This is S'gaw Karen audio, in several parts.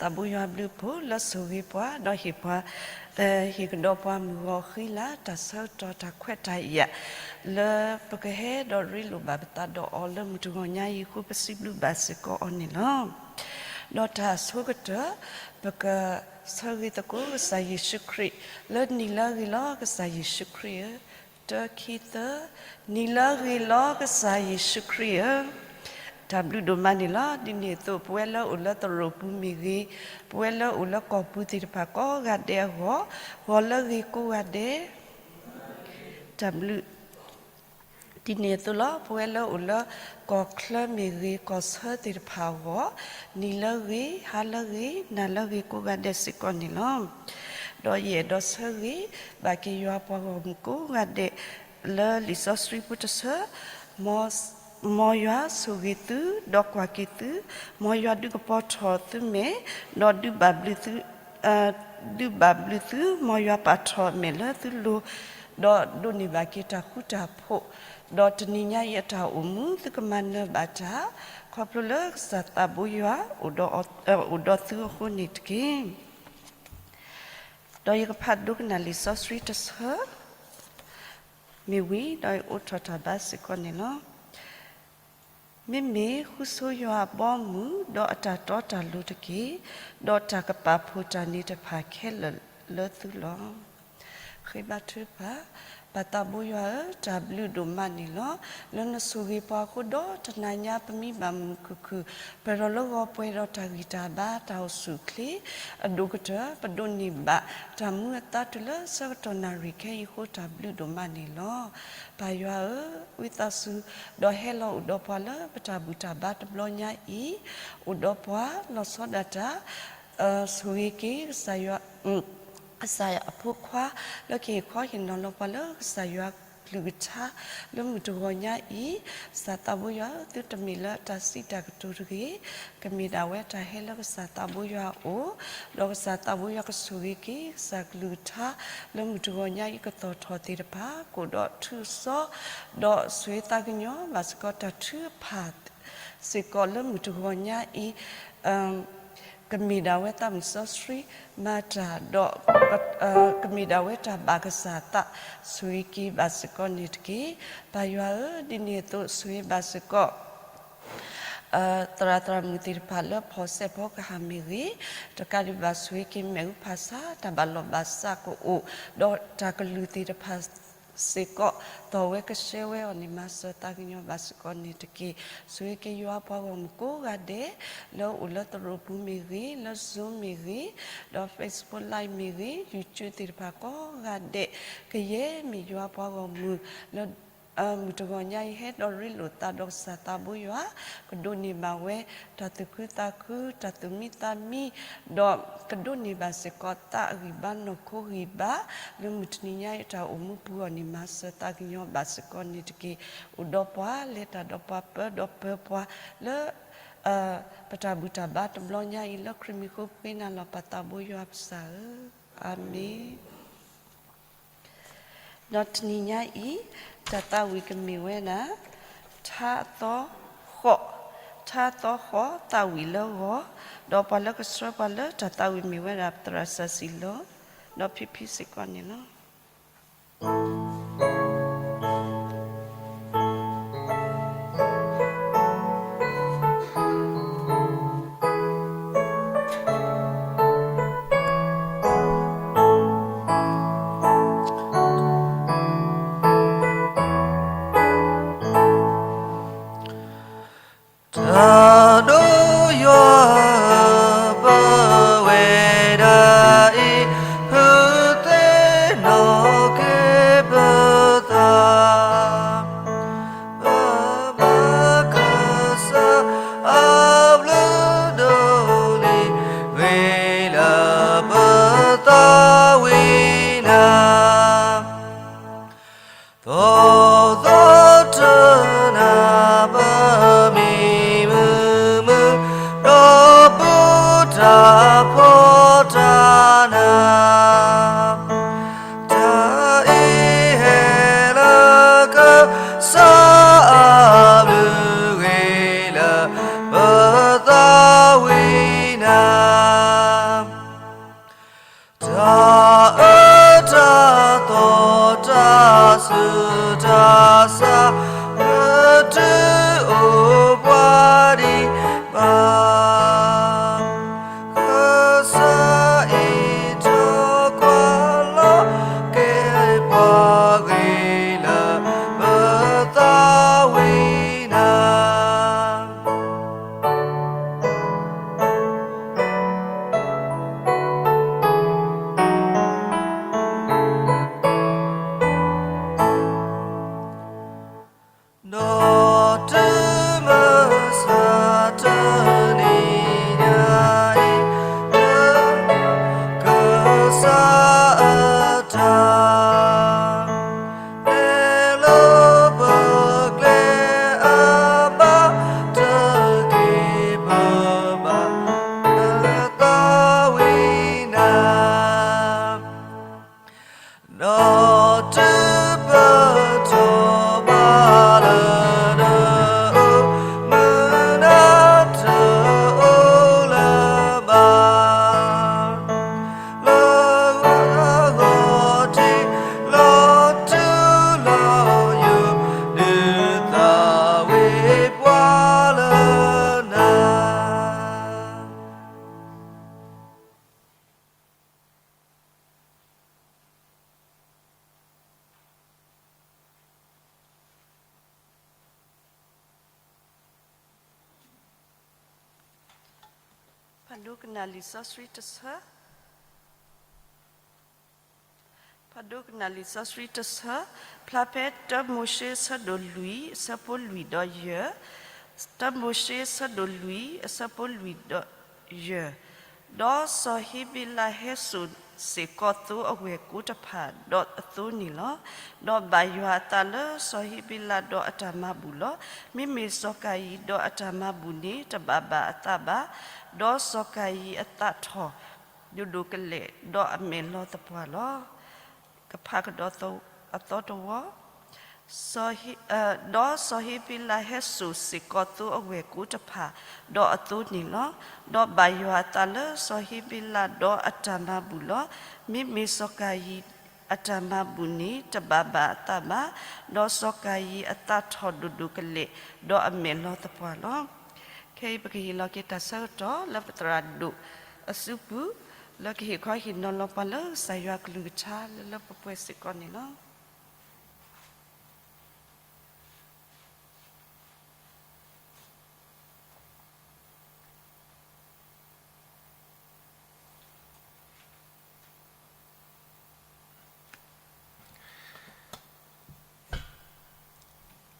သးဘိယွၤအဘျုးအဖှိၣ်လၢဆိၣ်ဂ့ၤပှၤ ဒီးဟ့ၣ်ပှၤ ဟ့ၣ်ကဒီးပှၤမုၢ်ဂီၤဃံလၤ တၢ်ဆၢကတီၢ်တၢ်ခွဲးတၢ်ယာ် လၢပကဟဲဒီးရ့လိာ်ဘၣ်ပသးဒီးအီၤလၢမုၢ်တဂီၤညါအံၤအဃိ ပစံးဘျုးဘၣ်စ့ၢ်ကီးအီၤန့ၣ်လီၤ. ဒီးတၢ်အဆိကတၢၢ် ပကဆၢဂ့ၤသကိးကစၢ်ယ့ၣ်ၡူးခရံာ် လၢနံၤလၢအဂ့ၤလီၤ ကစၢ်ယ့ၣ်ၡူးခရံာ်ဧၢ, တၢ ခံ သၢ, နံၤလၢအဂ့ၤလီၤ ကစၢ်ယ့ၣ်ၡူးခရံာ်ဧၢ. တၢ်ဘျုးဒိၣ်မးန့ၣ်လီၤ. ဒ်န့ၣ်အသိး ပဝဲလၢအိၣ်လၢသရိာ်ပူၤမ့ၢ်ဂ့ၤ, ပဝဲလၢအိၣ်လၢကီၢ်ပူၤသ့ၣ်တဖၣ်ကိးဂၤဒဲးအဂီၢ်, ဂီၤလၢဂ့ၤကိးဂၤဒဲး တၢ်ဘျုး ဒ်န့ၣ်အသိးလီၤ. ပဝဲလၢအိၣ်လၢကီၢ်ချၢမ့ၢ်ဂ့ၤ, ကီၢ်ဆၢသ့ၣ်တဖၣ်အဂီၢ်, နံၤလၢဂ့ၤ, ဟါလၢဂ့ၤ, နၤလၢဂ့ၤကိးဂၤဒဲးစ့ၢ်ကီးန့ၣ်လီၤ. ဒီးယအဲၣ်ဒိးဆၢဂ့ၤဘၣ်က့ၤယွၤပှၤဂီၢ်မုၢ်ကိးဂၤဒဲး လၢလံာ်စီဆှံပူၤတဆၢ, မ်ယွၤဆိၣ်ဂ့ၤသု, ဒီးကွၢ်က့ၤသု, မ်ယွၤဒုးကပီၤထီၣ်သုမဲာ်, ဒီးဒုးဘၣ်ဘျုးသု ဒုးဘၣ်ဘျုးသု, မ်ယွၤပာ်ထီၣ်မဲာ်လၢသုလိၤ, ဒီးဒိးန့ၢ်ဘၣ်က့ၤတၢ်ဃူတၢ်ဖိး, ဒီးတနံၤညါအံၤအတၢ်အိၣ်မူ သုကမၤနၢၤဘၣ်တၢ်, ခီဖျိလၢကစၢ်သးဘိယွၤ အိၣ်ဒီးသုအဃိန့ၣ်တက့ၢ်. ဒီးယကဖးဒိကနၣ်လံာ်စီဆှံတဆၢ မ့ၢ်ဝံၤ ဒီးယအိးထီၣ်တၢ်ဘါစ့ၢ်ကီးန့ၣ်လီၤ. မ့မ့ၢ်ဃုဆိယွၤအဘီအမုၢ် ဒီးအတၢ်တီတၢ်လိၤတက့ၢ်, ဒီးတၢ်ကပာ်ဖှိၣ်တၢ်န့ၣ်တဖၣ်ခဲလၢာ်လၢသုလီၤ. ဃ့ဘါထုကဖၣ်, ပၢ်သးဘိယွၤဧၢ, တၢ်ဘျုးဒိၣ်မးန့ၣ်လီၤ. လၢနဆိၣ်ဂ့ၤပှၤအဃိဒီး တနၤညါပမံဘၣ်မုာ်မုာ်ခုၣ်ခုၣ်, ပၢၢ်ထီၣ်လၢဂီၤပှဲၤဒီးတၢ်ဂံၢ်တၢ်ဘါ တၢ်အိၣ်ဆူၣ်အိၣ်ချ့, အဒိၣ်ကတၢၢ် ပဒိးန့ၢ်ဘၣ်တၢ်မူအသါတုၤလၢဆၢကတီၢ်နၣ်ရံၣ်ခဲအံၤအဃိ တၢ်ဘျုးဒိၣ်မးန့ၣ်လီၤ. ပၢ်ယွၤဧၢ, ဝံသးစူၤ ဒီးဟဲလီၤအိၣ်ဒီးပှၤလၢပတၢ်ဘူၣ်တၢ်ဘါတဘျီညါအံၤ, အိၣ်ဒီးပှၤလီၤဆီဒၣ်တၢ် ဆိၣ်ဂ့ၤက့ၤ ကစၢ်ယွၤ ကစၢ်အဖိခွါ လၢကဟ့ၣ်ခီဟ့ၣ်နီၤလီၤပှၤလၢကစၢ်ယွၤကလုၢ်ကထါ လၢမုၢ်တဂီၤညါအံၤ, ကစၢ်သးဘိယွၤဧၢ, သုတမ့ၢ်လၢတၢ်စံးတၢ်ကတိၤတဂ့ၤ, ကမ့ၢ်ဒၣ်ဝဲတၢ်ဟဲလၢကစၢ်သးဘိယွၤအအိၣ်, ဒီးကစၢ်သးဘိယွၤကဆိၣ်ဂ့ၤက့ၤ ကစၢ်ကလုၢ်ကထါ လၢမုၢ်တဂီၤညါအံၤ ကသီၣ်ထီၣ်သ့ၣ်တဖၣ် ကအိၣ်ဒီးထုကစီ ဒီးဆိၣ်ဂ့ၤသးကညီၤဘၣ်စ့ၢ်ကီး တၢ်ထုကဖၣ်စ့ၢ်ကီးလၢမုၢ်တဂီၤညါအံၤ ကမ့ၢ်ဒၣ်ဝဲသးမုၢ်စီဆှံမၤတၢ်ဒီး ကမ့ၢ်ဒၣ်ဝဲတၢ်ဘၣ်ကစၢ်သး ဆိၣ်ဂ့ၤက့ၤဘၣ်စ့ၢ်ကီးန့ၣ်တက့ၢ်. ပၢ်ယွၤဧၢ, ဒ်န့ၣ်အသိးဆိၣ်ဂ့ၤဘၣ်စ့ၢ်ကီး သရၣ်သရၣ်မုၣ်သ့ၣ်တဖၣ်လၢဖီၣ်စဲးဖီကဟၣ်မ့ၢ်ဂ့ၤ, တကးဒံးဘၣ်ဆိၣ်ဂ့ၤက့ၤမ့ၣ်အူဖးဆါ တၢ်ဘၣ်လီၢ်ဘၣ်စးကအိၣ်, ဒီးတၢ်ကလုၢ်သ့ၣ်တဖၣ်စ့ၢ်ကီး သီၣ်ဝဲကဆှဲဝဲအီၤန့ၣ် မၤစၢၤသးကညီၤဘၣ်စ့ၢ်ကီးန့ၣ်တက့ၢ်. ဆိၣ်ဂ့ၤက့ၤယွၤပှၤဂီၢ်မုၢ်ကိးဂၤဒဲး လၢအိၣ်လၢသရိာ်ပူၤမ့ၢ်ဂ့ၤ, လၢ Zoom မ့ၢ်ဂ့ၤ, ဒီး Facebook Live မ့ၢ်ဂ့ၤ, YouTube သ့ၣ်တဖၣ်ကိးဂၤဒဲး, ကယဲၢ်မ့ၢ်ယွၤပှၤဂီၢ်မုၢ်လၢ မုၢ်တဂီၤညါအံၤ ဟဲဒီးရ့လိာ်သးဒီးကစၢ်သးဘိယွၤ, ကဒိးန့ၢ်ဘၣ်ဝဲ တၢ်သူၣ်ခုသးခု, တၢ်သူၣ်မံသးမံ, ဒီးကဒိးန့ၢ်ဘၣ်စ့ၢ်ကီးသးအဂံၢ်ဘါနီၢ်ခိဂံၢ်ဘါ, လၢမုၢ်တနံၤညါအံၤတၢ်အိၣ်မူပူၤအီၤန့ၣ် မၤစၢၤသးကညီၤဘၣ်စ့ၢ်ကီးန့ၣ်တက့ၢ်. အိၣ်ဒီးပှၤ လဲၤတၢ်ဒီးပှၤ ပၢဒီးပၢပှၤ လၢ ပတၢ်ဘူၣ်တၢ်ဘါတဘျီညါအံၤ လၢခရံာ်မံၤဃိပဃ့နၤလီၤ ပၢ်သးဘိယွၤပကစၢ်ဧၢ, အၤမ့ၣ်. ဒီးတနံၤညါအံၤ တၢ်သးဝံၣ်ကမ့ၢ်ဝဲဒၣ် ထါသီဃိး, ထါသီဃိး သးဝံၣ်လၢဂီၤ, ဒီးပှၤလၢကဆှၢပှၤလၢတၢ်သးဝံၣ်မ့ၢ်ဝဲဒၣ် သရၣ်စၢ်စံလီၤ ဒီးဖံဖံစ့ၢ်ကီးန့ၣ်လီၤ. တၢ်ဒိၣ်ယွၤ ပဝဲဒၣ်အံၤ ဖုသ့ၣ်နီၣ်က့ၤပသး ပဘၣ်ကစၢ်အဘျုးဒိၣ်န့ၣ် ဂ့ၤလၢပသးဝံၣ်နၤ သီသီတနၤ ပမံမုာ်မုာ် ဒီးပူၤတၢ်ဖှီၣ်တၢ်နး တၢ်အံၤဟဲလၢကစၢ်အဘျုး ဂ့ၤလၢပသးဝံၣ်နၤ တၢ်ဆါ ပတုၤအိၣ်ပှၤဒံးဘၣ်, ကစၢ်အံးထွဲကွၢ်လီၤက့ၤပှၤဂ့ၤလၢပသးဝံၤနၤ ဒီးတုၤမုၢ်ဆါတနံၤညါအံၤ, ကစၢ်အတၢ် ဟဲလၢပကျဲအဘၣ်တက့ၢ် ပဘၣ်ပသးဝံၤနၤ, ဒီးတုၤပတီၢ်ဘၣ်လၢနအိၣ်, မုၢ်နၤတအိၣ်လၢၤဘၣ်. လၢဂီၤထံး လီၤထူလီၤယိာ် ဒုးသးဝံၣ်ပှၤလၢနၤ. ဖးဒိကနၣ်လံာ်စီဆှံတဆၢ, ဖးဒိကနၣ်လံာ်စီဆှံတဆၢ, ဖျါဖဲတၢမိၤၡ့အဆၢဒိၣ်လွံၢ် အဆၢဖိလွံၢ်ဒီးယဲၢ်, တၢမိၤၡ့အဆၢဒိၣ်လွံၢ် အဆၢဖိလွံၢ်ဒီးယဲၢ်, ဒီးစီၤဟ့ဘ့လးဟဲစိာ်စ့ၢ်ကီးသိအဝဲၢ်ကိတဖၣ်ဒီးအသိန့ၣ်လီၤ. ဒီးဘၣ်ယွၤအသးလၢစီၤဟ့ဘ့လးဒီးအတၢ်မၤဘူၣ်လီၤ. မ့မ့ၢ်စီၤကၤယံၤဒီးအတၢ်မၤဘူၣ်န့ၣ် တဘၣ်ဘၣ်အသးဘၣ်. ဒီးစီၤကၤယံၤအသးထီၣ်ဒိၣ်ဒိၣ်ကလဲာ် ဒီးအမဲာ်လီၤသပှၢ်လီၤ. ကဖးကဒီးအသီတဝီ, ဒီးစီၤဟ့ဘ့လးဟဲစိာ်စ့ၢ်ကီးသိအဝဲၢ်ကိတဖၣ်ဒီးအသိန့ၣ်လီၤ. ဒီးဘၣ်ယွၤအသးလၢစီၤဟ့ဘ့လးဒီးအတၢ်မၤဘူၣ်လီၤ. မ့မ့ၢ်စီၤကၤယံၤအတၢ်မၤဘူၣ်န့ၣ် တဘၣ်ဘၣ်အသးဘၣ်. ဒီးစီၤကၤယံၤအသးထီၣ်ဒိၣ်ဒိၣ်ကလဲာ် ဒီးအမဲာ်လီၤသပှၢ်လီၤ. ခဲအံၤပကဟ့ၣ်လီၤက့ၤတၢ်ဆၢကတီၢ်လၢပသရၣ်ဒိၣ်အစုပူၤ လၢကဟ့ၣ်ခီဟ့ၣ်နီၤလီၤပှၤလၢကစၢ်ယွၤအကလုၢ်ကထါလၢလၢပှဲၤပှဲၤစ့ၢ်ကီးန့ၣ်လီၤ.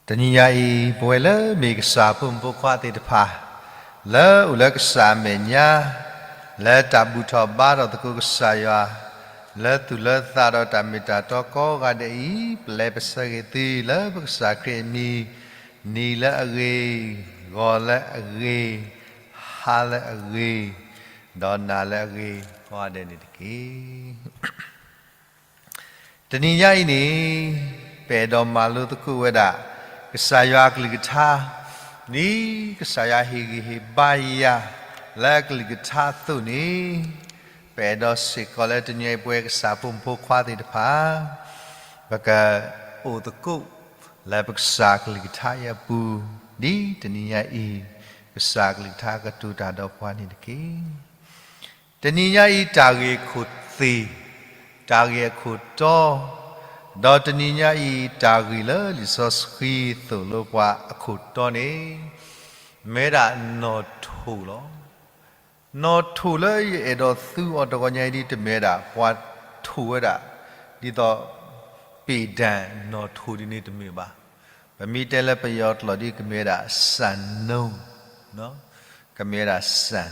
တနံၤညါအံၤ ပဝဲလၢမ့ၢ်ကစၢ်ဖိမုၣ်ဖိခွါသ့ၣ်တဖၣ် လၢအိၣ်လၢကစၢ်အမဲာ်ညါ လၢတၢ်ဘူၣ်ထီၣ်ဘါထီၣ်သကိးကစၢ်ယွၤ လၢသူၣ်လၢသးဒီးတၢ်မ့ၢ်တၢ်တီကိးဂၤဒဲးအံၤ ပလဲၤပဆၢဂ့ၤသုလၢပကစၢ်ခရံာ်အမံၤ နံၤလၢအဂ့ၤ, ဂီၤလၢအဂ့ၤ, ဟါလၢအဂ့ၤ, ဒီးနၤလၢအဂ့ၤကိးဂၤဒဲးန့ၣ်တက့ၢ်. တနံၤညါအံၤန့ၣ် ပအဲၣ်ဒိးမၤလိသကိးဝဲဒၣ် ကစၢ်ယွၤအကလုၢ်ကထါ, ဒ်ကစၢ်ယွၤဟ့ၣ်ဂံၢ်ဟ့ၣ်ဘါယၤ လၢအကလုၢ်ကထါအသိးန့ၣ်, ပအဲၣ်ဒိးစ့ၢ်ကီးလၢတနံၤအံၤပဝဲကစၢ်ဖိမုၣ်ဖိခွါသ့ၣ်တဖၣ် ပကအိၣ်သကိး လၢပကစၢ်ကလုၢ်ကထါအံၤအပူၤ, ဒ်တနံၤညါအံၤ ကစၢ်ကလုၢ်ကထါကတိၤတၢ်ဒီးပှၤန့ၣ်တက့ၢ်. တနံၤညါအံၤတၢ်ဂ့ၢ်အခိၣ်သ့ၣ်, တၢ်ဂ့ၢ်အခိၣ်တီ, ဒီးတနံၤညါအံၤတၢ်ဂ့ၢ်လၢလံာ်စီဆှံသိၣ်လိပှၤအခိၣ်တီန့ၣ် မ့ၢ်ဒၣ်နီၣ်ထိၣ်လီၤ. နီၣ်ထိၣ်လၢယအဲၣ်ဒိးသူအီၤတဂီၤညါအံၤဒ်တမ့ၢ်ဒၣ် ပှၤထိၣ်ဝဲဒၣ် ဒ်သိး ပ့ၢ်ဒၣ်နီၣ်ထိၣ်ဒ်န့ၣ်တမ့ၢ်ဘၣ်. ပမ့ၢ်တဲလၢပယီၤကျိာ်ဒ်ကမ့ၢ်ဝဲဒၣ် စၣ်နိ, ကမ့ၢ်ဝဲဒၣ်စၣ်.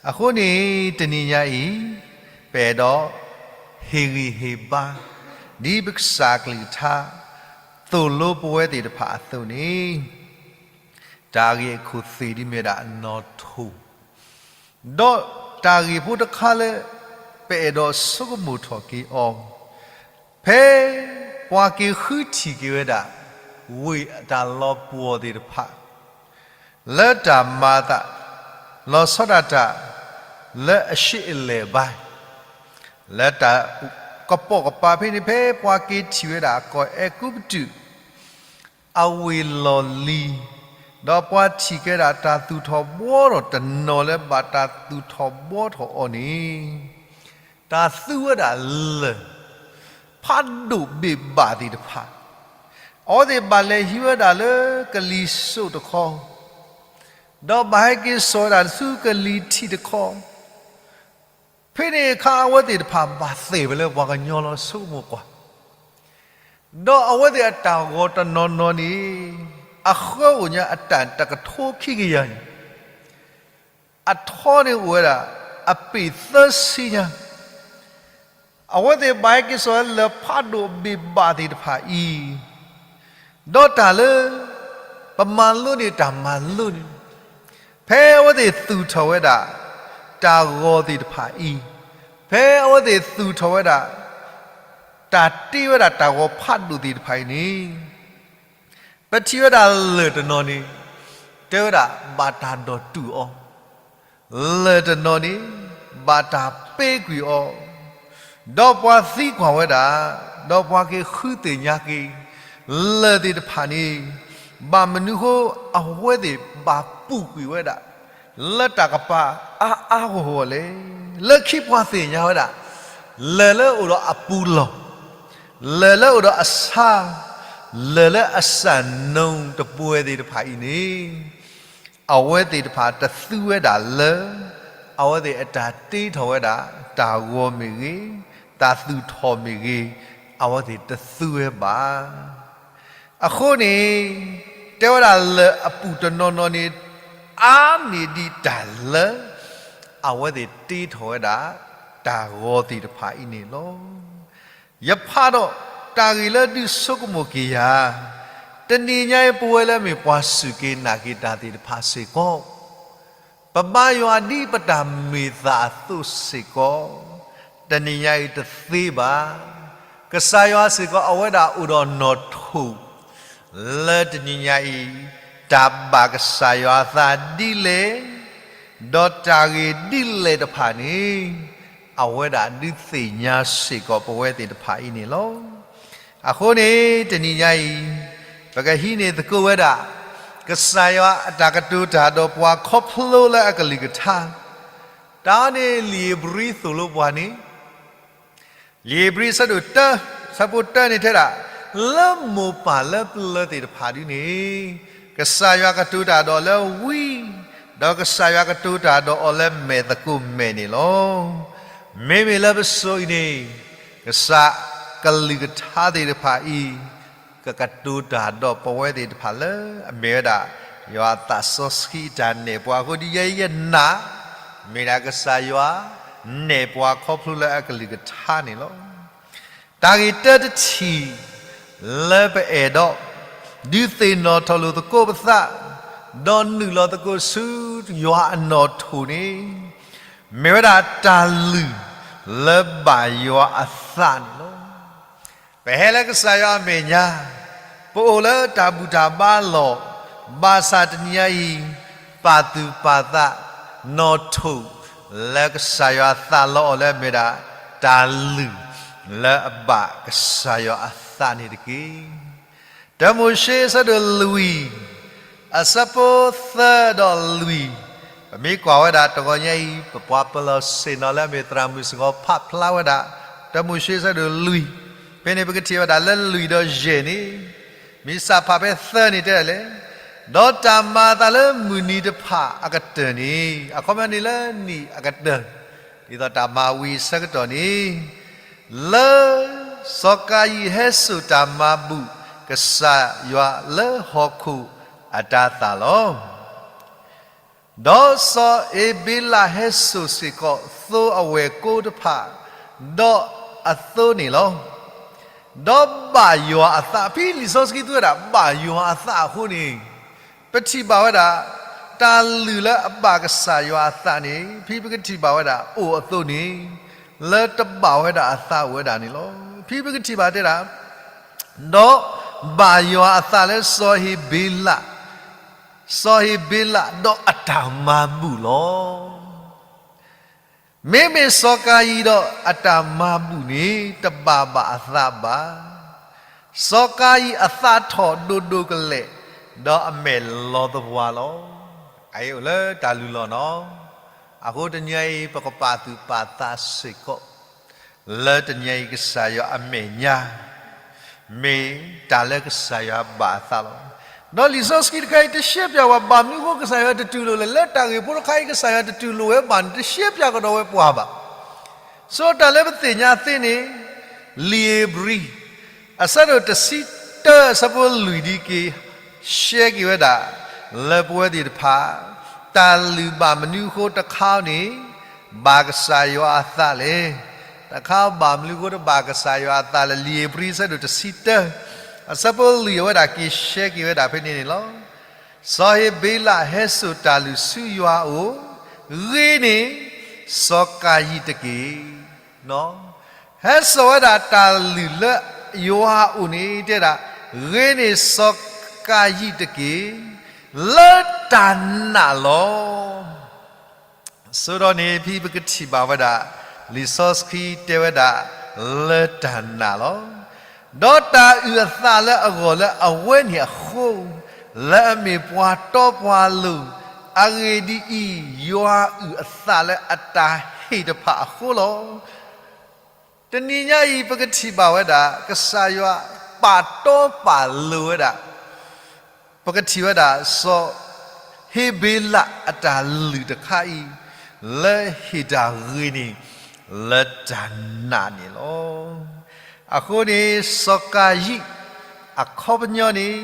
အဃိန့ၣ် တနံၤညါအံၤ ပအဲၣ်ဒိး ဟ့ၣ်ဂံၢ်ဟ့ၣ်ဘါ ဒ်ပကစၢ်ကလုၢ်ကထါ သိၣ်လိပဝဲသ့ၣ်တဖၣ်အသိးန့ၣ် တၢ်ဂ့ၢ်အခိၣ်သ့ၣ်ဒ်မ့ၢ်ဒၣ်နီၣ်ထိၣ်, ဒီးတၢ်ဂ့ၢ်ဖိတခါလၢ ပအဲၣ်ဒိးဆိကမိၣ်ထီၣ်က့ၤအီၤ, ဖဲပှၤက့ၤဃုထံၣ်က့ၤဝဲဒၣ် ဝ့ၢ်အတၢ်လီၤပှီၢ်သ့ၣ်တဖၣ် လၢတၢ်မၤအသး လီၤဆီဒၣ်တၢ် လၢအရှေ့အလယ်ပိုင်း လၢတၢ် ကပိာ်ကပၤဖဲန့ၣ် ဖဲပှၤက့ၤထံၣ်ဝဲဒၣ်ကီၢ်အဲၤကူပတူး အဝ့ၢ်လီၢ်လံၤ, ဒီးပှၤထံၣ်က့ၤဝဲဒၣ်တၢ်သူၣ်ထီၣ်ဘှီထီၣ်တနီၤလၢဘၣ်တၢ်သူၣ်ထီၣ်ဘှီထီၣ်အီၤန့ၣ်, တၢ်သူဝဲဒၣ်လၢၢ် ဖးဒိၣ်ဘ့ၣ်ဘၣ်သ့ၣ်တဖၣ်, အဝဲသ့ၣ်ဘၣ်လဲၤဟံးဝဲဒၣ်လၢကလံၤစိးတခီ, ဒီးဘၣ်ဟဲက့ၤစိာ်ဝဲဒၣ်ဆူကလံၤထံးတခီ, ဖဲန့ၣ်အခါ အဝဲသ့ၣ်တဖၣ်ဘၣ်သ့ၣ်ဝဲလၢပှၤကညီလီၤ ဆိကမိၣ်ကွၢ်, ဒီးအဝဲသ့ၣ်အတၢ်ဂီၤတနီၤနီၤန့ၣ် အဃၢအိၣ်ညါအတၢ်တကထိခံကယၤန့ၣ်, အထီန့ၣ်အိၣ်ဝဲဒၣ် အပ့ၢ်သၢဆံညါ, အဝဲသ့ၣ်ဘၣ်ဟဲက့ၤစိာ်လၢၢ်ဖးဒိၣ်ဘ့ၣ်ဘၣ်သ့ၣ်တဖၣ်အံၤ, ဒီးတၢ်လၢ ပမၤလိန့ၢ်တၢ်မၤလိန့ၣ်, ဖဲအဝဲသ့ၣ်သူၣ်ထီၣ်ဝဲဒၣ် တၢ်ဂီၤသ့ၣ်တဖၣ်အံၤ, ဖဲအဝဲသ့ၣ်သူၣ်ထီၣ်ဝဲဒၣ် တၢ်တ့ဝဲဒၣ်တၢ်ဂီၤဖးဒိၣ်သ့ၣ်တဖၣ်အံၤန့ၣ်, ပထံၣ်ဝဲဒၣ်လၢၢ်တနီၤန့ၣ် တဲဝဲဒၣ်ဘၣ်တၢ်ဒီၣ်တုာ်အီၤ, လၢၢ်တနီၤန့ၣ် ဘၣ်တၢ်ပ့ၤကွံာ်အီၤ, ဒီးပှၤသံကွၢ်ဝဲဒၣ်, ဒီးပှၤက့ၤဃုသ့ၣ်ညါက့ၤ, လၢၢ်သ့ၣ်တဖၣ်န့ၣ် ဘၣ်မနုၤဃိအဝဲသ့ၣ်ဘၣ်ပူၤကွံာ်ဝဲဒၣ် လၢတၢ်ကပၤအါအါဂီၢ်ဂီၢ်လဲၣ်. လၢခံပှၤသ့ၣ်ညါဝဲဒၣ် လၢၢ်လၢအိၣ်ဒီးအပူၤလီၢ်, လၢၢ်လၢအိၣ်ဒီးအဆါ, လၢၢ်လၢအစၢ်နူတပှဲၤသ့ၣ်တဖၣ်အံၤန့ၣ် အဝဲသ့ၣ်တဖၣ်တသူဝဲဒၣ်လၢ အဝဲသ့ၣ်အတၢ်တ့ထီၣ်ဝဲဒၣ် တၢ်ဂီၤမ့ၢ်ဂ့ၤ, တၢ်သူၣ်ထီၣ်မ့ၢ်ဂ့ၤ, အဝဲသ့ၣ်တသူဝဲဘၣ်. အဃိန့ၣ် တဲဝဲဒၣ်လၢၢ်အပူၤတနီၤနီၤန့ၣ် အါန့ၢ်ဒံးတၢ်လၢ အဝဲသ့ၣ်တ့ထီၣ်ဝဲဒၣ် တၢ်ဂီၤသ့ၣ်တဖၣ်အံၤန့ၣ်လီၤ. ယဖးဒီးတၢ်ဂ့ၢ်လၢဒုးဆိကမိၣ်က့ၤယၤ, တနံၤညါအံၤ ပဝဲလၢမ့ၢ်ပှၤစူၢ်က့ၤနာ်က့ၤတၢ်သ့ၣ်တဖၣ်စ့ၢ်ကီး, ပမၤယွၤဒ်ပတၢ်မ့ၢ်သးအသိးစ့ၢ်ကီး, တနံၤညါအံၤတသ့ဘၣ်. ကစၢ်ယွၤစ့ၢ်ကီး အဝဲဒၣ်အိၣ်ဒီးနီၣ်ထိၣ် လၢတနံၤညါအံၤ တၢ်ဘၣ်ကစၢ်ယွၤအသးဒ်လဲၣ်, ဒီးတၢ်ဂ့ၢ်ဒ်လဲၣ်တဖၣ်န့ၣ် အဝဲဒၣ်ဒုးသ့ၣ်ညါစ့ၢ်ကီးပဝဲသ့ၣ်တဖၣ်အံၤန့ၣ်လီၤ. အဃိန့ၣ် တနံၤညါအံၤ ပကဟံးန့ၢ်သကိးဝဲဒၣ် ကစၢ်ယွၤအတၢ်ကတိၤတၢ်ဒီးပှၤခီဖျိလၢအကလုၢ်ကထါ, တၢ်န့ၣ်လံာ်ဧ့ၤဘြံၤသိၣ်လိပှၤန့ၣ် လံာ်ဧ့ၤဘြံၤအဆၢဒိၣ်တၢ ဆၢဖိတၢန့ၣ်ထဲဒၣ်, လၢမိၢ်ပၢ်လၢပျၢၤသ့ၣ်တဖၣ်ဒ်န့ၣ် ကစၢ်ယွၤကတိၤတၢ်ဒီးအီၤလၢဝံ, ဒီးကစၢ်ယွၤကတိၤတၢ်ဒီးအီၤလၢမဲာ်သကိးမဲာ်န့ၣ်လီၤ. မ့မ့ၢ်လၢပစိၤအံၤန့ၣ် ကစၢ်ကလုၢ်ကထါသ့ၣ်တဖၣ်အံၤ ကကတိၤတၢ်ဒီးပဝဲသ့ၣ်တဖၣ်လၢအမ့ၢ်ဝဲဒၣ် ယွၤအသးစီဆှံအတၢ်နဲၣ်ပှၤအဃိ ဒ်ယဲယနာ် မ့ၢ်ဒၣ်ကစၢ်ယွၤ နဲၣ်ပှၤခီဖျိလၢအကလုၢ်ကထါန့ၣ်လီၤ. တၢ်ဂ့ၢ်တၢတထံၣ် လၢပအဲၣ်ဒိး ဒုးသ့ၣ်နီၣ်ထီၣ်လိာ်သကိးပသး ဒီးနုာ်လီၤသကိးဆူယွၤအနီၣ်ထိၣ်န့ၣ် မ့ၢ်ဝဲဒၣ်တၢ်လုၢ်လၢဘၣ်ယွၤအသးန့ၣ်လီၤ. ပဟဲလၢကစၢ်ယွၤအမဲာ်ညါ, ပအိၣ်လၢတၢ်ဘူၣ်တၢ်ဘါလီၢ်, ဘၣ်ဆၣ်တနံၤညါအံၤ ပာ်သူၣ်ပာ်သး နီၣ်ထိၣ် လၢကစၢ်ယွၤသးလီအီၤလၢအမ့ၢ်ဒၣ် တၢ်လုၢ်လၢအဘၣ်ကစၢ်ယွၤအသးန့ၣ်တက့ၢ်. တၢမိၤၡ့အဆၢဒိၣ်လွံၢ် အဆၢဖိသၢဒီးလွံၢ်, ပမ့ၢ်ကွၢ်ဝဲဒၣ်တဂီၤညါအံၤ ပပှၤပၢၤလီၢ်ဆ့ၣ်နီၤလၢအမ့ၢ်သရၣ်မုၣ်စ့ၢ်ကီးဖးဖျါဝဲဒၣ် တၢမိၤၡ့အဆၢဒိၣ်လွံၢ်, ဖဲန့ၣ်ပကထံၣ်ဝဲဒၣ်လၢလွံၢ်ဒီးယဲၢ်န့ၣ်, မ့ၢ်စးဖးဖဲသၢန့ၣ်တဲဒ်လဲၣ်, ဒီးတၢ်မၤအသးလၢမုၢ်နံၤတဖၣ်အကတၢၢ်န့ၣ်, အခီပညီန့ၣ်လၢနံၣ်အကတၢၢ်, ဒ်သိးတၢ်မၤဝံၤအဆၢကတီၢ်န့ၣ် လၢ စီၤကၤယံၣ်ဟဲစိာ်တၢ်မၤဘူၣ်ကစၢ်ယွၤလၢဟီၣ်ခိၣ်အတၤသၣ်လီၤ. ဒီးစီၤဧ့ၤဘ့လးဟဲစိာ်စ့ၢ်ကီးသိအဝဲၢ်ကိတဖၣ်, ဒီးအသိန့ၣ်လီၤ. ဒီးဘၣ်ယွၤအသး, ဖဲလံာ်စီဆှံသူဝဲဒၣ် ဘၣ်ယွၤအသးအဃိန့ၣ် ပထံၣ်ဘၣ်ဝဲဒၣ် တၢ်လုၢ်လၢအဘၣ်ကစၢ်ယွၤအသးန့ၣ် ဖဲပကထံၣ်ဘၣ်ဝဲဒၣ်အိၣ်အသိးန့ၣ် လၢတဘၣ်ဝဲဒၣ်အသးအိၣ်ဝဲဒၣ်န့ၣ်လီၤ. ဖဲပကထံၣ်ဘၣ်တဲဒၣ် ဒီးဘၣ်ယွၤအသးလၢစီၤဧ့ၤဘ့လး, စီၤဧ့ၤဘ့လးဒီးအတၢ်မၤဘူၣ်လီၤ. မ့မ့ၢ်စီၤကၤယံၣ်ဒီးအတၢ်မၤဘူၣ်န့ၣ် တဘၣ်ဘၣ်အသးဘၣ်. စီၤကၤယံၣ်အသးထီၣ်ဒိၣ်ဒိၣ်ကလဲာ်, ဒီးအမဲာ်လီၤသပှၢ်လီၤ. အအံၤအိၣ်လၢတၢ်လုၢ်လီၢ်နီၤ. အဃိတနံၤအံၤ ပကပာ်သူၣ်ပာ်သးစ့ၢ်ကီး လၢတနံၤအံၤကစၢ်ယွၤအမဲာ်ညါ မ့ၢ်တၢ်လၢကစၢ်ယွၤဘၣ်အသးလီၤ. ဒီးလံာ်စီဆှံတခါအံၤ တရှဲပၠးဝဲ ဘၣ်မနုၤအဃိကစၢ်ယွၤတတူၢ်လိာ်လဲၣ်, လၢတၢ်ဂ့ၢ်ဖိတခါအံၤ ကစၢ်ယွၤတတူၢ်လိာ်ဝဲဘၣ်န့ၣ် တရှဲပၠးကဒီးဝဲပှၤဘၣ်. ဆိတၢ်လၢပသ့ၣ်ညါသ့န့ၣ် လံာ်ဧ့ၤဘြံၤ အဆၢဒိၣ်တဆံတၢ အဆၢဖိလွံၢ်ဒ်က့ၤ ရှဲက့ၤဝဲဒၣ် လၢပဝဲသ့ၣ်တဖၣ် တၢ်လုၢ်ဘၣ်မနုၤအဃိတခါန့ၣ် ဘၣ်ကစၢ်ယွၤအသးလဲၣ်. တခါဘၣ်မနုၤအဃိတဘၣ်ကစၢ်ယွၤအသးလဲၣ်. လံာ်ဧ့ၤဘြံၤ အဆၢဒိၣ်တဆံတၢ အဆၢဖိလွံၢ် အဝဲဒၣ်က့ၤရှဲက့ၤဝဲဒၣ်ဖဲန့ၣ်န့ၣ်လီၤ. စီၤဧ့ၤဘ့းလးဟဲစိာ်တၢ်လုၢ်ဆူယွၤအအိၣ်, ဂ့ၤန့ၢ် စီၤကၤယံၣ်တက့ၢ်. ဟဲစိာ်ဝဲဒၣ်တၢ်လုၢ်လၢယွၤအအိၣ်န့ၣ် တဲဒၣ်, ဂ့ၤန့ၢ်စီၤကၤယံၣ်တက့ၢ်, လၢတၢ်နာ်လီၤ. ဆိဒီးန့ၣ် ဖဲပကထံၣ်ဘၣ်ဝဲဒၣ် လံာ်စီဆှံတဲဝဲဒၣ် လၢတၢ်နာ်လီၤ. ဒီးတၢ်အုၣ်အသးလၢအဂီၢ်လၢအဝဲန့ၣ်အဃိ, လၢအမ့ၢ်ပှၤတီပှၤလိၤ, အဂ့ၢ်ဒ်အံၤ, ယွၤအုၣ်အသးလၢအတၢ်ဟ့ၣ်တဖၣ်အဃိလီၤ. တနံၤညါအံၤ ပကထံၣ်ဘၣ်ဝဲဒၣ် ကစၢ်ယွၤပာ်တီပာ်လိၤဝဲဒၣ် ပကထံၣ်ဝဲဒၣ် စီၤဧ့ၤဘ့းလးအတၢ်လုၢ်တခါအံၤ လၢဟ့ၣ်တၢ်ဂ့ၤန့ၣ် လၢတၢ်နာ်န့ၣ်လီၤ. အဃိန့ၣ် စီၤကၤယံၣ်အခီပညီန့ၣ်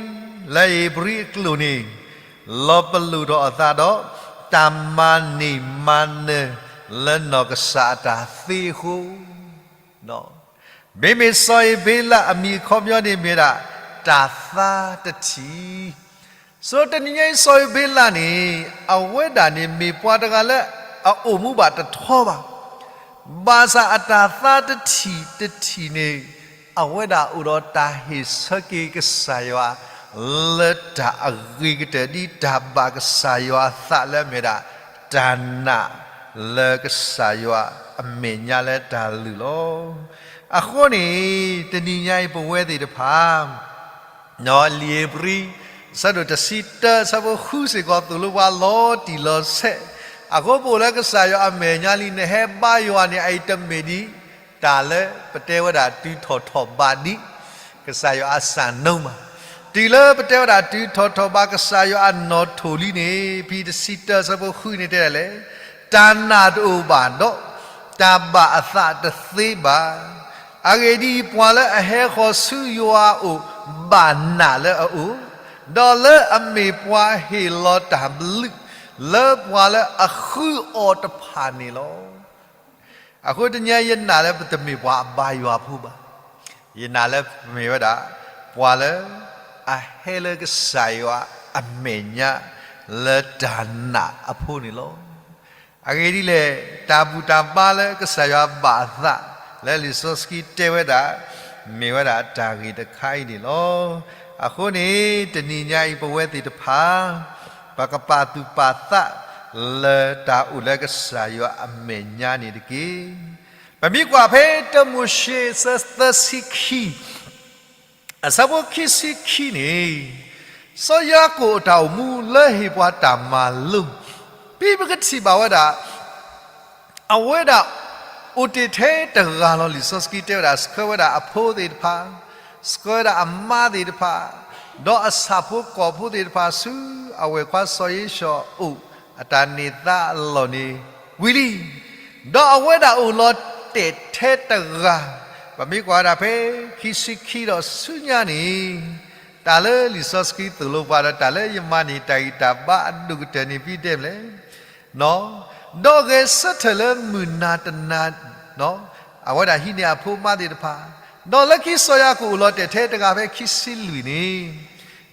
လၢဧ့ၤဘြံၤအကျိာ်န့ၣ် လီၤပလိာ်ထီၣ်အသးဒီး တၢ်မၤန့ၢ်မၤနၢၤလၢနီၢ်ကစၢ်အတၢ်သ့အဃိ မ့မ့ၢ်စီၤဧ့ၤဘ့းလးအမံၤအခီပညီန့ၣ်မ့ၢ်ဒၣ် တၢ်သါတထံၣ်. ဆိတနံၤညါအံၤ စီၤဧ့ၤဘ့းလးန့ၣ် အဝဲဒၣ်န့ၣ်မ့ၢ်ပှၤတဂၤလၢအအိၣ်မူဘၣ်တထီဘၣ်. ဘၣ်ဆၣ်အတၢ်သါတထံၣ်တထံၣ်န့ၣ် အဝဲဒၣ်အိၣ်ဒီးတၢ်ဟ့ၣ်ဆၢက့ၤကစၢ်ယွၤ လၢတၢ်အဂ့ၤကတၢၢ်ဒ်တၢ်ဘၣ်ကစၢ်ယွၤအသးလၢအမ့ၢ်ဒၣ် တၢ်နာ်လၢကစၢ်ယွၤအမဲာ်ညါလၢတၢ်လုၢ်လီၤ. အဃိန့ၣ် တနံၤညါအံၤပဝဲသ့ၣ်တဖၣ် လံာ်ဧ့ၤဘြံၤ အဆၢဒိၣ်တဆံတၢ အဆၢဖိဃုစ့ၢ်ကီးသိၣ်လိပှၤလီၤတံၢ်လီၤဆဲး, အဃိပအိၣ်လၢကစၢ်ယွၤအမဲာ်ညါလံ နဟဲဘါယွၤန့ၣ် အအံၤတမ့ၢ်ဒ် တၢ်လၢပတဲဝဲဒၣ်တုၤထီၣ်ထီၣ်ဘးဒ် ကစၢ်ယွၤအစၢ်နိမး, တုၤလၢပတဲဝဲဒၣ်တုၤထီၣ်ထီၣ်ဘးကစၢ်ယွၤအနီၣ်ထိၣ်လံန့ၣ် ဖဲတဆံတၢ အဆၢဖိဃုန့ၣ်တဲဒ်လဲၣ်, တၢ်နာ်တအိၣ်ဘၣ်ဒီး တၢ်ဘၣ်အသးတသ့ဘၣ်. အဂ့ၢ်ဒ်အံၤ, ပှၤလၢအဟဲဃီၤဆူယွၤအအိၣ် ဘၣ်နာ်လၢအအိၣ်, ဒီးလၢအမ့ၢ်ပှၤဟ့ၣ်လီၤတၢ်ဘျုး လၢပှၤလၢအဃုအီၤတဖၣ်န့ၣ်လီၤ. အဃိတနံၤညါ ယနာ်လၢပတမ့ၢ်ပှၤအဘါယွၤဖိဘၣ်. ယနာ်လၢပမ့ၢ်ဝဲဒၣ် ပှၤလၢအဟဲလၢကစၢ်ယွၤအမဲာ်ညါ လၢတၢ်နာ်အဖိန့ၣ်လီၤ. အဂ့ၢ်ဒ်လဲၣ်, တၢ်ဘူၣ်တၢ်ဘါလၢကစၢ်ယွၤဘၣ်အသး လၢလံာ်စီဆှံတဲဝဲဒၣ် မ့ၢ်ဝဲဒၣ်တၢ်ဂ့ၢ်တခါအံၤန့ၣ်လီၤ. အဃိန့ၣ် တနံၤညါအံၤပဝဲသ့ၣ်တဖၣ် ပကပာ်သူၣ်ပာ်သး လၢတၢ်အိၣ်လၢကစၢ်ယွၤအမဲာ်ညါန့ၣ်တက့ၢ်. ပမ့ၢ်ကွၢ်ဖဲတၢမိၤၡ့ အဆၢသၢဆံခံ အဆၢဖိခံဆံခံန့ၣ်, စီၤယၤကိာ်အတၢ်အိၣ်မူလၢဟ့ၣ်ပှၤတၢ်မၤလိ ဖဲပကထံၣ်ဘၣ်ဝဲဒၣ် အဝဲဒၣ်အိၣ်တ့ၢ်ထဲတဂၤလီၤ. လံာ်စီဆှံတဲဝဲဒၣ် ဆှၢဝဲဒၣ်အဖိသ့ၣ်တဖၣ်, ဆှၢဝဲဒၣ်အမါသ့ၣ်တဖၣ်, ဒီးအဆၣ်ဖိကီၢ်ဖိသ့ၣ်တဖၣ် ဆူအဝဲၢ်ခွါစီၤဧ့ၡီၤအအိၣ် အတၢ်န့ၢ်သါအလီၢ်န့ၣ်ဝံၤလံ. ဒီးအဝဲဒၣ်အိၣ်လီၤတဲာ်ထဲတဂၤ, ပမ့ၢ်ကွၢ်ဝဲဒၣ်ဖဲ ခံဆံခံဒီးဆူညါန့ၣ်, တၢ်လၢလံာ်စီဆှံသိၣ်လိပှၤဒီး တၢ်လၢယမၤန့ၢ်တၢ်ဂံၢ်တၢ်ဘါအဒိၣ်ကတၢၢ်န့ၣ် ဖဲဒ်လဲၣ် ဒီးဂဲၤဆၢထၢၣ်လၢမုၢ်နၤတနၤ, အဝဲဒၣ်ဟံးန့ၢ်အဖိအမါသ့ၣ်တဖၣ်, ဒီးလၢခံစီၤယၤကိာ်အိၣ်လီၤတဲာ်ထဲတဂၤဖဲခံဆံလွံၢ်န့ၣ်,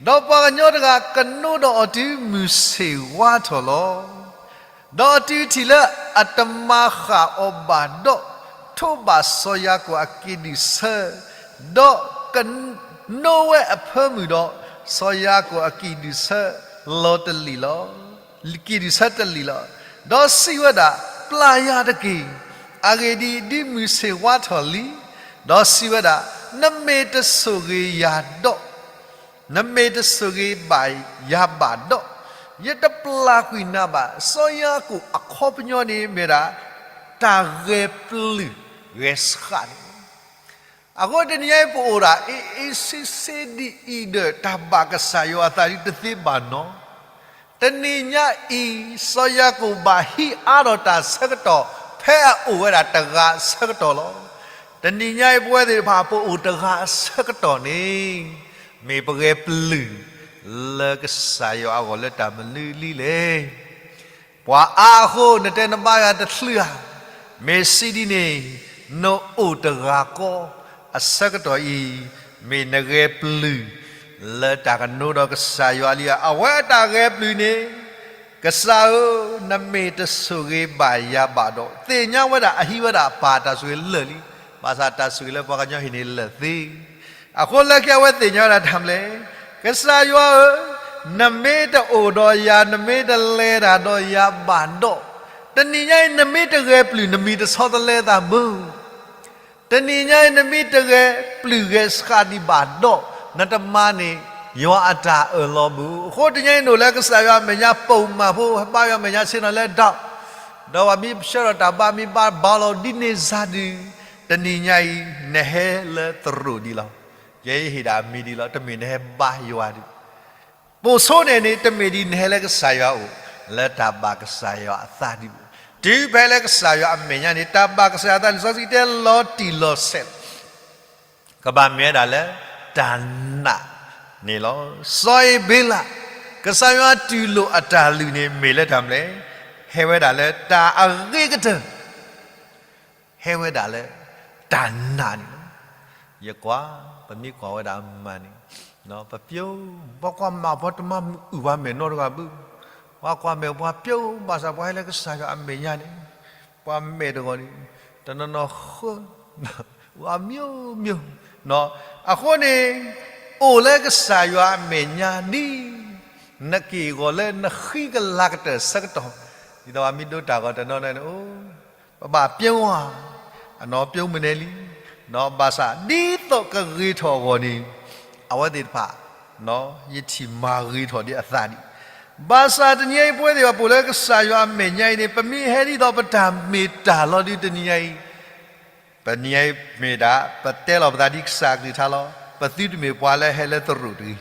ဒီးပှၤကညီတဂၤကနိဒီးအီၤတုၤမုၢ်ဆ့ၣ်ဝါထီၣ်လီၤ. ဒီးအတုၤထံၣ်လၢအတမၤဃၣ်အီၤဘၣ်ဒီး, ထိးဘၣ်စီၤယၤကိာ်အကံၣ်ဒုၣ်ဆၢ, ဒီးကနိဝဲအဖၢမုၢ်ဒီး, စီၤယၤကိာ်အကံၣ်ဒုၣ်ဆၢလီၤတလံာ်လီၤ. ကံၣ်ဒုၣ်ဆၢတလံာ်လီၤ. ဒီးစံးဝဲဒၣ်, ပျၢ်ယၤတက့ၢ်. အဂ့ၢ်ဒ်အံၤ, ဒ်မုၢ်ဆ့ၣ်ဝါထီၣ်လံ, ဒီးစံးဝဲဒၣ်, နမ့ၢ်တဆိၣ်ဂ့ၤယၤဒီး, နမ့ၢ်တဆိၣ်ဂ့ၤဘၣ်ယၤဘၣ်ဒီး, ယတပျၢ်ကွံာ်နၤဘၣ်. စီၤယၤကိာ်အခီပညီန့ၣ်မ့ၢ်ဒၣ် တၢ်ဂဲၤပျုၢ်ဂဲၤဆှးန့ၣ်လီၤ. အဃိတနံၤညါအံၤ ပအိၣ်ဒၣ်အ့ၣ်အ့ၣ်ဆ့ဆ့ဒ်အံၤဒီး တၢ်ဘၣ်ကစၢ်ယွၤအသးဒ်တသ့ဘၣ်နီၢ်. တနံၤညါအံၤ စီၤယၤကိာ်ဘၣ်ဟံးအါထီၣ်တၢ်ဆၢကတီၢ် ဖဲအအိၣ်ဝဲဒၣ်တဂၤအဆၢကတီၢ်လီၤ. တနံၤညါအံၤ ပဝဲသ့ၣ်တဖၣ် ပအိၣ်တဂၤအဆၢကတီၢ်န့ၣ် မ့ၢ်ပဂဲၤပျုၢ်လၢကစၢ်ယွၤအဂီၢ်လၢတၢ်မနုၤလံလဲၣ်. ပှၤအါအဃိ နတဲနဘါယွၤတချုးဧါ. မ့ၢ်စံးဒ်န့ၣ်, နအိၣ်တဂၤဃီအဆၢကတီၢ်အံၤ, မ့ၢ်နဂဲၤပျုၢ်လၢတၢ်ကနိဒီးကစၢ်ယွၤလံဧါ. အဝဲအတၢ်ဂဲၤပျုၢ်န့ၣ်, ကစၢ်ဧၢ, နမ့ၢ်တဆိၣ်ဂ့ၤဘၣ်ယၤဘၣ်ဒီး, သ့ၣ်ညါဝဲဒၣ်အဟံးဝဲဒၣ်ပၢ်တၢ်ဆိၣ်ဂ့ၤလၢာ်လံ, ဘၣ်ဆၣ်တၢ်ဆိၣ်ဂ့ၤလၢပှၤကညီဟံးန့ၣ်လၢာ်သ့ အဃိလၢခံအဝဲသ့ၣ်ညါဝဲဒၣ်တၢ်မနုၤလဲၣ်, ကစၢ်ယွၤဧၢ, နမ့ၢ်တအိၣ်ဒီးယၤ, နမ့ၢ်တလဲၤတၢ်ဒီးယၤဘၣ်ဒီး, တနံၤညါအံၤ နမ့ၢ်တဂဲၤပျုၢ် နမံၤတဆီတလဲသးဘၣ်. တနံၤညါအံၤ နမ့ၢ်တဂဲၤပျုၢ်ဂဲၤဆှးဒံးဘၣ်ဒီး, နတမၤန့ၢ်ယွၤအတၢ်အၢၣ်လီၤဘၣ်. အဃိတနံၤညါအံၤ နအိၣ်လၢကစၢ်ယွၤအမဲာ်ညါ ပိာ်မၤဖိ ဘါယွၤမဲာ်ညါဆ့ၣ်နီၤလၢဒီး, ဒီးပှၤမ့ၢ်ဆှၢထီၣ်တၢ်ဘါ မ့ၢ်ဘါဘါလီၤဒ်န့ၣ်စ့ၢ်ဒုး, တနံၤညါအံၤ နဟဲလၢသရိာ်ဒံးလီၤ. ယဲယဟ့ၣ်ဒၣ်အမံၤဒံးလီၤ, တမ့ၢ်နဟဲဘါယွၤဒံး. ပိာ်ဆိန့ၣ်န့ၣ် တမ့ၢ်ဒ်နဟဲလၢကစၢ်ယွၤအအိၣ် လၢတၢ်ဘၣ်ကစၢ်ယွၤအသးဒံးဘၣ်. တုၤဖဲလၢကစၢ်ယွၤအမဲာ်ညါန့ၣ် တၢ်ဘၣ်ကစၢ်ယွၤအသးန့ၣ် လံာ်စီဆှံတဲလီၤတံၢ်လီၤဆဲး ကဘၣ်မ့ၢ်ဝဲဒၣ်လၢတၢ်နာ်န့ၣ်လီၤ. စီၤအ့းဘ့လး, ကစၢ်ယွၤတူၢ်လိာ်အတၢ်လုၢ်န့ၣ် မ့ၢ်လၢတၢ်မနုၤလဲၣ်, ဟဲဝဲဒၣ်လၢတၢ်အဂ့ၤကတၢၢ် ဟဲဝဲဒၣ်လၢတၢ်နာ်န့ၣ်လီၤ. ယကွၢ်, ပမ့ၢ်ကွၢ်ဝဲဒၣ်မၤန့ၣ်, ပပျိ, ပှၤကွၢ်မၤပှၤတမၤမုာ်အုၣ်ပှၤမဲာ်နီတဂၤဘၣ်. ပှၤကွၢ်မဲာ်ပှၤပျိ ဘၣ်ဆၣ်ပှၤဟဲလၢကစၢ်ယွၤအမဲာ်ညါန့ၣ်, ပှၤမဲာ်တဂီၤန့ၣ်, တနီၤနီၤဃၢ, အမျိုးမျိုး, အဃိန့ၣ်, အိၣ်လၢကစၢ်ယွၤအမဲာ်ညါဒ် နက့ၢ်အဂီၤလၢနဃံကလၤကတၢၢ်ဆၢကတီၢ်, ဒ်သိးပှၤမ့ၢ်ဒိတၢ်ဂီၤတနီၤနီၤန့ၣ်, အိ, ပဘၣ်ပျိဧါ, အနီၢ်ပျိမနုၤလဲၣ်, ဘၣ်ဆၣ်ဒ်သိးကဂ့ၤထီၣ်အဂီၢ်န့ၣ်, အဝဲသ့ၣ်တဖၣ်, ယထံၣ်မၤဂ့ၤထီၣ်ဒံးအသးဒံး. ဘၣ်ဆၣ်တနံၤညါအံၤ ပဝဲသ့ၣ်တဖၣ်ပအိၣ်လၢကစၢ်ယွၤအမဲာ်ညါအံၤန့ၣ် ပမ့ၢ်ဟဲဒ်သိးပတၢ်မ့ၢ်တၢ်လီၤဒုးတနံၤညါအံၤ ပနံၤညါအံၤမ့ၢ်ဒၣ် ပတဲလီၤပသးဒ်ကစၢ်အကလုၢ်ကထါလီၤ. ပသုတမ့ၢ်ပှၤလၢဟဲလၢသရိာ်တဂ့ၤ.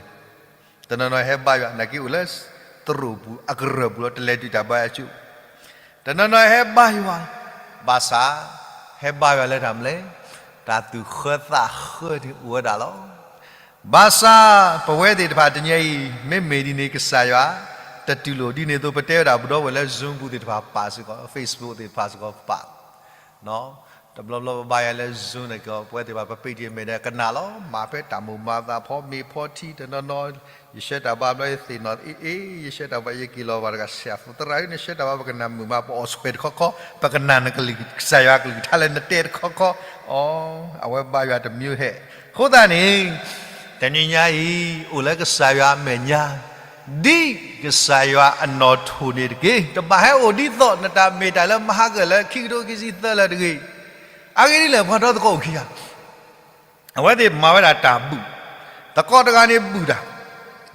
တနီၤနီၤဟဲဘါယွၤ နာ်က့အိၣ်လၢသရိာ်ပူၤ အကရၢၢ်ပူၤလီၤ တလဲၤတုၤတၢ်ဘါယွၤအကၠိ. တနီၤနီၤဟဲဘါယွၤ ဘၣ်ဆၣ် ဟဲဘါယွၤလၢတၢ်မနုၤလဲၣ်, တၢ်သူၣ်ဃၢသးဃၢန့ၣ်အိၣ်ဝဲဒၣ်လီၤ. ဘၣ်ဆၣ် ပဝဲသ့ၣ်တဖၣ်တနံၤညါအံၤ မ့မ့ၢ်ဒ်န့ၣ် ကစၢ်ယွၤ တတူၢ်လိာ်ဒ်န့ၣ်အသိး ပတဲဝဲဒၣ်ပဒီပုၢ်ဝဲၢ်လၢ Zoom ပူၤသ့ၣ်တဖၣ်ပာ်စ့ၢ်ကီး Facebook သ့ၣ်တဖၣ်စ့ၢ်ကီးပာ် တဘျီဘျီပဘါယွၤလၢ Zoom န့ၣ်ကီး ပဝဲသ့ၣ်တဖၣ် ပပ့းတ့ၢ်မဲာ်ဒီးကနၣ်လီၤ. မၤဖဲတၢ်မိၢ်မၤသးဖီမ့ၤဖီထံ တနီၤနီၤ ယဆှၢတၢ်ဘါဘျီ ယသ့ၣ်နီၣ်အ့ၣ်အ့ၣ် ယဆှၢတၢ်ဘါ ယက့ၤလီၤဘၣ်တဂၤ ဆရာ သရၣ်ဧၢ နဆှၢတၢ်ဘါ ပကနၣ်မုာ်မး ပအီၣ်ဆွဲၣ်တခီခီ ပကနၣ်နကလုၢ် ကစၢ်ယွၤကလုၢ်ကထါလၢနတဲတခီခီ အီ အဝဲဘါယွၤတမံၤဟဲ အဃိသတးန့ၣ် တနံၤညါအံၤ အိၣ်လၢကစၢ်ယွၤအမဲာ်ညါ ဒ်ကစၢ်ယွၤအနီၣ်ထိၣ်န့ၣ်တက့ၢ်. တဘၣ်ဟဲအိၣ်ဒ်သိးနတၢ်မ့ၢ်တၢ်လၢမဟါကၢၣ်လၢခံကထိခံဆံသၢလၢတဂ့ၤ. အဂ့ၢ်ဒ်လဲၣ် ပှၤဒီသကိးအိၣ်ခံဂၤ အဝဲသ့ၣ်မၤဝဲဒၣ်တၢ်ဘူၣ်, သကိးတဂၤန့ၣ်ဘူၣ်တၢ်,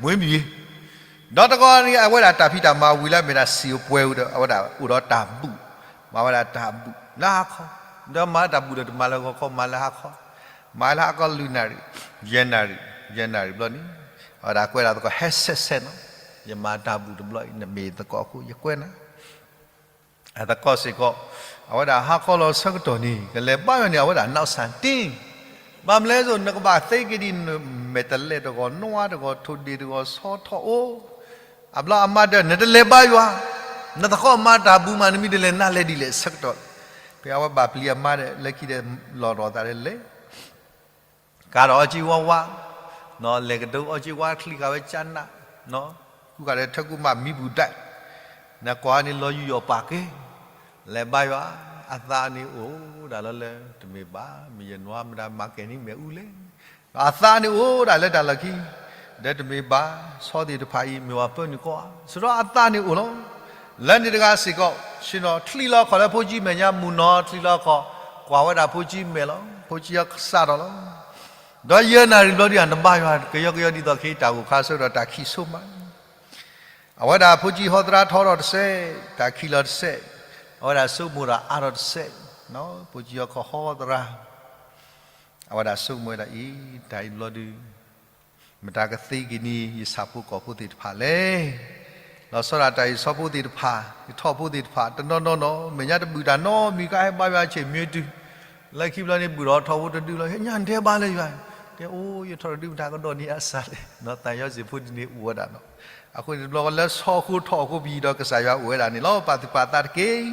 မွ့မံၤ, ဒီးတဂၤန့ၣ် အဝဲဒၣ်တၢ်ဖံးတၢ်မၤဝံၤလၢအမ့ၢ်ဒၣ်စံာ်အိၣ်ပှဲၤဝံၤဒီး အဝဲဒၣ်အိၣ်ဒီးတၢ်ဘူၣ်, မၤဝဲဒၣ်တၢ်ဘူၣ်လၢဟါခီ, ဒီးမၤတၢ်ဘူၣ်ဒီးတမၤလၢဂီၤခီ မၤလၢဟါခီ, မၤလၢဟါခီလွံၢ်နၣ်ရံၣ်, ယဲၢ်နၣ်ရံၣ်, ယဲၢ်နၣ်ရံၣ်ဘျီန့ၣ်, အဝဲဒၣ်ကွဲးဒၣ်သကိး ဟဲဆဲးဆဲးနီၤ, ယမၤတၢ်ဘူၣ်တဘျီအံၤ နမ့ၢ်သကိးအဃိ ယကွဲးနၤ အသကိးစ့ၢ်ကီး, အဝဲဒၣ်ဟါခီလီၤဆၢကတီၢ်န့ၣ် ကလဲၤဘါယွၤန့ၣ် အဝဲဒၣ်နီၢ်စၢ်တ့ၢ်, ဘၣ်မနုၤလဲၣ်သိး နကဘၣ်သ့က့ၤဒ်နမဲာ်တလဲတဂီၤ နွါတဂီၤ ထိၣ်ဒ့ၣ်တဂီၤ ဆီထီၣ်အိၣ်, အဘျီအမါတဲ နတလဲၤဘါယွၤ, နသကိးမၤတၢ်ဘူၣ်မး နမ့ၢ်တလဲၤနၤလဲၤဒ်လဲၣ်ဆၢကတီၢ်, ဖဲအဝဲဘၣ်ပျံၤအမါဒီး လၢခံဒီးလီၤဒီးသးဒီးလဲၤ ကါဒီးအီၣ်က့ဝါဝါ, လဲၤကဒိအီၣ်က့ဝါချံခးဝဲကၠါနး, ကူခးဒီးထၢကူမးမံဘူၣ်ဒၣ်, နကွၢ်န့ၣ်လီၤယူးယီၣ်ပာ်က့ၤ, လဲၤဘါယွၤ, အသးန့ၣ်အိၣ်ဒၣ်လၢလၢ တမ့ၢ်ဘၣ် မ့ၢ်ယနွါမတၤမၤကဲၤန့ၣ်မ့ၣ်အူလဲၣ်, အသးန့ၣ်အိၣ်ဒၣ်လၢတၢ်လီၢ်ခံ, ဒီးတမ့ၢ်ဘၣ် ဆီသ့ၣ်တဖၣ်အံၤ မ့ၢ်ဝဲပၢနုာ်ကီၢ်ဧါ, စရီအသးန့ၣ်အိၣ်လီၤ, လၢန့ၣ်တဂၤစ့ၢ်ကီး ဆ့ၣ်နီၤချံလီၤခီၣ်လၢဖိကၠံမဲာ်ညါ မုၢ်နီၤချံလီၤခီၣ်, ကွၢ်ဝဲဒၣ်ဖိကၠံမဲာ်လီၤ, ဖိကၠံအီၤစးထီၣ်လီၤ. ဒီးယဲၢ်နၣ်ရံၣ်ဘျီဒုး နဘါယွၤကယီကယီဒ်သိးခဲအံၤ တၢ်ဂိၢ်ခါဆၢကတီၢ်တၢ်ခံးဆိမး, အဝဲဒၣ်ဖိကၠံဟီသရၣ်ထီထီၣ်တစဲး, တၢ်ခံးလီၤတစဲး, အဝဲဒၣ်ဆိကမိၣ်တၢ်အါထီၣ်တစဲး, ဖိကၠံဟီခီဟီသရၣ်, အဝဲဒၣ်ဆိကမိၣ်ဝဲဒၣ်အံၤ တၢ်အံၤဘျီဒုး မတၤကသ့က့ၤန့ၢ် ယဆၣ်ဖိကီၢ်ဖိသ့ၣ်တဖၣ်လဲၣ်. လီၤဆီဒၣ်တၢ်အံၤ ယဆီဖိသ့ၣ်တဖၣ် ယထီၣ်ဖိသ့ၣ်တဖၣ် တနီၤနီၤနီၤ မဲာ်ညါတဘုၣ်တၢ်နီတမံၤ ကဟဲဘါယွၤဆ့ၣ်မ့ၢ်တုၤ, လၢခံဘျီန့ၣ် ဘုၣ်ထီၣ်ထီၣ်ဖိတဒုလီၤ, ညါနတဲဘါလၢယွၤ, တဲအိၣ် ယထီၣ်တဒုမတၤကဒီးန့ၢ်အစၢ်လဲၣ်, သးယီစ့ၣ်ဖိတန့ၢ်အိၣ်ဝဲဒၣ်နီၤ. အဃိန့ၣ်တဘျီလၢဆီဃိထီၣ်အဃိပယံၤဒီးကစၢ်ယွၤအိၣ်ဝဲဒၣ်န့ၣ်လီၤ ပာ်သူၣ်ပာ်သးတက့ၢ်.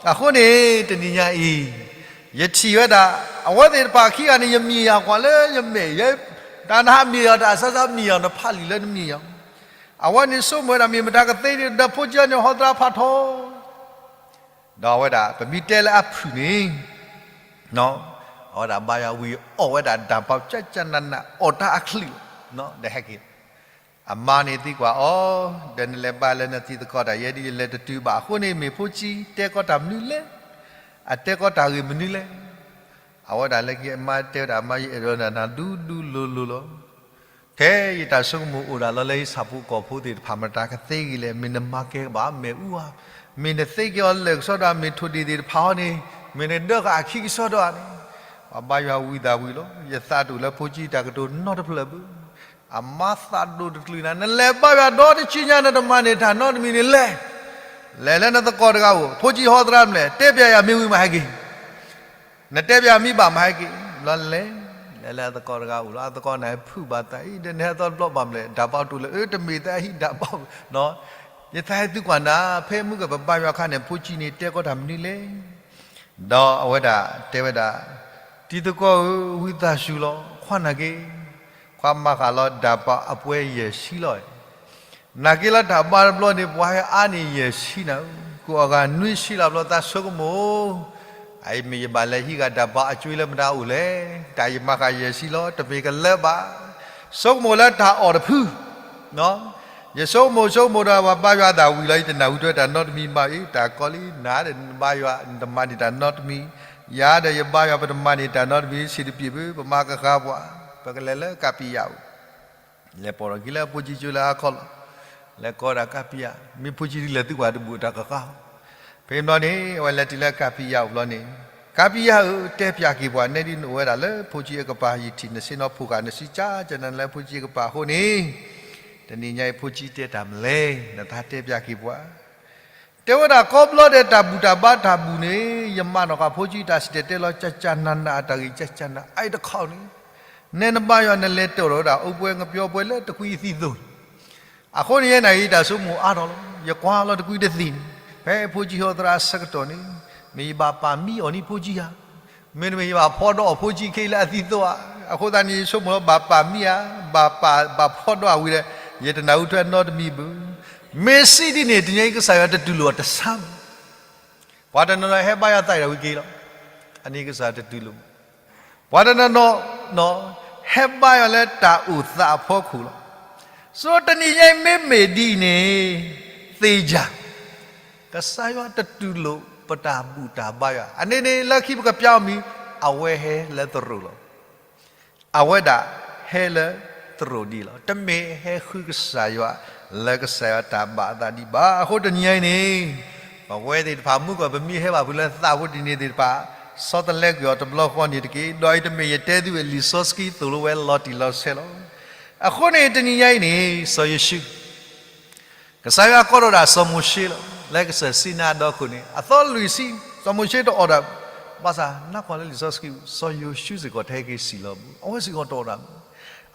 အဃိန့ၣ် တနံၤညါအံၤ ယထံၣ်ဝဲဒၣ် အဝဲသ့ၣ်တဖၣ်ခံဂၤန့ၣ် ယမံၤယၤကွၢ်လၢယမဲာ်ယဲ, တၢ်နဟးမံၤယၤ တၢ်အစါစါမံၤယၤ နဖးလံာ်လၢနမံၤယၤ, အဝဲန့ၣ်ဆိကမိၣ်ဝဲဒၣ်မ့ၢ်မတၤကသ့န့ၣ် ဒီးဖိကၠံန့ၣ်ဟီသရၣ်ဖးထီ, ဒီးအဝဲဒၣ် ပမ့ၢ်တဲလၢအဖုၣ်န့ၣ် အဝဲဒၣ်ဘါယွၤဝံၤအီၣ်ဝဲဒၣ်တၢ်ဘါကၠၢ်ကၠၢ်နးနး အီၣ်တၢ်အချံးလီၤ, ဒီးဟဲက့ၤ အမါန့ၣ်သံကွၢ်အီၤ, ဒီးနလဲၤဘါလၢနတံၤသကိးတၢ်ယဲဒ်လဲၣ်တတုၤဘၣ်အဃိန့ၣ် မ့ၢ်ဖိကၠံတဲကီးတၢ်မနုၤလဲၣ်, အတဲကီးတၢ်ဂ့ၢ်မနုၤလဲၣ်. အဝဲဒၣ်လၢခံအမါတဲဝဲဒၣ် အမါယအဲၣ်ဒိးနၤနၤဒူဒူလိၤလိၤလီၤ. ထဲယတၢ်ဆိကမိၣ်အိၣ်ဒၣ်လီၤလၢယဆၣ်ဖိကီၢ်ဖိသ့ၣ်တဖၣ် မတၤကသ့ဂ့ၤလဲၣ်, မ့ၢ်နမၤကဲကဘၣ်မဲာ်အူဧါ, မ့ၢ်နသ့က့ၤအီၤလၢာ်ကစီဒီဧါ, မ့ၢ်ထိၣ်ဒ့ၣ်သ့ၣ်တဖၣ်အီၤန့ၣ် မ့ၢ်နဒၢဃာ်အခံကစီဒီဧါန့ၣ်, ပှၤဘါယွၤဝံၤသးဝံၤလီၤ. ယသးတအိၣ်လၢဖိကၠံတၢ်ကတိၤနီတဖျၢၣ်ဘၣ်. အမါသးဒိၣ်တချုးနၤ, နလဲၤဘါယွၤဒီတဆံညါ နတမၤန့ၢ်တၢ်နီတမံၤန့ၣ်လဲၣ်. လဲၤလၢနသကိးတဂၤအိၣ်, ဖိကၠံဟီသရၣ်မလဲၣ်, တဲပျးယၤမ့ၢ်ဝံၤမးဟဲက့ၤ, နတဲပျးမ့ၢ်ဘၣ်မးဟဲက့ၤ, ဘျီလဲၤ, လဲၤလၢအသကိးတဂၤအိၣ်လီၤ. အသကိးန့ၣ်ဖုၣ်ဘၣ်သးအံၤ ဒီးနဟဲသီတဘျီဘၣ်မလဲၣ်, တၢ်ဘါတအိၣ်လၢ အၢ တမ့ၢ်သးဟံၣ်တၢ်ဘါ, ယသးဟဲသုကွၢ်နၤ, ဖဲမုၢ်ကပဘါယွၤအခါန့ၣ် ဖိကၠံန့ၣ်တဲကီးတၢ်မနုၤလဲၣ်. ဒီးအဝဲဒၣ်တဲဝဲဒၣ်, တံၤသကိးဧၢ, ဝံသးစူၤလီၤ, ခွါနာ်က့ၤ, ခွါမၤဃာ်လီၤဒၣ်ပာ်အပှဲၤယဲၢ်ဆံလီၤ. နာ်က့ၤလီၤတၢ်ဘါတဘျီန့ၣ် ပှၤဟဲအါန့ၢ်ယဲၢ်ဆံနၤ, ကအိၣ်အဂၤနွံဆံလီၤဘျီသးဆိကမိၣ်, အအံၤမ့ၢ်ယဘၣ်လဲၤဟံးဂၤဒၣ်ပာ်အကွ့လၢမတၤအိၣ်လဲၣ်, တၢ်ယမၤဃာ်ယဲၢ်ဆံလီၤ, တမ့ၢ်ကလၢဘၣ်, ဆိကမိၣ်လၢတၢ်အီၣ်တဖု ယဆိကမိၣ်ဆိကမိၣ်ဒီးပှၤဘါယွၤအသးဝံၤလီၤ, ယတနၢ်ဟူထွဲတၢ်နီတမံၤဘၣ်အံၤ, တၢ်ကီလံ, နၤဒီးနဘါယွၤ နတမၤန့ၢ်တၢ်နီတမံၤ, ယၤဒီးယဘါယွၤ ပတမၤန့ၢ်တၢ်နီတမံၤ, ဆံးတပျ့ၤဘၣ်, ပမၤကဃါပှၤ, ပကလဲၤလၢကးပံယၣ်အိၣ်, လဲၤပိာ်ထီၣ်က့ၤလၢဖိကၠံကၠိလၢအခီၣ်လီၤ, လဲၤကိးဒၣ်ကးပံယၣ်, မ့ၢ်ဖိကၠံဒ်လဲၣ်သုကွၢ်တဘူၣ်တၢ်ကဃါ ဖဲဘျီန့ၣ် အဝဲလဲၤတုၤလၢကးပံယၣ်အိၣ်ဘျီန့ၣ်, ကးပံယၣ်ဧၢ, တဲပျးက့ၤပှၤ, နဲဒ်နအိၣ်ဝဲဒၣ်လၢဖိကၠံအကပၤ, ယထံၣ်နဆ့ၣ်နီၤဖိဃာ် နစံးကၠၢ်ကၠၢ်နၤလၢဖိကၠံအကပၤအဃိန့ၣ်, တနံၤညါအံၤဖိကၠံတဲတၢ်မနုၤလဲၣ်, နသးတဲပျးက့ၤပှၤ တဲဝဲဒၣ် ကိးဘျီဒဲးတၢ်ဘူၣ်တၢ်ဘါတၢ်ဘူၣ်န့ၣ်, ယမၤနီၣ်ဃာ်ဖိကၠံတၢ်စံၣ်တဲၤတဲလီၤ ကၠၢ်ကၠၢ်နၤနၤ အတၢ်ဂ့ၢ်ကၠၢ်ကၠၢ်နၤ အအံၤတခီန့ၣ်, နဲနဘါယွၤ နလဲၤတၢၢ်ထီၣ်ဝဲဒၣ် အိၣ်ပှဲၤငပျီပှဲၤလၢတကွံအသံၣ်သိၣ်န့ၣ်, အဃိန့ၣ် ယဲန့ၣ်အံၤတၢ်ဆိကမိၣ်အါထီၣ်လီၤ. ယကွၢ်လီၤတကွံတသံၣ်န့ၣ်, ဖဲဖိကၠံဟီသရၣ်အဆၢကတီၢ်န့ၣ်, မ့ၢ်ယဘၣ်ပာ်မံအီၤန့ၣ်ဖိကၠံဧါ, မ့တမ့ၢ်ယဘၣ်ဖီဒီးအီၤဖိကၠံခဲအံၤလၢအသံၣ်သိၣ်ဧါ, အဃိသတးန့ၣ် ယဆိကမိၣ်လီၤ ဘၣ်ပာ်မံဧါ, ဘၣ်ပာ်ဘၣ်ဖီဒီးအဝံၤဒီး, ယတနၢ်ဟူထွဲနီတမံၤဘၣ်. မ့ၢ်စံးဒ်န့ၣ် တနံၤအံၤကစၢ်ယွၤတတူၢ်လိာ်အီၤတဆါဘၣ်. ပှၤတနီၤနီၤဟဲဘါယွၤသးအံၤဝံၤက့ၤလီၤ. အန့ၣ်ကစၢ်တတူၢ်လိာ်ဘၣ်. ပှၤတနီၤနီၤ ဟဲဘါယွၤလၢတၢ်အိၣ်သးအဖီခိၣ်လီၤ. ဆိတနံၤညါအံၤမ့မ့ၢ်ဒ်အံၤန့ၣ်, သ့ၣ်ညါ ကစၢ်ယွၤတတူၢ်လိာ်ပတၢ်ဘူၣ်တၢ်ဘါယွၤ. အန့ၣ်န့ၣ် လၢခံပကပျးအီၤမံၤ, အဝဲဟဲလၢသရိာ်လီၤ. အဝဲဒၣ်ဟဲလၢသရိာ်ဒံးလီၤ. တမ့ၢ်ဟဲဃုကစၢ်ယွၤ လၢကစၢ်ယွၤတၢ်ဘၣ်အသးဒံးဘၣ်. အဃိတနံၤညါအံၤန့ၣ်, ပဝဲသ့ၣ်တဖၣ် မုၢ်ကီၢ်ပမ့ၢ်ဟဲဘၣ်ဖုးလၢသးဖိတနံၤသ့ၣ်တဖၣ်, ဆီတလဲကွံာ်အီၤတဘျီဃီန့ၣ်တက့ၢ်. ဒီးအံၤတမ့ၢ်ယတဲသုဝဲလံာ်စီဆှံသိၣ်လိဝဲလီၤတံၢ်လီၤဆဲးလီၤ. အဃိန့ၣ် တနံၤညါအံၤန့ၣ် စီၤယိၤၡူ ကစၢ်ယွၤကိးထီၣ်ဒၣ်စီၤမိၤၡ့လီၤ. လၢကစၢၢ်စံနါအဒီခိၣ်န့ၣ် အသီလွံၢ်ဆံ, စီၤမိၤၡ့တအိၣ်ဒီး, ဘၣ်ဆၣ် နၢ်ကွၢ်လၢလံာ်စီဆှံ, စီၤယိၤၡူစ့ၢ်ကီးတဟဲက့ၤစံၣ်လီၤဘၣ်. အဝဲစ့ၢ်ကီးတအိၣ်ဒီး,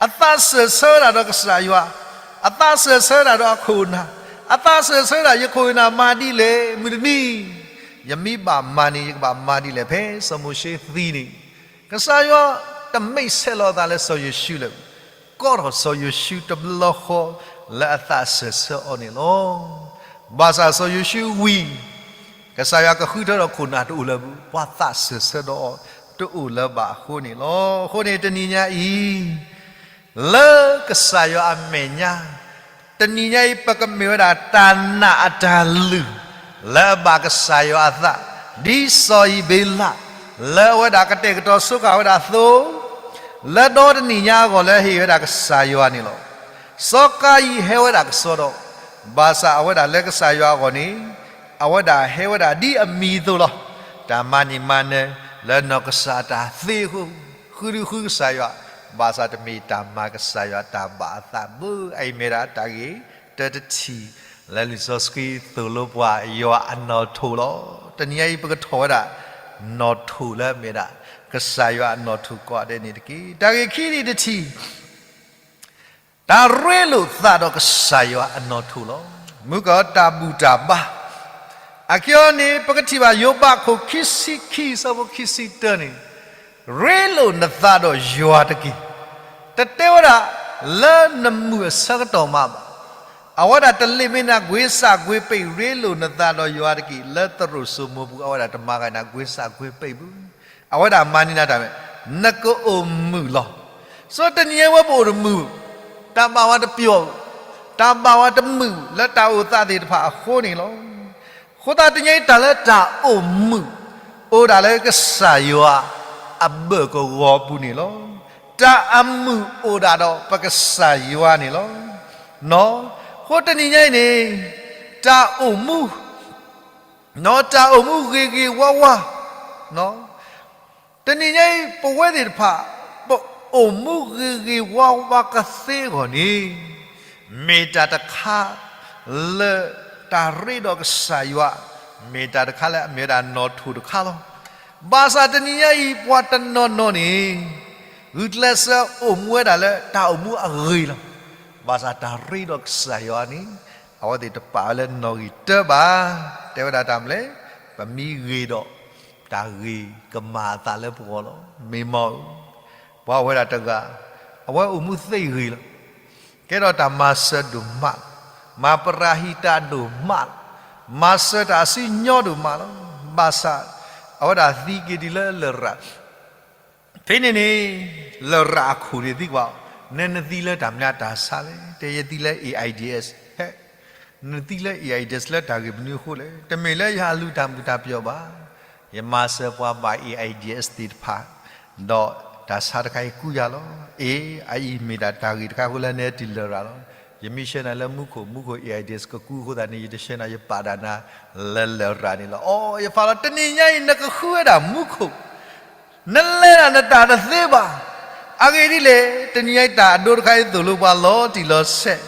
အသးစၢၢ်ဆၢဝဲဒၣ်ဒီးကစၢ်ယွၤ, အသးစၢၢ်ဆၢဝဲဒၣ်ဒီးအခိၣ်အနၢ်, အသးစၢၢ်ဆၢဝဲဒၣ်ယခိၣ်ယနၢ်မၤဒ်လဲၣ်, မုၢ်တနံၤ, ယမ့ၢ်ဘၣ်မၤန့ၣ် ယကဘၣ်မၤဒ်လဲၣ်. ဖဲစီၤမိၤၡ့သံန့ၣ်, ကစၢ်ယွၤတမ့ၢ်ဆဲးလီၤအသးလၢစီၤယိၤၡူလၢၤ, ကိးထီၣ်စီၤယိၤၡူတဘျီဃီလၢအသးစၢၢ်ဆၢအီၤန့ၣ်လီၤ. ဘၣ်ဆၣ်စီၤယိၤၡူဝံၤ, ကစၢ်ယွၤကဃုထၢဒီးခိၣ်နၢ်တအိၣ်လၢၤဘၣ်, ပှၤသးစၢၢ်ဆၢဒီးအီၤတအိၣ်လၢၤဘၣ်အဃိန့ၣ်လီၤ. အဃိန့ၣ်တနံၤညါအံၤ လၢကစၢ်ယွၤအမဲာ်ညါ, တနံၤညါအံၤ ပကမ့ၢ်ဝဲဒၣ်တၢ်နာ်အတၢ်လုၢ်, လၢအဘၣ်ကစၢ်ယွၤအသး, ဒ်စီၤဧ့ၤဘ့လး လၢအဝဲဒၣ်ကတဲာ်ကတီၤဆိဃာ်ဝဲဒၣ်အသိး, လၢဒီတနံၣ်ညါအဂီၢ်လၢဟ့ၣ်ဝဲဒၣ်ကစၢ်ယွၤန့ၣ်လီၤ. စီၤကၤယံၣ်ဟဲဝဲဒၣ်ကစီဒီ, ဘၣ်ဆၣ်အဝဲဒၣ်လၢကစၢ်ယွၤအဂီၢ်န့ၣ် အဝဲဒၣ်ဟဲဝဲဒၣ်ဒ်အမံၤအသိးလီၤ. တၢ်မၤန့ၢ်မၤနၢၤ လၢနီၢ်ကစၢ်အတၢ်သ့အဃိ, ဃုဒုဃုကစၢ်ယွၤ, ဘၣ်ဆၣ်တမ့ၢ်တၢ်မၤကစၢ်ယွၤတၢ်ဘၣ်အသးဘၣ်. အအံၤမ့ၢ်ဒၣ်တၢ်ဂ့ၢ်တၢတထံၣ် လၢလံာ်စီဆှံသိၣ်လိပှၤယွၤအနီၣ်ထိၣ်လီၤ. တနံၤအံၤပကထီၣ်ဝဲဒၣ် နီၣ်ထိၣ်လၢအမ့ၢ်ဒၣ် ကစၢ်ယွၤအနီၣ်ထိၣ်ကိးဂၤဒဲးန့ၣ်တက့ၢ်. တၢ်ဂ့ၢ်ခံန့ၣ်တထံၣ် တၢ်ရ့လိာ်သးဒီးကစၢ်ယွၤအနီၣ်ထိၣ်လီၤ. မုၢ်ကီၢ်တၢ်ဘူၣ်တၢ်ဘါ, အခဲအံၤန့ၣ် ပကထံၣ်ဘၣ်ယိၤဘးခိၣ်ခံဆံခံ ဆၢဖိခံဆံတၢန့ၣ်, ရ့လိာ်နသးဒီးယွၤတက့ၢ်. တတဲဝဲဒၣ်လၢနမုၢ်အဆၢကတီၢ်မးဘၣ်. အဝဲဒၣ်တလ့ၣ်မ့ၢ်နၤကွ့စၢ်ကွ့ပ့း ရ့လိာ်နသးဒီးယွၤတက့ၢ်. လၢသရိာ်စိမိၤပူၤ အဝဲဒၣ်တမၤဂၤနၤကွ့စၢ်ကွ့ပ့းဘၣ်. အဝဲဒၣ်မၤန့ၢ်နၤတၢ်မ့ၢ် နကအိၣ်မုာ်လီၤ. စီၤတနံၤအံၤဝဲပအိၣ်တမုာ်, တၢ်ဘၣ်ဝဲတပျီၤ, တၢ်ဘၣ်ဝဲတမုာ်လၢတၢ်အိၣ်သးသ့ၣ်တဖၣ်အဃိန့ၣ်လီၤ. အဃိသတးတနံၤအံၤတၢ်လၢတၢ်အိၣ်မုာ် အိၣ်ဒၣ်လၢကစၢ်ယွၤအဘၢၣ်ကဝီၤပူၤန့ၣ်လီၤ. တၢ်အမုာ်အိၣ်ဒၣ်ဒီးပကစၢ်ယွၤန့ၣ်လီၤ. အဃိတနံၤညါအံၤန့ၣ် တၢ်အိၣ်မူ တၢ်အိၣ်မူဂ့ၤဂ့ၤဝါဝါ, တနံၤညါအံၤ ပဝဲသ့ၣ်တဖၣ် ပအိၣ်မူဂ့ၤဂ့ၤဝါဝါကသ့အဂီၢ်န့ၣ် မ့ၢ်တၢ်တခါလၢတၢ်ရ့ဒီးကစၢ်ယွၤ, မ့ၢ်တၢ်တခါလၢအမ့ၢ်ဝဲဒၣ်နီၣ်ထိၣ်တခါလီၤ. ဘၣ်ဆၣ်တနံၤညါအံၤ ပှၤတနီၤနီၤန့ၣ် ဂုာ်ကျဲးစၢးအိၣ်မူဝဲဒၣ်လၢတၢ်အိၣ်မူအဂ့ၤလီၤ. ဘၣ်ဆၣ်တၢ်ရ့ဒီးကစၢ်ယွၤန့ၣ် အဝဲသ့ၣ်တပာ်ဝဲလၢနီၣ်ဂံၢ်တၢဘၣ်. တဲဝဲဒၣ်တၢ်မနုၤလဲၣ်, ပမ့ၢ်ဂ့ၤဒီး တၢ်ဂ့ၤကမၤအသးလၢပဂီၢ်လီၤ. မ့ၢ်မ့ၢ်ဧိၤ, ပှၤဝဲဒၣ်တဂၤ အဝဲအိၣ်မူသ့ဂ့ၤလီၤ. ကဲထီၣ်တၢ်မၤစၢၤဒိၣ်မးလီၤ. မၤပရၤဟံးတၢ်ဒိၣ်မးလီၤ. မၤစၢၤတၢ်အစုညီဒိၣ်မးလီၤ. ဘၣ်ဆၣ် အဝဲဒၣ်သံက့ၤဒ်လၢလရာ် ဖဲန့ၣ်န့ၣ် လရာ်အခိၣ်န့ၣ်သံကွၢ်အီၤ, နနသံလၢတၢ်မနုၤတၢ်ဆါလဲၣ်. တဲယသံလၢ AIDS. ဟဲ, နသံလၢ AIDS လၢတၢ်ဂ့ၢ်မနုၤအဃိလဲၣ်. တမ့ၢ်လၢယဟးလူၤတၢ်မုာ်တၢ်ပျီၢ်ဘၣ်. ယမၤစၢၤပှၤဘၣ် AIDS သ့ၣ်တဖၣ်, ဒီးတၢ်ဆါတခါအံၤကူယၤလီၤ. အ့ အအံၤမ့ၢ်ဒၣ်တၢ်ဂ့ၢ်တခါအဃိလၢနဟဲတုၤလရာ်လီၤ. ယမ့ၢ်ဆှၢနၤလၢမူခိၣ်, မူခိၣ် AIDS ကကူအဃိသတးန့ၣ် ယတဆှၢနၤ, ယပာ်ဒၣ်နၤလၢလရာ်န့ၣ်လီၤ. အိ ယဖးလီၤ, တနံၤညါအံၤ နကဃုဝဲဒၣ်မူခိၣ် နလဲၤဒၣ်နတၢ်တသ့ဘၣ်. အဂ့ၢ်ဒ်လဲၣ်, တနံၤညါအံၤတၢ်အဒိတခါအံၤသိၣ်လိပှၤလီၤတံၢ်လီၤဆဲး,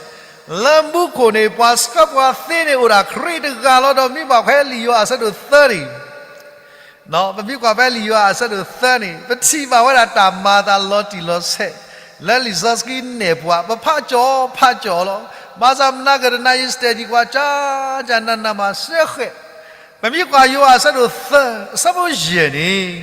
လၢမူခိၣ်န့ၣ် ပှၤဆှၢပှၤသ့န့ၣ်အိၣ်ဒၣ်ခရံာ်တဂၤလီၤ. ဒီးမ့ၢ်ဘၣ်ဖဲလံာ်ယိၤဟၣ်အဆၢဒိၣ်သၢန့ၣ် ပမ့ၢ်ကွၢ်ဖဲလံာ်ယိၤဟၣ်အဆၢဒိၣ်သၢန့ၣ် ပထံၣ်ဘၣ်ဝဲဒၣ်တၢ်မၤအသးလီၤတံၢ်လီၤဆဲး လၢလံာ်စီဆှံနဲၣ်ပှၤ, ပဖးကၠီဖးကၠီလီၤ. ဘၣ်ဆၣ်မနၤကတနၤယစတဲာ်ကံကွၢ်ကၠၢ်ကၠၢ်နးနးမၤစၢဃဲး, ပမ့ၢ်ကွၢ်ယိၤဟၣ်အဆၢဒိၣ်သၢ အဆၢဖိယဲၢ်န့ၣ်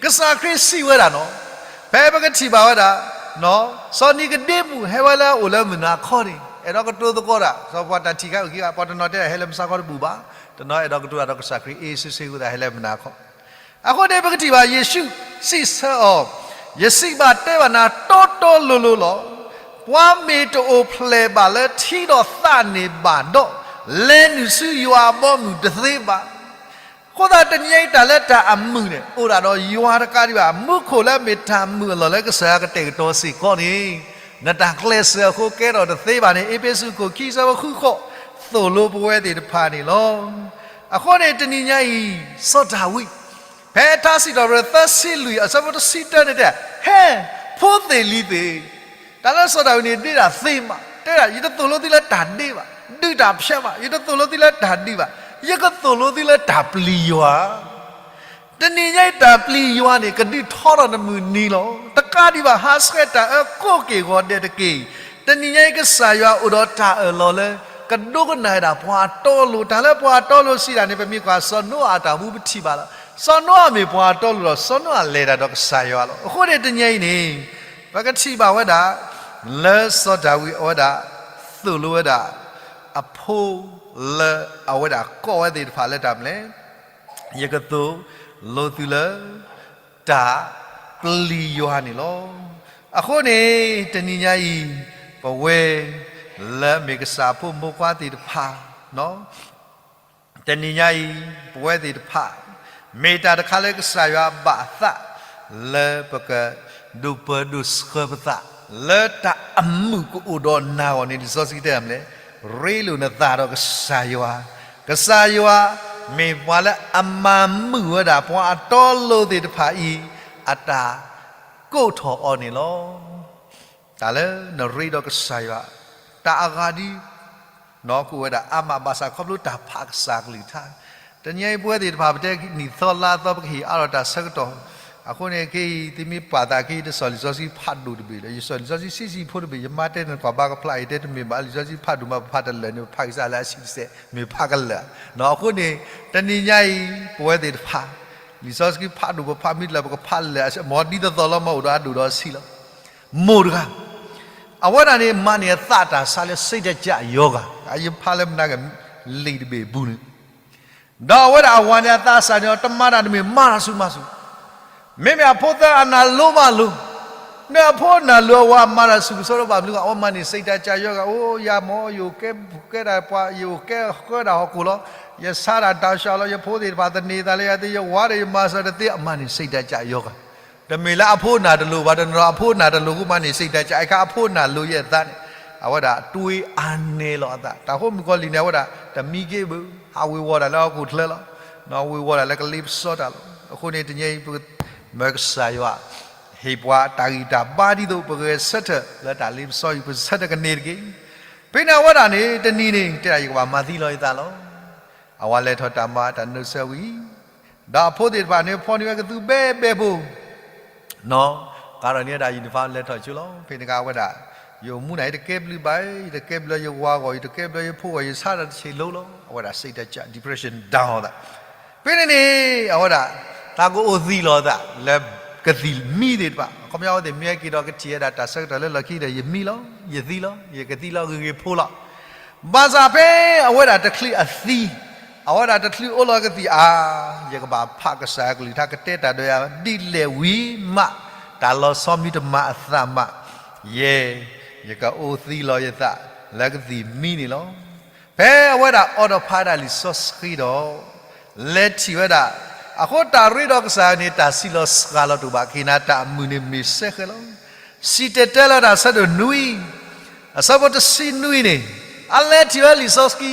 ကစၢ်ခရံာ်စံးဝဲဒၣ်နီၤ, ဖဲပကထံၣ်ဘၣ်ဝဲဒၣ် စီၤနံၤကဒ့မူးဟဲဝဲလၢအအိၣ်လၢမုၢ်နၤခီန့ၣ် အဲၣ်ဒိးကတိၤသကိးတၢ်, စီၤပှၤတၢ်ထံၣ်ခါအုၣ်ခံဂၤ ပှၤတနီၤတဲဟဲလၢမုၢ်ဆါခီတဘူၣ်ဘၣ်, တနီၤအဲၣ်ဒိးကတိၤတၢ်ဒီးကစၢ်ခရံာ် အ့ စ့စ့အဃိသတးဟဲလၢမုၢ်နၤခီ. အဃိန့ၣ် ပကထံၣ်ဘၣ်ယ့ၣ်ၡူးစံးဆၢအီၤ, ယစံးဘၣ်တဲဘၣ်နၤတီတီလိၤလိၤလီၤ. ပှၤမ့ၢ်တအိၣ်ဖျဲၣ်ဘၣ်လၢထံဒီးသးန့ၣ်ဘၣ်ဒီး လဲၤနုာ်ဆူယွၤအဘီအမုၢ်တသ့ဘၣ်. အဃိသတးတနံၤအံၤတၢ်လၢတၢ်အမုာ်န့ၣ် အိၣ်ဒၣ်ဒီးယွၤတကးဒံးဘၣ်. မူခိၣ်လၢမ့ၢ်တၢ်မုာ်အလီၢ်လၢကစၢ်ယွၤကတဲာ်ကတီၤစ့ၢ်ကီးန့ၣ် နတၢ်ကျဲးစၢးအဃိကဲထီၣ်တသ့ဘၣ်န့ၣ် အ့းဖ့းစူးခိၣ်ခံဆၢဖိဃုဃိး သိၣ်လိပဝဲသ့ၣ်တဖၣ်န့ၣ်လီၤ. အဃိန့ၣ်တနံၤညါအံၤ စီၤဒၤဝံး ဖဲထါစံးထီၣ်ပတြၢၤသၢဆံလွံၢ်အဆၢဖိတဆံတၢန့ၣ်တဲ ဟဲ, ဖိသ့ၣ်လံၤသ့ၣ်, တၢ်လၢစီၤဒၤဝံးန့ၣ် ဒ့တၢ်သ့မး, တဲဒၣ် ယတသိၣ်လိသုလၢတၢ်ဒ့ဘၣ်, ဒုးတၢ်ဖျဲးဘၣ်, ယတသိၣ်လိသုလၢတၢ်ဒုးဘၣ်, ယကသိၣ်လိသုလၢတၢ်ပျံၤယွၤ. တနံၤညါအံၤတၢ်ပျံၤယွၤန့ၣ် ကဒုးထီထီၣ်နမုၢ်နံၤလီၤ. တကးဒံးဘၣ် ဟးဆှဲးတၢ်အၢကိးက့ၢ်ဂီၤဒဲးတက့ၢ်. တနံၤညါအံၤကစၢ်ယွၤအိၣ်ဒီးတၢ်အၢၣ်လီၤလၢ ကဒိကနၣ်ဝဲဒၣ်ပှၤအတီအလိၤ, တၢ်လၢပှၤအတီအလိၤစံးဒၣ်န့ၣ် ပမ့ၢ်ကွၢ်စီၤနိအၤအတၢ်အိၣ်မူပထံၣ်ဘၣ်လီၤ. စီၤနိအၤမ့ၢ်ပှၤအတီအလိၤဒီး စီၤနိအၤလဲၤတၢ်ဒီးကစၢ်ယွၤလီၤ. အဃိန့ၣ်တနံၤအံၤန့ၣ် ပကထံၣ်ဘၣ်ဝဲဒၣ် လၢစီၤဒၤဝံးအဝဲဒၣ် သိၣ်လိဝဲဒၣ် အဖိလၢအဝဲဒၣ်ကိးဝဲသ့ၣ်တဖၣ်လၢတၢ်မနုၤလဲၣ်, ယကသိၣ်လိသုလၢ တၢ်ပျံၤယွၤန့ၣ်လီၤ. အဃိန့ၣ် တနံၤညါအံၤ ပဝဲလၢအမ့ၢ်ကစၢ်အဖိမုၣ်ဖိခွါသ့ၣ်တဖၣ် နီၤ ပ တနံၤညါအံၤ ပဝဲသ့ၣ်တဖၣ် မ့ၢ်တၢ်တခါလၢကစၢ်ယွၤဘၣ်အသး လၢပကဒိၣ်ပၢဒိၣ်ဆှၢပသး လၢတၢ်အမုာ်ကအိၣ်ဒီးနၤအဂီၢ်န့ၣ် လံာ်စီဆှံတဲဒၣ်မနုၤလဲၣ်, ရ့လိာ်နသးဒီးကစၢ်ယွၤ, ကစၢ်ယွၤ မ့ၢ်ပှၤလၢအမၤမုာ်ဝဲဒၣ် ပှၤအတီအလိၤသ့ၣ်တဖၣ်အံၤ အတၢ်ကိးထီၣ်အီၤန့ၣ်လီၤ. တၢ်လၢနရ့ဒီးကစၢ်ယွၤ တၢ်အဂၤဒ် နီၢ်ကအိၣ်ဝဲဒၣ်အါမး ဘၣ်ဆၣ်ခီဖျိတၢ်ဖးကစၢ်အကလုၢ်ကထါ, တနံၤအံၤပဝဲသ့ၣ်တဖၣ် ပတဲနံၣ်သီလါသီ ပကဟ့ၣ်အါထီၣ်တၢ်ဆၢကတီၢ်, အဃိန့ၣ်ခဲအံၤ သုမ့ၢ်ပာ်သးခဲအံၤ တစီၣ်လံာ်စီဆှံဖးဒိၣ်တဘ့ၣ်လၢ ယစီၣ်လံာ်စီဆှံဆံးဆံးဖိတဘ့ၣ် ယမါတဲန့ၣ်ကွၢ်ဘါကဖျါအံၤ တဲတမ့ၢ်ဘၣ် လံာ်စီဆှံဖးဒိၣ်မး ပဖးတလၢာ်န့ၣ် ပဖးကစၢ်လၢအဆံးတစဲး မ့ၢ်ဖးကလၢာ်, အဃိန့ၣ် တနံၤညါအံၤ ပဝဲသ့ၣ်တဖၣ် လံာ်စီဆှံဖးဒိၣ်ပဖးမံၤတလၢာ် ပကဖးလၢာ် မ်ဒ်သိးသိးလီၤ မ့ၢ်အိၣ်ဒီးအဒိၣ်ဒီးအဆံးလီၤ. မိၢ်တဂၤ အဝဲဒၣ်န့ၣ် မၤန့ၢ်အသးတၢ်ဆါလၢ စိတ်ဓာတ်ကျရောဂါ ယဖးလၢမနုၤက လံာ်တဘ့ၣ်အပူၤန့ၣ်, ဒီးအဝဲဒၣ်အဝၤန့ၣ် အသးစၢ်န့ၣ် တမၤတၢ်တမ့ၢ် မၤတၢ်ဆူၣ်မၤဆူၣ်, မ့မ့ၢ်အဖိသၢအနၢ်လိၤမးလိၤ, ဒီးအဖိအနၢ်လိၤအဝၤမၤတၢ်ဆူၣ်ကစီဒီးဘၣ်မနုၤ အဝဲမၤန့ၢ် စိတ်ဓာတ်ကျရောဂါ အိၣ်ယၤမ့ၢ် ယအိၣ်ကဲကဲဒၣ်ပှၤ ယအိၣ်ကဲဃၢဒၣ်ဟီၣ်ခိၣ်လီၤ, ယဆါတၢ်တၢ်ဆှးလီၤ ယဖိသ့ၣ်တဖၣ်သန့ၤသးလၢယၤသ့ ယဝၤဒီးယမၤစၢၤတသ့ အမၤန့ၢ် စိတ်ဓာတ်ကျရောဂါ တမ့ၢ်လၢအဖိအနၢ်တလိၤဘၣ် တနီၤအဖိအနၢ်တလိၤဃိမးန့ၣ် စိတ်ဓာတ်ကျ အခါအဖိအနၢ်လိၤယဲၢ်အသးန့ၣ်, အဝဲဒၣ်တွ့အါန့ၢ်လီၤအသး တၢ်ဃိမုၣ်ကီၤလံၢ်န့ၣ် အဝဲဒၣ်တမံက့ဘၣ် ဟးဝ့ၤဝီၤတၢ်လၢဟီၣ်ခိၣ်ချၢလီၤ, ဝ့ၤဝီၤတၢ်လၢကလ့ပစီတၢ်လီၤ. အဃိန့ၣ် တနံၤအံၤ ပမၢကစၢ်ယွၤ ဟ့ၣ်ပှၤတၢ်ဂံၢ်တၢ်ဘါဒ်သိး ပဂဲၤဆၢထၢၣ်လၢတၢ်လ့ပစီအံၤ ပဆၢထၢၣ်ကန့ၢ်တက့ၢ်. ဖဲန့ၣ်အဝဲဒၣ်န့ၣ် တနံၤန့ၣ် တဲဒၣ်ယကဘၣ်မၤသံလီၤယသးလီၤ. အဝဲလဲၤထီၣ်တၢ်မၤတၢ်နုာ်ဆၢဝံၤ ဒီးအဖိသ့ၣ်တဖၣ်န့ၣ် ဖီၣ်န့ၢ်ဝဲကသူဘဲဘဲဖိ နီၢ် ကၤထီၣ်န့ၢ်ဝဲဒၣ် uniform လဲၤထီၣ်ဆိလီၤ. ဖဲန့ၣ်အခါဝဲဒၣ် ယအိၣ်မူန့ၣ် ယတကဲဘျုးဘၣ်, ယတကဲဘျုးယဝၤအဂီၢ်, ယတကဲဘျုးယဖိအဂီၢ်, ယဆါတၢ်တဆံးလိၤလီၤ. အဝဲဒၣ် စိတ်ဓာတ်ကျ depression down သး. ဖဲန့ၣ်န့ၣ် အဝဲဒၣ် သးကအိၣ်သံလီၤသးလၢကသံၣ်မံသ့ၣ်တဖၣ်, အခီပညီအဝဲသ့ၣ်မ့ၢ်ဟဲက့ၤဒီးကထံၣ်ဝဲဒၣ်တၢ်ဆၢကတီၢ်လၢလီၢ်ခံဒီး ယမံလီၤ, ယသံလီၤ, ယကသံလီၤဂ့ၤဂ့ၤဖိလီၤ. ဘၣ်ဆၣ်ဖဲအဝဲဒၣ်တချုးအသံ, အဝဲဒၣ်တချုးအိၣ်လီၤကသံၣ်အါ, ယကဘၣ်ဖးကစၢ်အကလုၢ်ကထါ ကတဲတၢ်ဒီးယၤဒ်လဲၣ်ဝံၤမး, တၢ်လီၤဆီမ့ၢ်တမၤအသးမး, ယဲ, ယကအိၣ်သံလီၤယသးလၢကသံၣ်မံန့ၣ်လီၤ. ဖဲအဝဲဒၣ်အိးထီၣ်ဖးဒၣ်လံာ်စီဆှံဒီး လဲၤထံၣ်ဝဲဒၣ်, အဃိတၢ်ရ့ဒီးကစၢ်န့ၣ် တၢ်စံးလီၤစှၤလီၤတအိၣ်ဘၣ်, ကဟ့ၣ်နၤတၢ်အမုာ်န့ၣ်မ့ၢ်စဲဃဲလီၤ. စံၣ်တဲၤတဲလီၤတၢ်ဆၢဒိၣ်နွံ, အဆၢဖိတဆံနွံန့ၣ်, အလဲၤထံၣ်ဝဲလံာ်စီဆှံ,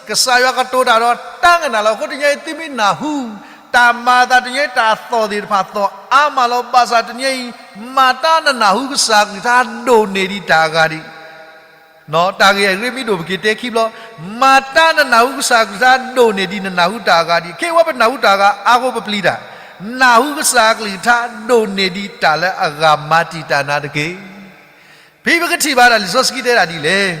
ကစၢ်ယွၤကတိၤတၢ်ဒီးတၢ်ကနၣ်လီၤ. အဃိတနံၤအံၤသုမ့ၢ်နၢ်ဟူ တၢ်မၤအသးတနံၤအံၤ တၢ်သီၣ်သ့ၣ်တဖၣ်သီၣ်အါမးလီၤ. ဘၣ်ဆၣ်တနံၤအံၤ မၤတၢ်နနၢ်ဟူကစၢ်အကလုၢ်ကထါဒိၣ်န့ၢ်ဒံးတၢ်အဂၤဒံး တၢ်ဂ့ၢ်အရ့မ့ၢ်ဒိၣ်ပက့ၤတဲခံဘျီ, မၤတၢ်နနၢ်ဟူကစၢ်အကလုၢ်ကထါဒိၣ်န့ၢ်ဒံးနနၢ်ဟူတၢ်အဂၤဒံး. ခဲအံၤဝဲပနၢ်ဟူတၢ်အဂၤအါဃိပပျံၤတၢ်, နၢ်ဟူကစၢ်အကလုၢ်ကထါဒိၣ်န့ၢ်ဒံးတၢ်လၢအဂၤမၤတံာ်တာ်နၤတက့ၢ်. ဖဲပကထံၣ်ဘၣ်ဒၣ်လံာ်စီဆှံတဲဒၣ်ဒ်လဲၣ်,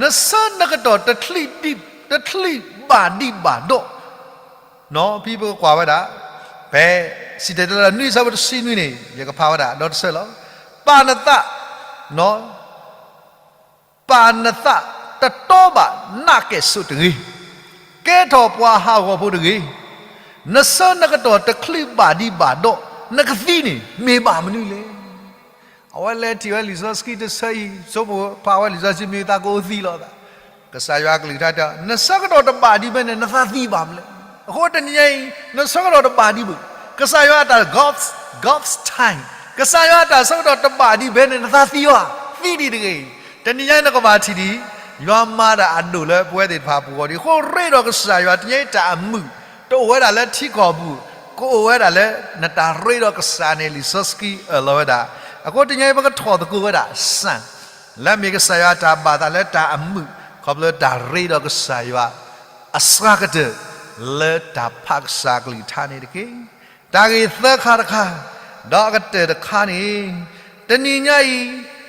နဆၢနကတီၢ်တချုးဒံး, တချုးဘၣ်ဒံးဘၣ်ဒီး ဖဲပကကွၢ်ဝဲဒၣ်, ဖဲ စံၣ်တဲၤတဲလီၤနွံဆၢဖိတဆံနွံန့ၣ် ယကဖးဝဲဒၣ်ဒီးတဆၢလီၤ. ပာ်နသး, ပာ်နသးတတီဘၣ်နးကဲၣ်ဆိးတဂ့ၤ, ကဲထီၣ်ပှၤဟးဂီၤဖိတဂ့ၤ. နဆၢနကတီၢ်တချုးဘၣ်ဒံးဘၣ်ဒီး နကသံန့ၣ် မ့ၢ်ဘၣ်မနုၤလဲၣ်. အဝဲလဲၤထံၣ်ဝဲလံာ်စီဆှံတဆၢအံၤ ဆိကမိၣ်ဖးဝဲလံာ်စီဆှံမ့ၢ်သးကအိၣ်သံလီၤသး ကစၢ်ယွၤအကလုၢ်ကထါတဲ နဆၢကတီၢ်တဘၣ်ဒံးဘၣ်န့ၣ် နသးသံဘၣ်မနုၤလဲၣ်. အဃိတနံၤညါအံၤ နဆၢကတီၢ်တဘၣ်ဒံးဘၣ်. ကစၢ်ယွၤအတၢ် God's, God's time, ကစၢ်ယွၤအတၢ်ဆၢကတီၢ်တဘၣ်ဒံးဘၣ်န့ၣ် နသးသံအီၤ, သံဒံးတဂ့ၤ. တနံၤညါအံၤနကဘၣ်ထံၣ်ဒံး ယွၤမၤတၢ်အဒိၣ်လၢပဝဲသ့ၣ်တဖၣ်အပူၤအဂီၢ်ဒံး. အဃိရ့ဒီးကစၢ်ယွၤ တနံၤညါအံၤတၢ်အမုာ် တအိၣ်ဝဲဒၣ်လၢထံကီၢ်ပူၤ, ကအိၣ်ဝဲဒၣ်လၢနတၢ်ရ့ဒီးကစၢ်န့ၣ် လံာ်စီဆှံအၢၣ်လီၤဝဲဒၣ်. အဃိတနံၤညါအံၤ ပကထီၣ်သကိးဝဲဒၣ် စၣ် လၢအမ့ၢ်ကစၢ်ယွၤအတၢ်ဘၣ်သးလၢတၢ်အမုာ် ခီဖျိတၢ်ရ့ဒီးကစၢ်ယွၤ အစှၤကတၢၢ် လၢတၢ်ဖးကစၢ်အကလုၢ်ကထါန့ၣ်တက့ၢ်. တၢ်ဂ့ၢ်သၢခါတခါ, ဒီးအကတၢၢ်တခါန့ၣ်, တနံၤညါအံၤ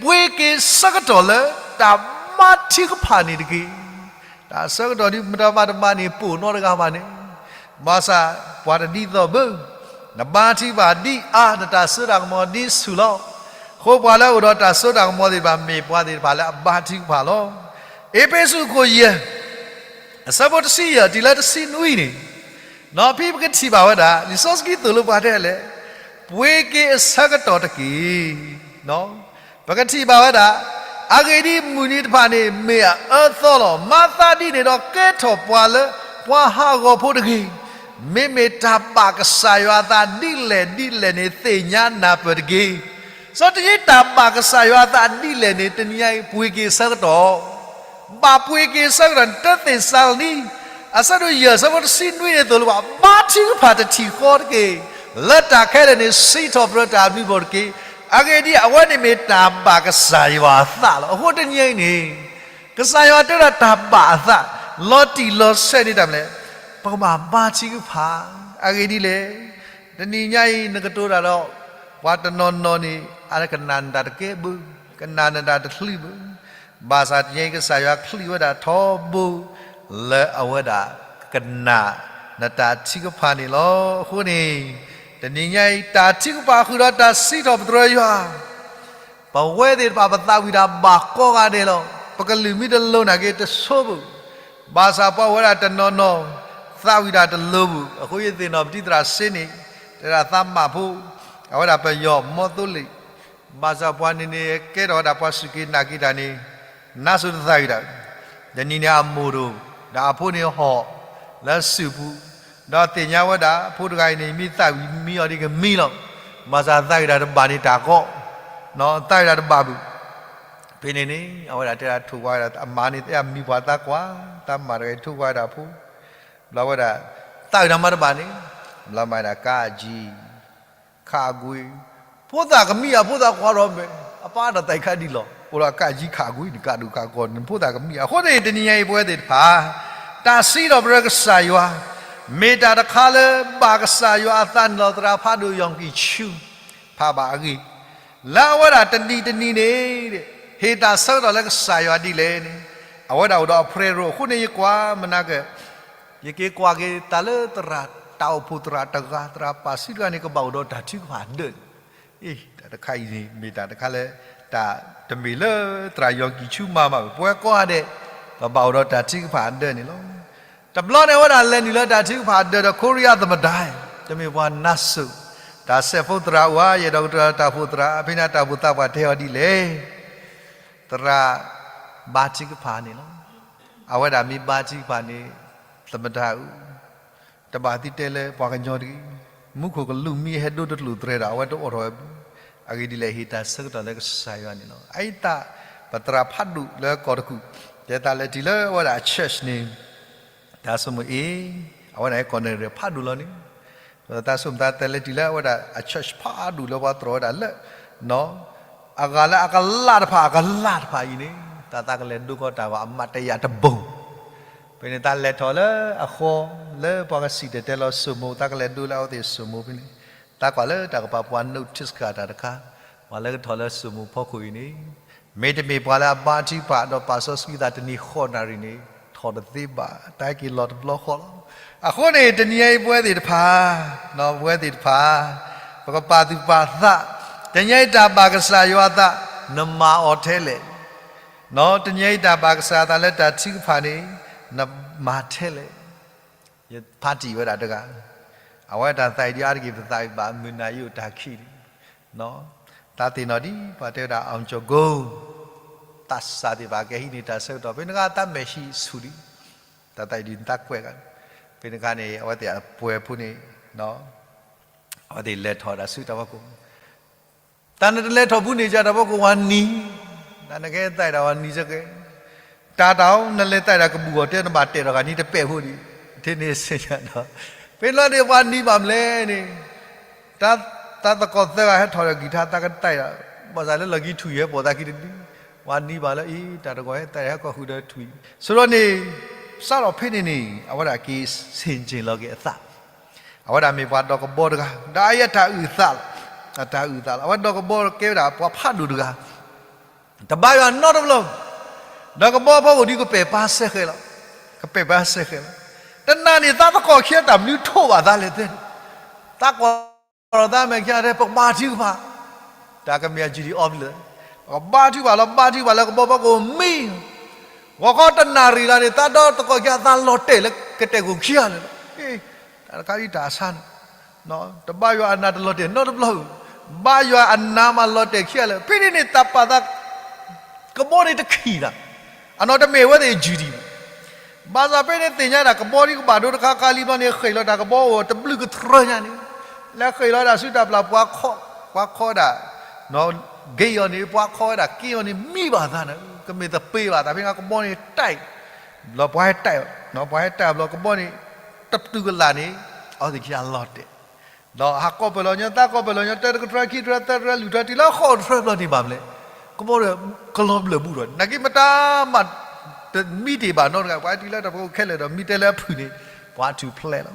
ပှ့ၤက့ၤဆၢကတီၢ်လၢတၢ်ဘါထုကဖၣ်န့ၣ်တက့ၢ်. တၢ်ဆၢကတီၢ်ဒ်မတၤဘၣ်တဘၣ်န့ၣ် ပိာ်နီတဂၤဘၣ်န့ၣ်, ဘၣ်ဆၣ်ပှၤတဒ်သိးဘၣ်, နဘါထုကဖၣ်ဒ်အါ နတၢ်စိတၢ်ကမီၤဒ်ဆူၣ်လီၤ. အဃိပှၤလၢအအိၣ်ဒီးတၢ်စိတၢ်ကမီၤသ့ၣ်တဖၣ် မ့ၢ်ပှၤသ့ၣ်တဖၣ်လၢအဘါထုကဖၣ်လီၤ. အ့းဖ့းစူးအခိၣ်ယဲၢ် အဆၢဖိတဆံယဲၢ်တုၤလၢတဆံနွံန့ၣ်, နီၢ်ဖံပကထံၣ်ဘၣ်ဝဲဒၣ် လံာ်စီဆှံသိၣ်လိပှၤတဲလဲၣ်, ပှ့ၤက့ၤအဆၢကတီၢ်တက့ၢ်. ပကထံၣ်ဘၣ်ဝဲဒၣ် အဂ့ၢ်ဒ်အံၤ, မုၢ်နံၤတဖၣ်န့ၣ် မ့ၢ်အအၢသီလီၤ. မၤသးဒ်န့ၣ်ဒီး ကဲထီၣ်ပှၤလၢပှၤဟးဂီၤဖိတဂ့ၤ. မ့မ့ၢ်တၢ်ဘၣ်ကစၢ်ယွၤအသးဒ်လဲၣ်ဒ်လဲၣ်န့ၣ် သ့ၣ်ညါနၢ်ပၢၢ်တက့ၢ်. စီၤတယ့တၢ်ဘၣ်ကစၢ်ယွၤအသးဒ်လဲၣ်န့ၣ် တနံၤညါအံၤ ပှ့ၤက့ၤဆၢကတီၢ် ဘၣ်ပှ့ၤက့ၤဆၢကတီၢ်န့ၣ် တၢသ့းစၤလနံ အဆၢဒိၣ်ယဲၢ် အဆၢဖိတဆံနွံန့ၣ်သိၣ်လိပှၤ ဘါထုကဖၣ်တထံၣ်ဃီတက့ၢ်. လၢတၢ်ခဲလၢာ်န့ၣ် စံးထီၣ်ပတြၢၤတၢ်အဘျုးအဖှိၣ်တက့ၢ်. အဂ့ၢ်ဒ်အံၤ, အဝဲန့ၣ်မ့ၢ်တၢ်ဘၣ်ကစၢ်ယွၤအသးလီၤ. အဃိတနံၤညါအံၤန့ၣ် ကစၢ်ယွၤတဲဒၣ်တၢ်ဘၣ်အသး လီၤတံၢ်လီၤဆဲးန့ၣ်တၢ်မနုၤလဲၣ်, ပကဘၣ်ဘါထုကဖၣ်. အဂ့ၢ်ဒ်လဲၣ်, တနံၤညါအံၤ နကတိၤတၢ်ဒီး ပှၤတနီၤနီၤန့ၣ် အကနၣ်နတၢ်တကဲဘၣ်, ကနၣ်နတၢ်တချုးဘၣ်. ဘၣ်ဆၣ်တနံၤညါအံၤ ကစၢ်ယွၤချံးဝဲဒၣ်ထီဘိ လၢအဝဲဒၣ်ကနၣ်နတၢ်ထုကဖၣ်န့ၣ်လီၤ. အဃိန့ၣ် တနံၤညါအံၤ တၢ်ထုကဖၣ်ဃုာ်ဒီးတၢ်စံးထီၣ်ပတြၢၤယွၤ ပဝဲသ့ၣ်တဖၣ် ပသးဝံၣ်တၢ်ဘၣ်ကိးဂၤဒဲးလီၤ. ပကလုၢ်မ့ၢ်တလိၤနာ်က့ တဆိဘၣ်. ဘၣ်ဆၣ်ပှၤဝဲဒၣ်တနီၤနီၤ သးဝံၣ်တၢ်တလိၤဘၣ်. အဃိယသ့ၣ်နီၣ်ပတံၢ်သရၣ်စ့န့ၣ် တဲဒၣ်သးမၣ်ဖိ အဝဲဒၣ်ပယီၤမီသိလ့ၣ်, ဘၣ်ဆၣ်ပှၤန့ၣ်န့ၣ် ကဲထီၣ်ဝဲဒၣ်ပှၤစူၢ်က့ၤနာ်က့ၤတၢ်န့ၣ် နါစိၤတသးဝံၣ်တၢ်. တနံၤန့ၣ်အမိၢ်တအိၣ်, ဒီးအဖိန့ၣ်ဟီၣ်လၢစုၣ်ပူၤ, ဒီးသ့ၣ်ညါဝဲဒၣ် ဖိတဂၤအံၤန့ၣ် မ့ၢ်သးဝံၣ်မံအီၤဒ်ကမံလီၤ. ဘၣ်ဆၣ်သးဝံၣ်တၢ်တဘၣ်န့ၣ်တၢ်ကီ, သးဝံၣ်တၢ်တဘၣ်ဘၣ်. ဖဲန့ၣ်န့ၣ် အဝဲဒၣ်တဲဒၣ်ထိၣ်ကွၢ်ဝဲဒၣ် အမါန့ၣ် တဲအမံၤပှၤသးကွၢ်, တၢ်မၤတဂၤအံၤထိၣ်ကွၢ်ဝဲဒၣ်အဖိ, ဘျီဝဲဒၣ် သးဝံၣ်တၢ်မၤတဘၣ်န့ၣ်, ဘျီမၤဒၣ်ကးကၠံ ခးကွံာ်, ဖိသၣ်ကမံအဖိသၣ်ကွၢ်ထီၣ်မဲာ်, အပၢ်ဒီးသးအံၤခါဒ်လီၤ, အိၣ်ဒီးကးကၠံခးကွံာ်န့ၣ် ကးဒိၣ်ကးကီန့ၣ် ဖိသၣ်ကမံ. အဃိန့ၣ် တနံၤညါအံၤပဝဲသ့ၣ်တဖၣ် တၢ်စံးထီၣ်ပတြၢၤကစၢ်ယွၤ မ့ၢ်တၢ်တခါလၢဘၣ်ကစၢ်ယွၤအသးန့ၣ်လီၤ. သရၣ်ဖးဒိၣ်ယီၢ်ကံၣ်ဆူ ဖးဘၣ်အဂ့ၢ် လၢအဝဲဒၣ်တနံၤတနံၤန့ၣ် ဟ့ၣ်တၢ်ဆၢကတီၢ်လၢကစၢ်ယွၤဒ်လဲၣ်န့ၣ် အဝဲဒၣ်အိၣ်ဒီးအ prayer room အဃိန့ၣ် ယကွၢ်မနၤက ယက့ၤကွၢ်က့ၤတၢ်လၢသရၣ်တၢ်အိၣ်ဖှိၣ်သရၣ်တဂၤ သရၣ်ပာ်စုတဂၤန့ၣ် ကဘၣ်အိၣ်ဒီးတၢ်ထုကဖၣ်အဒၢးန့ၣ်, အ့ တၢ်တခါအံၤန့ၣ် မ့ၢ်တၢ်တခါလၢ တၢ်တမ့ၢ်လၢသရၣ်ယီၢ်ကံၣ်ဆူမၤမးဘၣ်, ပဝဲကိးဂၤဒဲး ပဘၣ်အိၣ်ဒီးတၢ်ထုကဖၣ်အဒၢးန့ၣ်လီၤ. တဘျီန့ၣ် အဝဲဒၣ်လဲၤနုာ်လၢတၢ်ထုကဖၣ်အဒၢးဒီး ခိရံယါသမဒၤ, တမ့ၢ်ပှၤနါစိၤ, တၢ်စဲးဖိသရၣ်အိၣ်ဧါ, ယအဲၣ်ဒိးကတိၤတၢ်ဖိသရၣ်, ဖဲန့ၣ်တၢ်အိၣ်ဖှိၣ်သးပှၢ်တဲအီၤဒ်လဲၣ်, သရၣ်ဘါထုကဖၣ်န့ၣ်လီၤ. အဝဲဒၣ်မ့ၢ်ဘါထုကဖၣ်န့ၣ် သမဒၤဧၢ, တဘၣ်သုတဲလၢပှၤကညီတဂ့ၤ, မူခိၣ်ကလူးမ့ၢ်ဟဲဒိတကျိာ်သရဲဒီး အဝဲတအိးထီၣ်ဝဲဘၣ်. အဂ့ၢ်ဒ်လဲၣ် ဟ့ၣ်တၢ်ဆၢကတီၢ်လၢကစၢ်ယွၤန့ၣ်လီၤ. အအံၤသး ပသရၣ်ဖးဒိၣ်လၢကီၢ်တကူၣ် တဲသးလဲၤတုၤလၢအဝဲဒၣ်အ church န့ၣ် တၢ်ဆိကမိၣ်အ့ၣ်, အဝဲဒၣ်ဟဲကီၢ်နရံၣ်ဖးဒိၣ်လီၤန့ၣ်, တၢ်ဆိကမိၣ်သးတဲလဲၤတုၤလၢအဝဲဒၣ်အ church ဖးဒိၣ်လၢပှၤတြီဝဲဒၣ်လၢ အဂၤလၢအကလးတဖၣ် အကလးတဖၣ်အံၤန့ၣ် တၢ်သးကလဲၤဒိကီးတၢ်ဂီၤအမးတယာ်တဘိ, ဖဲန့ၣ်သးလဲၤထီၣ်လၢအဃီ လၢပှၤကစံၣ်တဲၤတဲလီၤစိမိၤ သးကလဲၤဒိလၢအဝဲသ့ၣ်စိမိၤဖဲန့ၣ်, သးကွၢ်လၢတၢ်ကပၤပှၤ notice တၢ်တခါ, ပှၤလၢကထီၣ်လၢစိမိၤဖီခိၣ်အံၤန့ၣ် မ့တမ့ၢ်ပှၤလၢအဘါထုကဖၣ်ဒီးပာ်စီဆှံသးတနံၤဃိးနၣ်ရံၣ်န့ၣ် ထီၣ်တသ့ဘၣ်, တၢ်ဟဲက့ၤလီၤတဘျီဃီလီၤ. အဃိန့ၣ် တနံၤအံၤပဝဲသ့ၣ်တဖၣ်, ပဝဲသ့ၣ်တဖၣ် ပကပာ်သူၣ်ပာ်သး, တနံၤအံၤတၢ်ဘၣ်ကစၢ်ယွၤအသး နမၤအီၤထဲလဲၣ်, တနံၤအံၤတၢ်ဘၣ်ကစၢ်အသးလၢတၢ်ထုကဖၣ်န့ၣ် နမၤထဲလဲၣ်. ယဖးတံၢ်ဝဲဒၣ်တဂၤ, အဝဲတၢ်သးအံၤဒ်အါတက့ၢ် ပသးအံၤဘၣ်မုၢ်နၤယိာ်တၢ်ခံးဒံး, သးသ့ၣ်နီၣ်ဒံး ပှၤတဲဝဲဒၣ် အောင်ကျော်ဂိုး, သးစၢ်သ့ၣ်တဖၣ်ကဟံးန့ၢ်တၢ်ဆၢကတီၢ် ဖဲန့ၣ်တဂၤသးမဲာ်ဟံးဆူၣ်ဒံး, တၢ်သးအံၤဒ်သးကွဲးဂၤ, ဖဲန့ၣ်အခါန့ၣ် အဝဲသ့ၣ်အပှဲၤဖိန့ၣ် အဝဲသ့ၣ်လဲၤထီၣ်ဒၣ်ဆူတၢ်ဖီခိၣ်, တၢ်နတလဲၤထီၣ်ဘူးန့ၣ် ကတၢ်ဖီခိၣ်ဝၤနံၤ, တၢ်နကဲသးဒၣ်ဝၤနံၤစကဲ, တၢ်တၢ်နလဲၤသးဒၣ်ကဘူၣ်အီၤတဲနဘၣ်တဲာ်ဒီးဂၤနံၤတပဲာ်ဖိဒံး, ထဲန့ၣ်စ့ၢ်ညါဒီး, ဖဲလီၤန့ၣ်ပှၤနံၤဘၣ်မလဲၣ်န့ၣ်, တၢ်သကိးသၢဂၤဟဲထီၣ်ဒီးကံၢ်ထါသးကတၢ်, ဘၣ်ဆၣ်လၢလီၢ်ခံထွံၣ်ဟဲပိာ်သးခံတဒု, ပှၤနံၤဘၣ်လၢအံၤ တၢ်တဂီၤဟဲသးဟဲကီၢ်ဃုာ်ဒီးထွံၣ်, ဆိဒီးန့ၣ် စးထီၣ်ဖဲန့ၣ်န့ၣ် အဝဲဒၣ်က့ၤဆ့ၣ်က့ၣ်လီၤက့ၤအသး အဝဲဒၣ်မ့ၢ်ပှၤဒီးကဘီတဂၤ, ဒီးအအံၤအတၢ်အုၣ်သးလီၤ, အတၢ်အုၣ်သးလီၤ, အဝဲဒီးကဘီကဲဝဲဒၣ်ပှၤဖးဒိၣ်တဂၤ, တဘါယွၤနီတဘျီ, ဒီးကဘီဖီခိၣ်ဒ်ကပဲာ်ပၢ်စဲဃဲးလီၤ, ကပဲာ်ပၢ်စဲဃဲးလီၤ, တနၤန့ၣ် သးသကိးခံဂၤတၢ်မနုၤထိးဘၣ်သးလဲၣ်သဲန့ၣ်, သးကွၢ်လီၤသးမဲာ်ခံဂၤထဲ ပကဘါထုကဖၣ် တၢ်ကမ့ၢ်အ duty off လၢ ပကဘါထုကဖၣ်လီၤ, ဘါထုကဖၣ်လၢကဘီဖီခိၣ်မံ, ဂီၤခီတနၣ်ရံၣ်လီၤန့ၣ် သးဒီသကိးခံဂၤသးလီၤတဲာ်လၢကတဲာ်ကိၣ်ခံဂၤလၢာ်, တၢ်တခါဒ်တၢ်အဆါန့ၣ်, တဘါယွၤအနၢ်တလီၤတဲာ်နီတဘျီ, ဘါယွၤအနၢ်မးလီၤတဲာ်ခံဂၤလၢာ်, ဖဲန့ၣ်န့ၣ် တၢ်ပာ်သး ကဘီန့ၣ်တခံးနၤ, အနီၢ်တမ့ၢ်အဝဲသ့ၣ် duty ဘၣ်. ဘၣ်ဆၣ်ဖဲန့ၣ်သ့ၣ်ညါဒၣ် ကဘီဒံးကဘၣ်ဒိတခါခါလံဘျီန့ၣ် ဃ့ၢ်လီၤတၢ်ကဘီအိၣ်တဘျုးကတြၢညါန့ၣ်, လဲၤဃ့ၢ်လီၤဒၣ်ဆူတၢ်ပျၢ် ပှၤခီ, ပှၤခီဒၣ် က့အီၤန့ၣ် ပှၤခီဝဲဒၣ်က့အီၤန့ၣ် မံဘၣ်သးန့ၣ် ကမ့ၢ်သပ့ၤဘၣ်သးဖဲန့ၣ် ကဘီန့ၣ် တၢ် ဘျီပှၤဟဲတၢ်, ပှၤဟဲတၢ်ဘျီကဘီန့ၣ် တပတုာ်ကလာ်န့ၣ် အဝဲသ့ၣ်ခံဂၤလီၤတဲာ် ဒီးဟးကိးပၢၢ်လီၤညီ သးကိးပၢၢ်လီၤညီ တၢတကတြၢ ခံတြၢ သၢတြၢ လွံၢ်တြၢ တုၤလၢဃိးတြၢဘျီန့ၣ်ဘၣ်မလဲၣ်, ကဘီဒီးကလီၤဘျၢၣ်ဘူးဒီး နာ်က့မတၤမး တမံတ့ၢ်ဘၣ်နီတဂၤ ပှၤတုၤလၢတၢ်ဖိခဲလၢာ်ဒီး မံတဲလၢအဖုၣ်န့ၣ် ပှၤထူၣ်ဖျဲးလီၤ.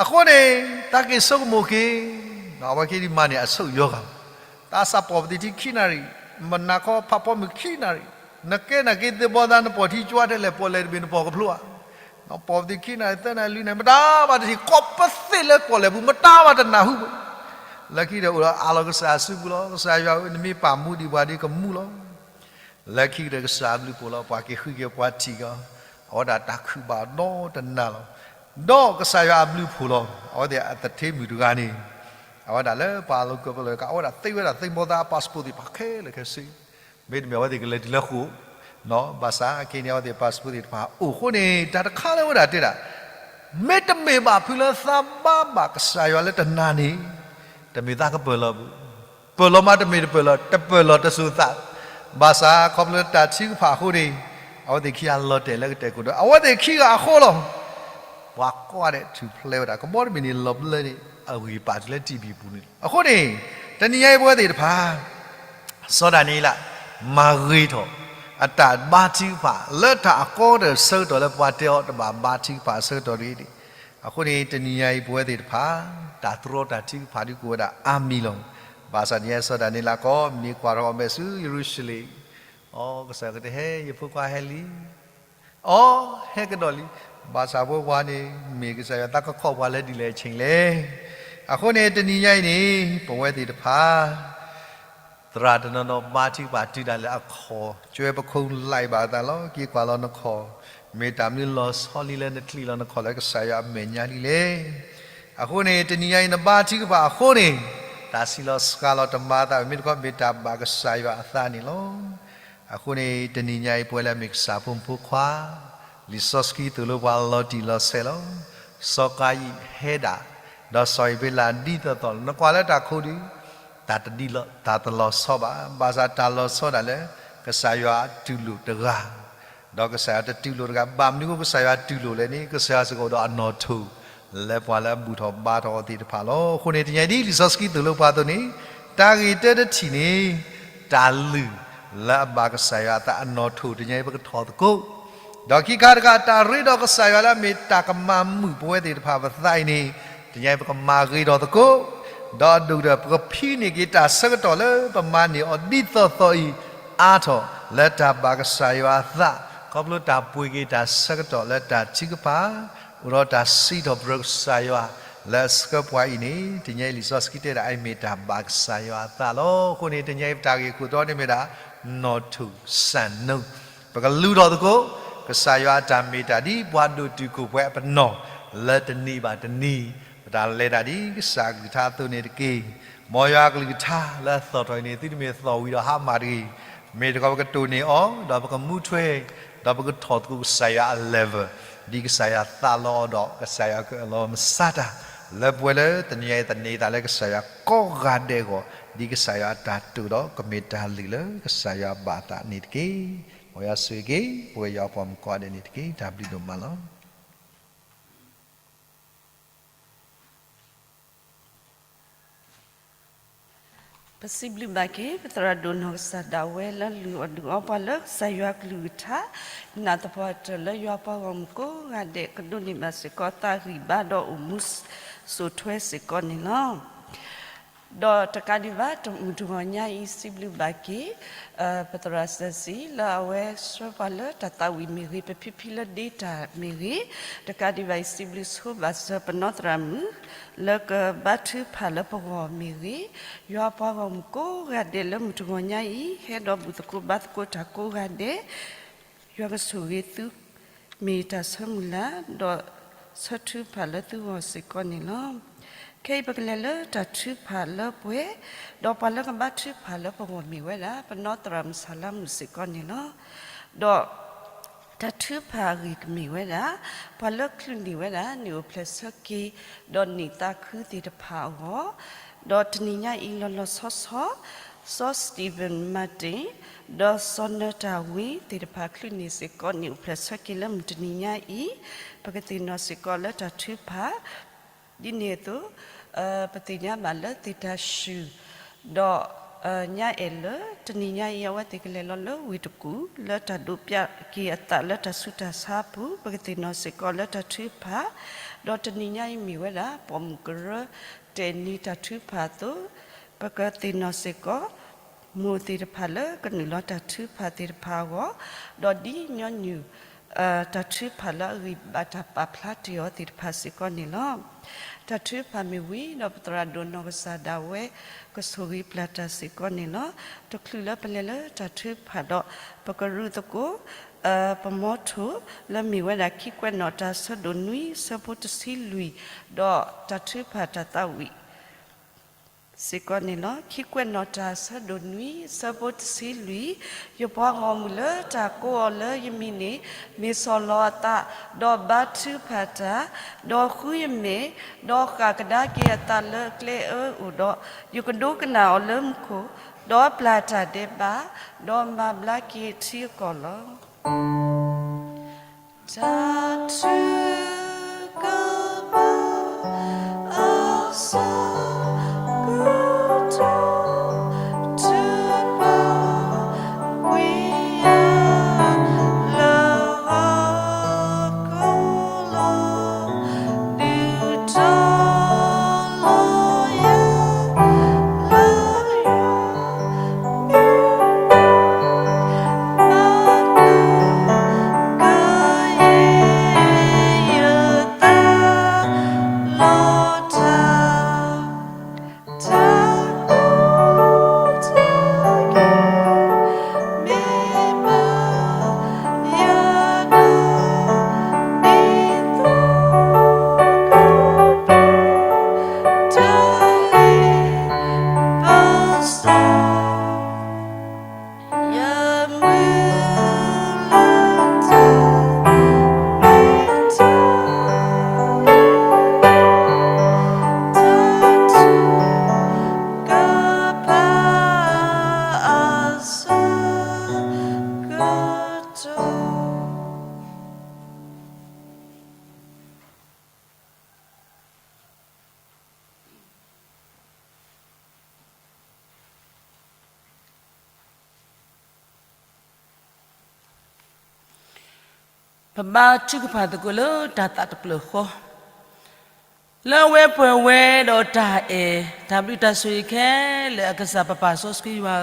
အဃိန့ၣ် သးက့ၤဆိကမိၣ်က့ၤ အဝဲက့ၤဒံးမၤန့ၢ်အဆုတ်ယီၤဂၤ သးစးပိာ်ပသံၣ်ထံခံနၣ်ရံၣ်, မနၤခီဖးဖီမုၢ်ခံနၣ်ရံၣ်, နကဲနာ်က့သ့ၣ်ဘီသး နပိာ်ထံကၠွါထဲလဲၣ် ပိာ်လဲၣ်တဘ့ၣ် နပိာ်ကဖျိဧါ, ပိာ်ပသံၣ်ခံနၣ်ရံၣ် သၢနၣ်ရံၣ် လွံၢ်နၣ်ရံၣ် မတၤမးတထံၣ် ကိးပသ့ၣ်လၢပိာ်လဲၣ်ပူၤ မတၤမးတနၢ်ဟူဘၣ်. လၢခံဒီးအိၣ်ဒီးအးလီၤကစၢ်ယွၤစုပူၤလီၤ. ကစၢ်ယွၤဧၢ နမ့ၢ်ပာ်မူဒံးပှၤဒီးကမူလီၤ. လၢခံကတၢၢ်ကစၢ်အဘျုးဖှိၣ်လီၤ ပှၤက့ၤဃုက့ၤပှၤထံၣ်ကီး, အဝဲဒၣ်တၢ်ခုၣ်ဘၣ်ဒီတနၤလီၤ. ဒီးကစၢ်ယွၤအဘျုးဖှိၣ်လီၤ အဝဲသ့ၣ်အသထ့မုၣ်တဂၤန့ၣ်, အဝဲဒၣ်လၢပှၤလီၤကၢပလၢက အဝဲဒၣ်သ့ဝဲဒၣ်သ့ၣ်ဘီသးအ passport သ့ၣ်တဖၣ်ခဲလၢာ်ခဲဆ့, မ့တမ့ၢ်အဝဲသ့ၣ်ကလဲၤတုၤလၢဃိာ်, ဘၣ်ဆၣ်က့ၤန့ၣ် အဝဲသ့ၣ် passport သ့ၣ်တဖၣ်အိၣ်အဃိန့ၣ် တၢ်တခါလၢဝဲဒၣ်တဲဒၣ် မ့တမ့ၢ်ဘၣ်ဖုလၢသးဘါဘၣ်ကစၢ်ယွၤလၢတနၤန့ၣ်, တမ့ၢ်သးကပၢၢ်လီၤဘၣ်. ပၢၢ်လီၤမးတမ့ၢ်တပၢၢ်လီၤ တပၢၢ်လီၤတစိၤသး, ဘၣ်ဆၣ်ခီဖျိတၢ်ထုကဖၣ်အဃိန့ၣ်, အဝဲသ့ၣ်ခံဂၤလီၤတဲာ်လၢကတဲာ်ခိၣ်ဒီး အဝဲသ့ၣ်ခံဂၤအဃိလီၤ. ပှၤကိးဂၤဒဲးထူၣ်ဖျဲးဝဲဒၣ် ကဘီတဘ့ၣ်န့ၣ် လီၤပျၢၤန့ၣ် အဂံၢ်ပာ်တုၤလၢ ထံဘံၣ်ပူၤန့ၣ်လီၤ. အဃိန့ၣ်, တနံၤညါအံၤပဝဲသ့ၣ်တဖၣ် စီၤဒၤနံးယ့လး မၤဂ့ၤထီၣ် အတၢ်ဘါထုကဖၣ် လၢတၢ်အကီတၢ်ဆၢကတီၢ်လၢပှၤတဲအီၤ တဘၣ်ဘါထုကဖၣ်အဆၢကတီၢ်တဂ့ၤန့ၣ်, အဃိန့ၣ် တနံၤညါအံၤပဝဲသ့ၣ်တဖၣ် တၢ်တြီတၢ်ထုကဖၣ်ဒုးကအိၣ်ဝဲဒၣ်အါမံၤလီၤ. ဘၣ်ဆၣ်တနံၤညါအံၤ စီၤဒၤနံးယ့လးကီး မ့ၢ်ကွၢ်ထီၣ်အီၤမဲာ်ဆူယရူၤၡလ့ၣ်, အိ ကစၢ်ယွၤကတဲဟဲ ယဖိခွါဟဲလံ အိ ဟဲကဒီးလံ. ဘၣ်ဆၣ်ဖိခွါန့ၣ် မ့ၢ်ကစၢ်ယွၤသးကခီၣ်ပှၤလၢဒ်လဲၣ်အဆ့ၣ်လဲၣ်. အဃိန့ၣ် တနံၤညါအံၤန့ၣ် ပဝဲသ့ၣ်တဖၣ် သရၣ်တနီၤနီၤဘါထုကဖၣ်တုၤဒၣ်လဲာ်အခီၣ် ကၠွဲပခိၣ် like ဘၣ်အသးလီၤ. က့ၤကွၢ်လီၤနခီၣ်, မ့ၢ်တၢ်မနုၤလီၤဆီလံလၢနချံးလီၤနခီၣ်လၢကစၢ်ယွၤအမဲာ်ညါလံလဲၣ်. အဃိန့ၣ် တနံၤညါအံၤနဘါထုကဖၣ်အဃိန့ၣ်, တၢ်ဆံးလီၤစှၤလီၤတမၤအသး မ့မ့ၢ်တခီမ့ၢ်တၢ်ဘၣ်ကစၢ်ယွၤအသးန့ၣ်လီၤ. အဃိန့ၣ် တနံၤညါအံၤပဝဲလၢအမ့ၢ်ကစၢ်ဖိမုၣ်ဖိခွါ, လံာ်စီဆှံသိၣ်လိပှၤလီၤတံၢ်လီၤဆဲးလီၤ. စီၤကၤယံၣ်ဟဲဒၣ်, ဒီးစီၤအ့းဘ့လးဒ်သိးသိးလီၤ. နကွၢ်လၢတၢ်ခိၣ်ဒုး, တၢ်တဒ်လီၤ, တၢ်တလီၤဆီဘၣ်. ဘၣ်ဆၣ်တၢ်လီၤဆီဒၣ်လၢ ကစၢ်ယွၤတူၢ်လိာ်တဂၤ ဒီးကစၢ်ယွၤတတူၢ်လိာ်တဂၤ, ဘၣ်မနုၤအဃိကစၢ်ယွၤတူၢ်လိာ်လဲၣ်န့ၣ်, ကစၢ်ယွၤစ့ၢ်ကီးအိၣ်ဒီးအနီၣ်ထိၣ် လၢပှၤလၢအဘူၣ်ထီၣ်ဘါထီၣ်အီၤသ့ၣ်တဖၣ်လီၤ. အဃိန့ၣ် တနံၤညါအံၤဒ်လံာ်စီဆှံသိၣ်လိပှၤအသိးန့ၣ်, တၢ်ဂ့ၢ်တၢတထံၣ်န့ၣ်, တၢ်လုၢ်လၢအဘၣ်ကစၢ်ယွၤအသးအနီၣ်ထိၣ် တနံၤညါအံၤပကထီၣ်သကိး ဒီးခံခါတခါ တၢ်ရ့ဒီးကစၢ်ယွၤလၢအမ့ၢ်တၢ်ကမၤမုာ်ပဝဲသ့ၣ်တဖၣ်ပသးအံၤန့ၣ်, တနံၤညါအံၤပကမၤဂ့ၤထီၣ်သကိး, ဒီးအဒိၣ်ကတၢၢ် ပကဖံးန့ၢ်က့ၤတၢ်ဆၢကတီၢ်လၢပမၤန့ၢ်အီၤဒ်သိးသိးအံၤ အါထီၣ်လၢတၢ်ဘၣ်ကစၢ်ယွၤအသး, ခီဖျိတၢ်ပှ့ၤက့ၤတၢ်ဆၢကတီၢ်လၢတၢ်ထုကဖၣ်, အိၣ်ဒီးတၢ်စံးထီၣ်ပတြၢၤကစၢ်ယွၤလၢအဆှၢပှၤအံၤန့ၣ်, တနံၤညါအံၤလံာ်စီဆှံတဲဒၣ်အံၤမ့ၢ်တၢ်ဘၣ်ကစၢ်ယွၤအသးလီၤ. အဃိန့ၣ် တနံၤညါအံၤပတၢ်ဂ့ၢ်ခိၣ်တီန့ၣ်မ့ၢ်ဒၣ် နီၣ်ထိၣ်စၢ်နိ, ပကလူၤထီၣ်သကိး ကစၢ်ယွၤအတၢ်မ့ၢ်တၢ်ဒ်ပှၤဒိၣ်တုာ်ခိၣ်ပှဲၤအပနီၣ် လၢတနံၤဘၣ်တနံၤ, ပတၢ်လဲၤတၢ်ဒ်ကစၢ်အကလုၢ်ကထါအသိးန့ၣ်တက့ၢ်. မ်ယွၤအကလုၢ်ကထါလၢအသီၣ်ထီၣ်အံၤန့ၣ် သုတမ့ၢ်သီၣ်ဝံၤဒီးဟါမၢ်တဂ့ၤ, မ့ၢ်တခီပကတိၢ်န့ၢ်အီၤ ဒီးပကမူထွဲ, ဒီးပကထီၣ်သကိးကစၢ်ယွၤအ level ဒ်ကစၢ်ယွၤသးလီအီၤဒီး ကစၢ်ယွၤကအၢၣ်လီၤမၤစၢၤတၢ် လၢပဝဲလၢတနံၤညါအံၤသန့ၤသးလၢကစၢ်ယွၤကိးဂၤဒဲးအဂီၢ်, ဒ်ကစၢ်ယွၤအတၢ်တိာ်ဒီး ကမ့ၢ်တၢ်လုၢ်လၢကစၢ်ယွၤဘၣ်သးန့ၣ်တက့ၢ်. မ်ယွၤဆိၣ်ဂ့ၤက့ၤ ပဝဲယွၤပှၤမုၣ်ကိးဂၤဒဲးန့ၣ်တက့ၢ်. တၢ်ဘျုးဒိၣ်မးလီၤ. ပစံးဘျုးဘၣ်က့ၤ ပသရၣ်ဒိၣ်နီၢ်ကစၢ်ဒၣ်ဝဲလၢလုၢ်အီၣ်ဒုးအီပှၤလၢကစၢ်ယွၤကလုၢ်ကထါ, နာ်သပှၢ်တၢၢ်လၢယွၤပှၤဂီၢ်မုၢ်ကိးဂၤဒဲး ကဒိးန့ၢ်ဘၣ်စ့ၢ်ကီးသးဂံၢ်ဘါဒီးအိၣ်မူစိာ်ထွဲစ့ၢ်ကီးန့ၣ်လီၤ. ဒီးတကးဒံးဘၣ် တမုၢ်တဂီၤညါအံၤ စံးဘျုးဘၣ်က့ၤ ပသရၣ်စၢၤစံၤ လၢအဝဲဆှၢပှၤလၢတၢ်သးဝံၣ်မ့ၢ်ဂ့ၤ, ပဖံဖံလၢဒ့တၢ်မ့ၢ်ဂ့ၤ, တကးဒံးဘၣ်အံၤ စံးဘျုးဆိဘၣ်စၢၤပနီၢ်သရၣ်မုၣ် လၢကဘါထုကဖၣ်လၢပဂီၢ်မ့ၢ်ဂ့ၤ, ယွၤပှၤဂီၢ်မုၢ်ကိးဂၤဒဲးလၢမုၢ်တဂီၤညါအံၤ ဟဲဒီးဘူၣ်သကိးဘါသကိးတၢ်ကိးဂၤဒဲး, ယွၤကဆိၣ်ဂ့ၤသု မ့ၢ်တၢ်ဆၢမုၢ်လၢ် ဒီး ဆၢထုဖးလၢသုဂီၢ်စ့ၢ်ကီးန့ၣ်လီၤ. ခဲအံၤပကလဲၤလၢတၢ်ထုကဖၣ်လၢပှဲၤ, ဒီးပှၤလၢကဘါထုကဖၣ်လၢပဂီၢ်မ့ၢ်ဝဲဒၣ် ပနီၢ်သရၣ်မုၣ်စၤလါမုၣ်စ့ၢ်ကီးန့ၣ်လီၤ. ဒီးတၢ်ထုကဖၣ်အဂ့ၢ်ကမ့ၢ်ဝဲဒၣ် ပှၤလၢချုးန့ၢ်ဝဲဒၣ် န့ၣ်အိၣ်ဖျဲၣ်ဆၢက့ၤ ဒီးန့ၢ်သးခုသ့ၣ်တဖၣ်အဂီၢ်, ဒီးတနံၤညါအံၤလီၤလီၤဆီဆီ စီၤ Stephen Martin ဒီးစီၤနၢၤတၢ်ဝံသ့ၣ်တဖၣ်ချုးန့ၢ်စ့ၢ်ကီး န့ၣ်အိၣ်ဖျဲၣ်ဆၢက့ၤလၢမုၢ်တနံၤညါအံၤ, ပကသ့ၣ်နီၣ်စ့ၢ်ကီးလၢတၢ်ထုကဖၣ် ဒ်န့ၣ်အသိး ပသ့ၣ်ညါဘၣ်လၢသ့ၣ်တၢ်ဆှုၣ် ဒီး ညါအဲၣ်လၢ တနံၤညါအံၤ အဝဲသ့ၣ်ကလဲၤလီၤလၢဝ့ၢ်တကူၣ် လၢတၢ်ဒိးပျးက့ၤအသးလၢတၢ်ဆူးတၢ်ဆါအပူၤ ပကသ့ၣ်နီၣ်စ့ၢ်ကီးလၢတၢ်ထုကဖၣ်, ဒီးတနံၤညါအံၤမ့ၢ်ဝဲဒၣ် ပိာ်မုၣ်ကရၢတဲာ်နံၤတၢ်ထုကဖၣ်အသိး ပကသ့ၣ်နီၣ်စ့ၢ်ကီး မိၢ်သ့ၣ်တဖၣ်လၢကနုာ်လီၤတၢ်ထုကဖၣ်သ့ၣ်တဖၣ်အဂီၢ်, ဒီးဒ်ညီနုၢ် တၢ်ထုကဖၣ်လၢအဂံၢ်ဘါတၢ်ပာ်ဖျါတ့ၢ်အီၤသ့ၣ်တဖၣ်စ့ၢ်ကီးန့ၣ်လီၤ. တၢ်ထုကဖၣ်မ့ၢ်ဝံၤဒီး ပသရၣ်ဒိၣ်နီၢ်ကစၢ်ဒၣ်ဝဲ ကဆိၣ်ဂ့ၤပျၢ်တၢ်စ့ၢ်ကီးန့ၣ်လီၤ. တချုးလၢပလဲၤလၢတၢ်ထုကဖၣ်ဒီး ပကရူၢ်သကိး ပမီထိၣ် လၢမ့ၢ်ဝဲဒၣ် ခံကွဲးနီၣ်တၢ်ဆၢဒိၣ်နွံ ဆၢဖိတဆံလွံၢ် ဒီးတၢ်ထုကဖၣ်တၢ်သးဝံၣ် စ့ၢ်ကီးန့ၣ်လီၤ. ခံကွဲးနီၣ်တၢ်ဆၢဒိၣ်နွံ ဆၢဖိတဆံလွံၢ်, ယပှၤဂီၢ်မုၢ်လၢတၢ်ကိးအီၤလၢယမံၤန့ၣ် မ့ၢ်ဆီၣ်လီၤအသး, ဒီးဘါထုကဖၣ်တၢ်, ဒီးဃုယမဲာ်, ဒီးဃၣ်ကဒါက့ၤအသးလၢအကျဲအၢအိၣ်ဒီး, ယကဒိကနၣ်အီၤလၢမူခိၣ်, ဒီးပျၢ်တၢ်ဒဲးဘး, ဒီးမၤဘျါက့ၤထံအကီၢ်လီၤ. တၢ်ထုကဖၣ် အဆၢကတီၢ် ထုကဖၣ်ကွံာ်ယၤ လၢဟီၣ်ခိၣ်လီၤ. ဒုးထီၣ်လီၤယၤ လၢယွၤ မၤပူၤကယဲၢ်ယသးလီၤတၢ်, တၢ်ကိးတၢ်ဂီၤ မ့ၢ်ဘၣ်ယၤဒီး ဒ်သိးကပူၤ တၢ်လ့ပစီ ယမုၢ်လၢ်တၢ်မ့ၢ်တၢ်လၢ တၢ်ထုကဖၣ်အဆၢကတီၢ် ပဘါထုကဖၣ်သကိးလၢတၢ်သးတဖျၢၣ်ဃီ, လၢအဝဲပှဲၤဝဲဒီးတၢ်အဲၣ် တၢ်ဘျုးတၢ်ဆိၣ်ဂ့ၤခဲလၢာ်အကစၢ် ပပၢ်စီဆှံယွၤဧၢ,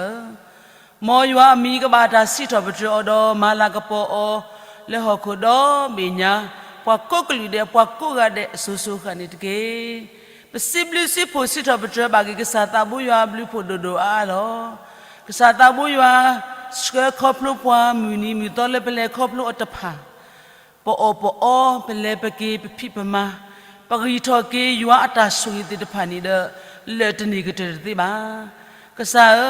မ်ယွၤအမံၤကဘၣ်တၢ်စံးထီၣ်ပတြၢၤအီၤဒီး မၤလၤကပီၤအီၤ လၢဟီၣ်ခိၣ်ဒီဘ့ၣ်ညါ, ပှၤကိးကလုာ်ဒဲး ပှၤကိးဂၤဒဲးအစိၤစိၤအဃၣ်န့ၣ်တက့ၢ်. ပစံးဘျုးစံးဖှိၣ်စံးထီၣ်ပတြၢၤဘၣ်က့ၤ ကစၢ်သးဘိယွၤအဘျုးဖှိၣ်ဒိၣ်ဒိၣ်အါအါလီၤ. ကစၢ်သးဘိယွၤ ဆှၢခီဖျိပှၤမုၢ်နံၤမုၢ်သီလၢပလဲၤခီဖျိအီၤတဖၣ်, ပအီၣ်ပအီ ပလဲၤပက့ၤပဖံးပမၤ, ပဂံၢ်ထီၣ်က့ၤယွၤအတၢ်ဆိၣ်ဂ့ၤသ့ၣ်တဖၣ်န့ၣ်ဒီး လၢာ်တန့ၢ်ကတၢၢ်တသ့ဘၣ်. ကစၢ်ဧၢ,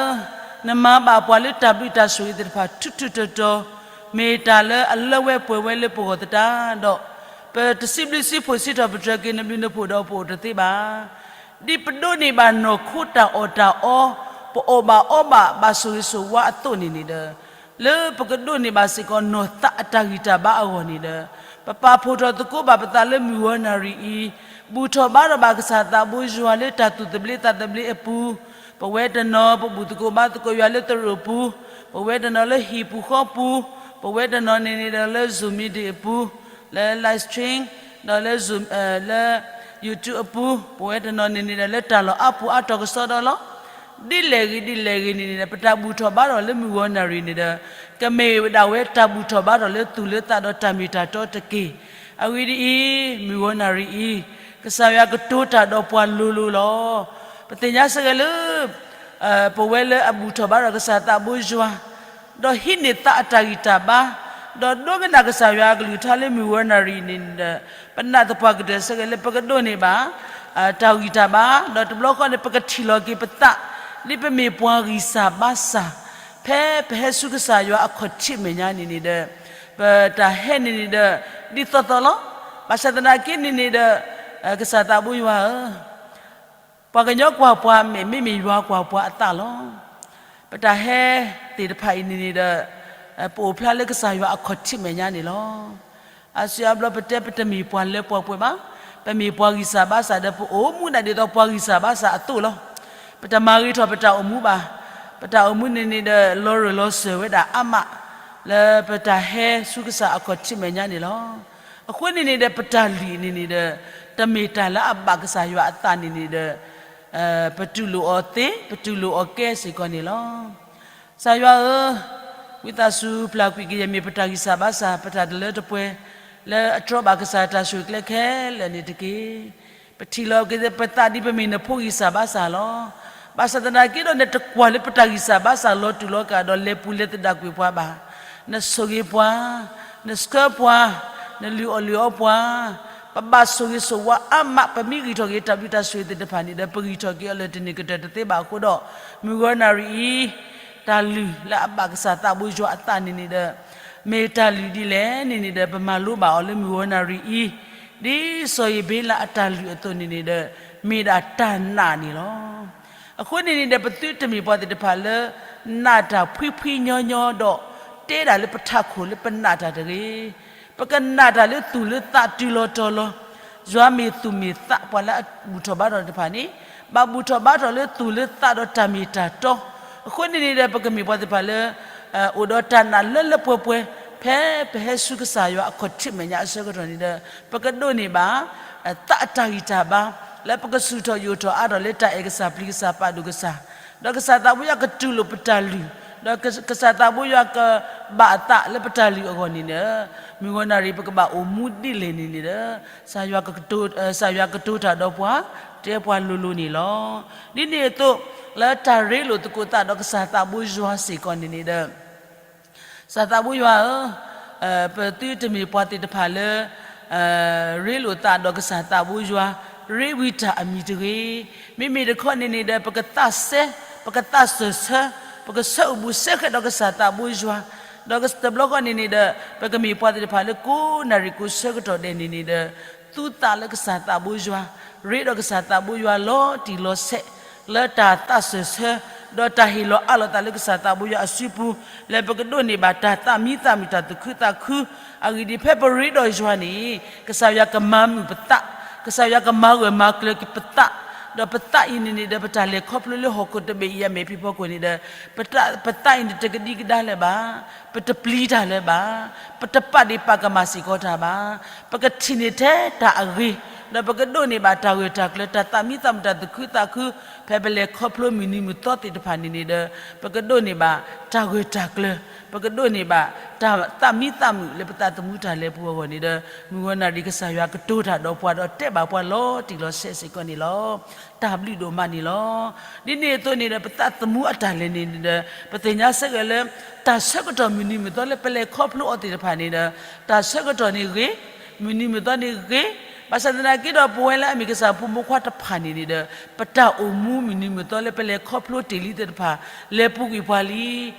နမၤဘၣ်ပှၤလၢတၢ်ဘျုးတၢ်ဆိၣ်ဂ့ၤသ့ၣ်တဖၣ်ထူထူတီတီ, မ့ၢ်တၢ်လၢအလၢဝဲပှဲၤဝဲလၢပဂီၢ်သတးဒီး, ပတစံးဘျုးစံးဖှိၣ်စံးထီၣ်ပတြၢၤက့ၤနဘျုးနဖှိၣ်ဒီးပအိၣ်တသ့ဘၣ်. ဒ်ပဒိးန့ၢ်ဘၣ်နီၢ်ခိတၢ်အီၣ်တၢ်အီ, ပအီၣ်ဘၣ်အီဘၣ်ဘၣ်ဆိၣ်ဂ့ၤဆိၣ်ဝါအသိးန့ၣ်န့ၣ်ဒီး, လၢပကဒိးန့ၢ်ဘၣ်စ့ၢ်ကီးနီၢ်သးအတၢ်ဂံၢ်တၢ်ဘါအဂီၢ်န့ၣ်ဒီး, ပပာ်ဖှိၣ်ထီၣ်သကိးဘၣ်ပသးလၢမုၢ်ဂီၤနၣ်ရံၣ်အံၤ, ဘူၣ်ထီၣ်ဘါထီၣ်ဘၣ်ကစၢ်သးဘိယွၤလၢတၢ်သူၣ်သဘျ့သးသဘျ့အပူၤ, ပဝဲတနီၤပဘူၣ်သကိးဘါသကိးယွၤလၢသရိာ်ပူၤ, ပဝဲတနီၤလၢဟံၣ်ပူၤဃီပူၤ, ပဝဲတနီၤန့ၣ်န့ၣ်ဒီးလၢ Zoom meeting အပူၤ, လၢ live stream ဒီးလၢ Zoom လၢ YouTube အပူၤ, ပဝဲတနီၤန့ၣ်န့ၣ်ဒီးလၢတၢ်လီၢ်အါပူၤအါတီၢ်ကစီဒီလီၤ. ဒ်လဲၣ်ဂ့ၤဒ်လဲၣ်ဂ့ၤန့ၣ်န့ၣ်ဒီး ပတၢ်ဘူၣ်ထီၣ်ဘါထီၣ်လၢမုၢ်ဂီၤနၣ်ရံၣ်န့ၣ်ဒီး, ကမ့ၢ်ဝဲဒၣ်ဝဲတၢ်ဘူၣ်ထီၣ်ဘါထီၣ်လၢသူၣ်လၢသးဒီးတၢ်မ့ၢ်တၢ်တီတက့ၢ်. အဂ့ၢ်ဒ်အံၤ, မုၢ်ဂီၤနၣ်ရံၣ်အံၤ, ကစၢ်ယွၤကတိၤတၢ်ဒီးပှၤလိၤလိၤလီၤ. ပသ့ၣ်ညါစ့ၢ်ကီးလၢ ပဝဲလၢအဘူၣ်ထီၣ်ဘါထီၣ်ကစၢ်သးဘိယွၤ, ဒီးဟံးန့ၢ်သးအတၢ်ဂံၢ်တၢ်ဘါ, ဒီးဒိကနၣ်ကစၢ်ယွၤအကလုၢ်ကထါလၢမုၢ်ဂီၤနၣ်ရံၣ်အံၤန့ၣ်ဒီး ပနာ်သပှၢ်ကတၢၢ်ဆၢက့ၤလၢပကဒိးန့ၢ်ဘၣ် တၢ်ဂံၢ်တၢ်ဘါ, ဒီးတဘျီဃီန့ၣ် ပကထံၣ်လီၤက့ၤပသး ဒ်ပမ့ၢ်ပှၤဂံၢ်စၢ်ဘါစၢ်, ဖဲပဟဲဆူကစၢ်ယွၤအခီၣ်ထံးမဲာ်ညါန့ၣ်န့ၣ်ဒီး ပတၢ်ဟဲန့ၣ်န့ၣ်ဒီး ဒ်သိးသိးလီၤ. ဘၣ်ဆၣ်သနာ်က့န့ၣ်န့ၣ်ဒီး ကစၢ်သးဘိယွၤဧၢ, ပှၤကညီကွၢ်ပှၤအမဲာ် မ့မ့ၢ်ယွၤကွၢ်ပှၤအသးလီၤ. ပတၢ်ဟဲသ့ၣ်တဖၣ်အံၤန့ၣ်န့ၣ်ဒီး ပအိၣ်ဖျါလၢကစၢ်ယွၤအခီၣ်ထံးမဲာ်ညါန့ၣ်လီၤ. အါစုအါဘျီပတဲပတမ့ၢ်ပှၤလၢပှဲၤပှဲၤဘၣ်, ပမ့ၢ်ပှၤဂံၢ်စၢ်ဘါစၢ်ဒီး ပအိၣ်မူဒၣ်ဒ်သိးပှၤဂံၢ်စၢ်ဘါစၢ်အသိးလီၤ. ပတမၤဂ့ၤထီၣ်ပတၢ်အိၣ်မူဘၣ်. ပတၢ်အိၣ်မူန့ၣ်န့ၣ်ဒီး လီၤရၢၢ်လီၤစၢၤဝဲဒၣ်အါမး လၢပတၢ်ဟဲဆူကစၢ်အခီၣ်ထံးမဲာ်ညါန့ၣ်လီၤ. အဃိန့ၣ်န့ၣ်ဒီး ပတၢ်လုၢ်အံၤန့ၣ်န့ၣ်ဒီး တမ့ၢ်တၢ်လၢအဘၣ်ကစၢ်ယွၤအသးန့ၣ်န့ၣ်ဒီး ပတူၢ်လိာ်အီၤသ့, ပတူၢ်လိာ်အီၤကဲစ့ၢ်ကီးန့ၣ်လီၤ. ကစၢ်ယွၤဧၢ, ဝံသးစူၤပျၢ်ကွံာ်ကယဲၢ်မ့ၢ်ပတၢ်ဂံၢ်စၢ်ဘါစၢ်, ပတၢ်တလၢတပှဲၤ လၢအတြီဘၣ်ကစၢ်တၢ်ဆိၣ်ဂ့ၤကျဲခဲလၢာ်န့ၣ်တက့ၢ်. ပထံၣ်လီၤက့ၤပသးဒ်ပမ့ၢ်နဖိဂံၢ်စၢ်ဘါစၢ်လီၤ. ဘၣ်ဆၣ်သနာ်က့ဒီး နတကွၢ်လၢပတၢ်ဂံၢ်စၢ်ဘါစၢ်လီၤတူာ်လီၤကာ်ဒီး လဲၤပူၤလဲၤသဒၣ်ကွံာ်ပှၤဘၣ်. နဆိၣ်ဂ့ၤပှၤ, နဆှၢပှၤ, နလုၢ်အီၣ်လုၢ်အီပှၤ, ပဘၣ်ဆိၣ်ဂ့ၤဆိၣ်ဝါအါမး, ပမ့ၢ်ဂံၢ်ထီၣ်က့ၤတၢ်ဘျုးတၢ်ဆိၣ်ဂ့ၤသ့ၣ်တဖၣ်န့ၣ်ဒီး ပဂံၢ်ထီၣ်က့ၤအီၤလၢတန့ၢ်ကတၢၢ်တသ့ဘၣ်အဃိဒီး မုၢ်ဂီၤနၣ်ရံၣ်အံၤ တၢ်လုၢ်လၢအဘၣ်ကစၢ်သးဘိယွၤအသးန့ၣ်န့ၣ်ဒီး မ့ၢ်တၢ်လုၢ်ဒ်လဲၣ်န့ၣ်န့ၣ်ဒီး ပမၤလိဘၣ်အီၤလၢမုၢ်ဂီၤနၣ်ရံၣ်အံၤ, ဒ်စီၤဧ့ၤဘ့လးအတၢ်လုၢ်အသိးန့ၣ်န့ၣ်ဒီး မ့ၢ်ဒၣ်တၢ်နာ်န့ၣ်လီၤ. အဃိန့ၣ်န့ၣ်ဒီး ပသုတမ့ၢ်ပှၤသ့ၣ်တဖၣ်လၢ နာ်တၢ်ဖှံဖှံညီညီဒီး တဲဒၣ်လၢပထးခိၣ်လၢပနာ်တၢ်တဂ့ၤ. ပကနာ်တၢ်လၢသူၣ်လၢသးတုၤလီၤတီၤလီၤ. ယွၤမ့ၢ်သူၣ်မ့ၢ်သး ပှၤလၢအဘူၣ်ထီၣ်ဘါထီၣ်တဖၣ်န့ၣ် ဘၣ်ဘူၣ်ထီၣ်ဘါထီၣ်လၢသူၣ်လၢသးဒီးတၢ်မ့ၢ်တၢ်တီ. အဃိန့ၣ်န့ၣ်ဒီး ပကမ့ၢ်ပှၤသ့ၣ်တဖၣ်လၢ အိၣ်ဒီးတၢ်နာ်လၢလၢပှဲၤပှဲၤ ဖဲပဟဲဆူကစၢ်ယွၤအခီၣ်ထံးမဲာ်ညါအဆၢကတီၢ်န့ၣ်ဒီး ပကဒိးန့ၢ်ဘၣ် သးအတၢ်ဂံၢ်တၢ်ဘါ လၢပကဆူၣ်ထီၣ်ယိာ်ထီၣ်အါထီၣ်လၢတၢ်အဲၣ်ကစၢ်ပျံၤကစၢ်ပာ်ဒိၣ်ကစၢ်, ဒီးကစၢ်သးဘိယွၤကတူၢ်လိာ်ပတၢ်လုၢ်, ဒီးကစၢ်သးဘိယွၤကဘၣ်အသးလၢပတၢ်လုၢ်အဂီၢ်န့ၣ်ဒီး မုၢ်ဂီၤနၣ်ရံၣ်ပကဘၣ်အိၣ်မူဒ်လဲၣ်န့ၣ်န့ၣ်ဒီး ကစၢ်ယွၤကတိၤတၢ်ဒီးပှၤ တဲပှၤလိၤလိၤန့ၣ်လီၤ. ဒ်န့ၣ်အသိး လၢတၢ်ရ့လိာ်သကိးသးဒီးကစၢ်သးဘိယွၤစ့ၢ်ကီးန့ၣ်န့ၣ်ဒီး ကစၢ်သးဘိယွၤဧၢ, ပသုတမ့ၢ်ပှၤသ့ၣ်တဖၣ်လၢ ရ့လိာ်သးဒီးကစၢ်သးဘိယွၤ ရ့ဝံတၢ်အမံၤတဂ့ၤ. မ့မ့ၢ်တခီန့ၣ်န့ၣ်ဒီး ပကသးစဲ, ပကသးစၢၢ်ဆၢ, ပကဆၢအိၣ်ဘူးဆၢဃဲးဒီးကစၢ်သးဘိယွၤ, ဒီးတဘျီဃီန့ၣ်န့ၣ်ဒီး ပကမ့ၢ်ပှၤသ့ၣ်တဖၣ်လၢကိးနၣ်ရံၣ်ကိးဆၢကတီၢ်ဒဲးန့ၣ်န့ၣ်ဒီး သူသးလၢကစၢ်သးဘိယွၤ, ရ့ဒီးကစၢ်သးဘိယွၤလီၤတံၢ်လီၤဆဲး လၢတၢ်သးစၢၢ်ဆၢ, ဒီးတၢ်ဟ့ၣ်လီၤအးလီၤသးလၢကစၢ်သးဘိယွၤအစုပူၤ, လၢပကဒိးန့ၢ်ဘၣ်တၢ်သးမံသးမုာ်တၢ်သူၣ်ခုသးခု, အဂ့ၢ်ဒ်အံၤ ဖဲပရ့ဒီးယွၤန့ၣ် ကစၢ်ယွၤကမၤမုာ်ပသး, ကစၢ်ယွၤကမၤဂၢၢ်မၤကျၢၤက့ၤပသး, ဒီးပသးအံၤန့ၣ်န့ၣ်ဒီး ပတၢ်လဲၤခီဖျိလၢဟီၣ်ခိၣ်တဘ့ၣ်အံၤအမဲာ်ဖံးဖီခိၣ်န့ၣ်ဒီး ပသးအံၤန့ၣ်တကဒံကဒါလၢၤဘၣ်, ပတပျံၤတၢ်လၢၤဘၣ်, ပတပာ်ဒ့ၣ်ပာ်ကမၣ်စ့ၢ်ကီးတၢ်ဘၣ်, ပကထံၣ်န့ၢ်ထဲတၢ်အဂ့ၤ, ဒီးပကဒိးန့ၢ်ဘၣ်တၢ်ဂၢၢ်တၢ်ကျၢၤ တၢ်သးမံသးမုာ်တၢ်သူၣ်ခုသးခု, ဖဲပလဲၤခီဖျိမုၢ်နံၤမုၢ်သီသ့ၣ်တဖၣ်န့ၣ်န့ၣ်ဒီး ပကဒိးန့ၢ်ဘၣ်တၢ်ဂၢၢ်တၢ်ကျၢၤ, ပကဒိးန့ၢ်ဘၣ်တၢ်သးမံသးမုာ်လၢပသးသမူတၢ်လဲၤပူၤအဂီၢ်န့ၣ်ဒီး မုၢ်ဂီၤနၣ်ရံၣ်ကစၢ်ယွၤကတိၤတၢ်ဒီးပှၤဒီးတဲဘၣ်ပှၤလီၤတံၢ်လီၤဆဲးစ့ၢ်ကီးန့ၣ်လီၤ. တၢ်ဘျုးဒိၣ်မးန့ၣ်လီၤ. ဒ်န့ၣ်အသိးန့ၣ်ဒီး ပသးသမူအတၢ်လဲၤန့ၣ်န့ၣ်ဒီး ပသ့ၣ်ညါစ့ၢ်ကီးလၢ တၢ်ဆၢကတီၢ်မုၢ်နံၤမုၢ်သီလၢပလဲၤခီဖျိအီၤသ့ၣ်တဖၣ်န့ၣ်ဒီး တၢ်ဆၢကတီၢ်န့ၣ်ဂ့ၤ, မုၢ်နံၤမုၢ်သီန့ၣ်ဂ့ၤ, ဘၣ်ဆၣ်သနာ်က့ဒီး ပဝဲလၢအမ့ၢ်ကစၢ်ဖိမုၣ်ခွါတဖၣ်န့ၣ်န့ၣ်ဒီး ပတၢ်အိၣ်မူမုၢ်နံၤမုၢ်သီလၢပလဲၤခီဖျိတ့ၢ်လံသ့ၣ်တဖၣ် လဲၤပူၤကွံာ်ပှၤ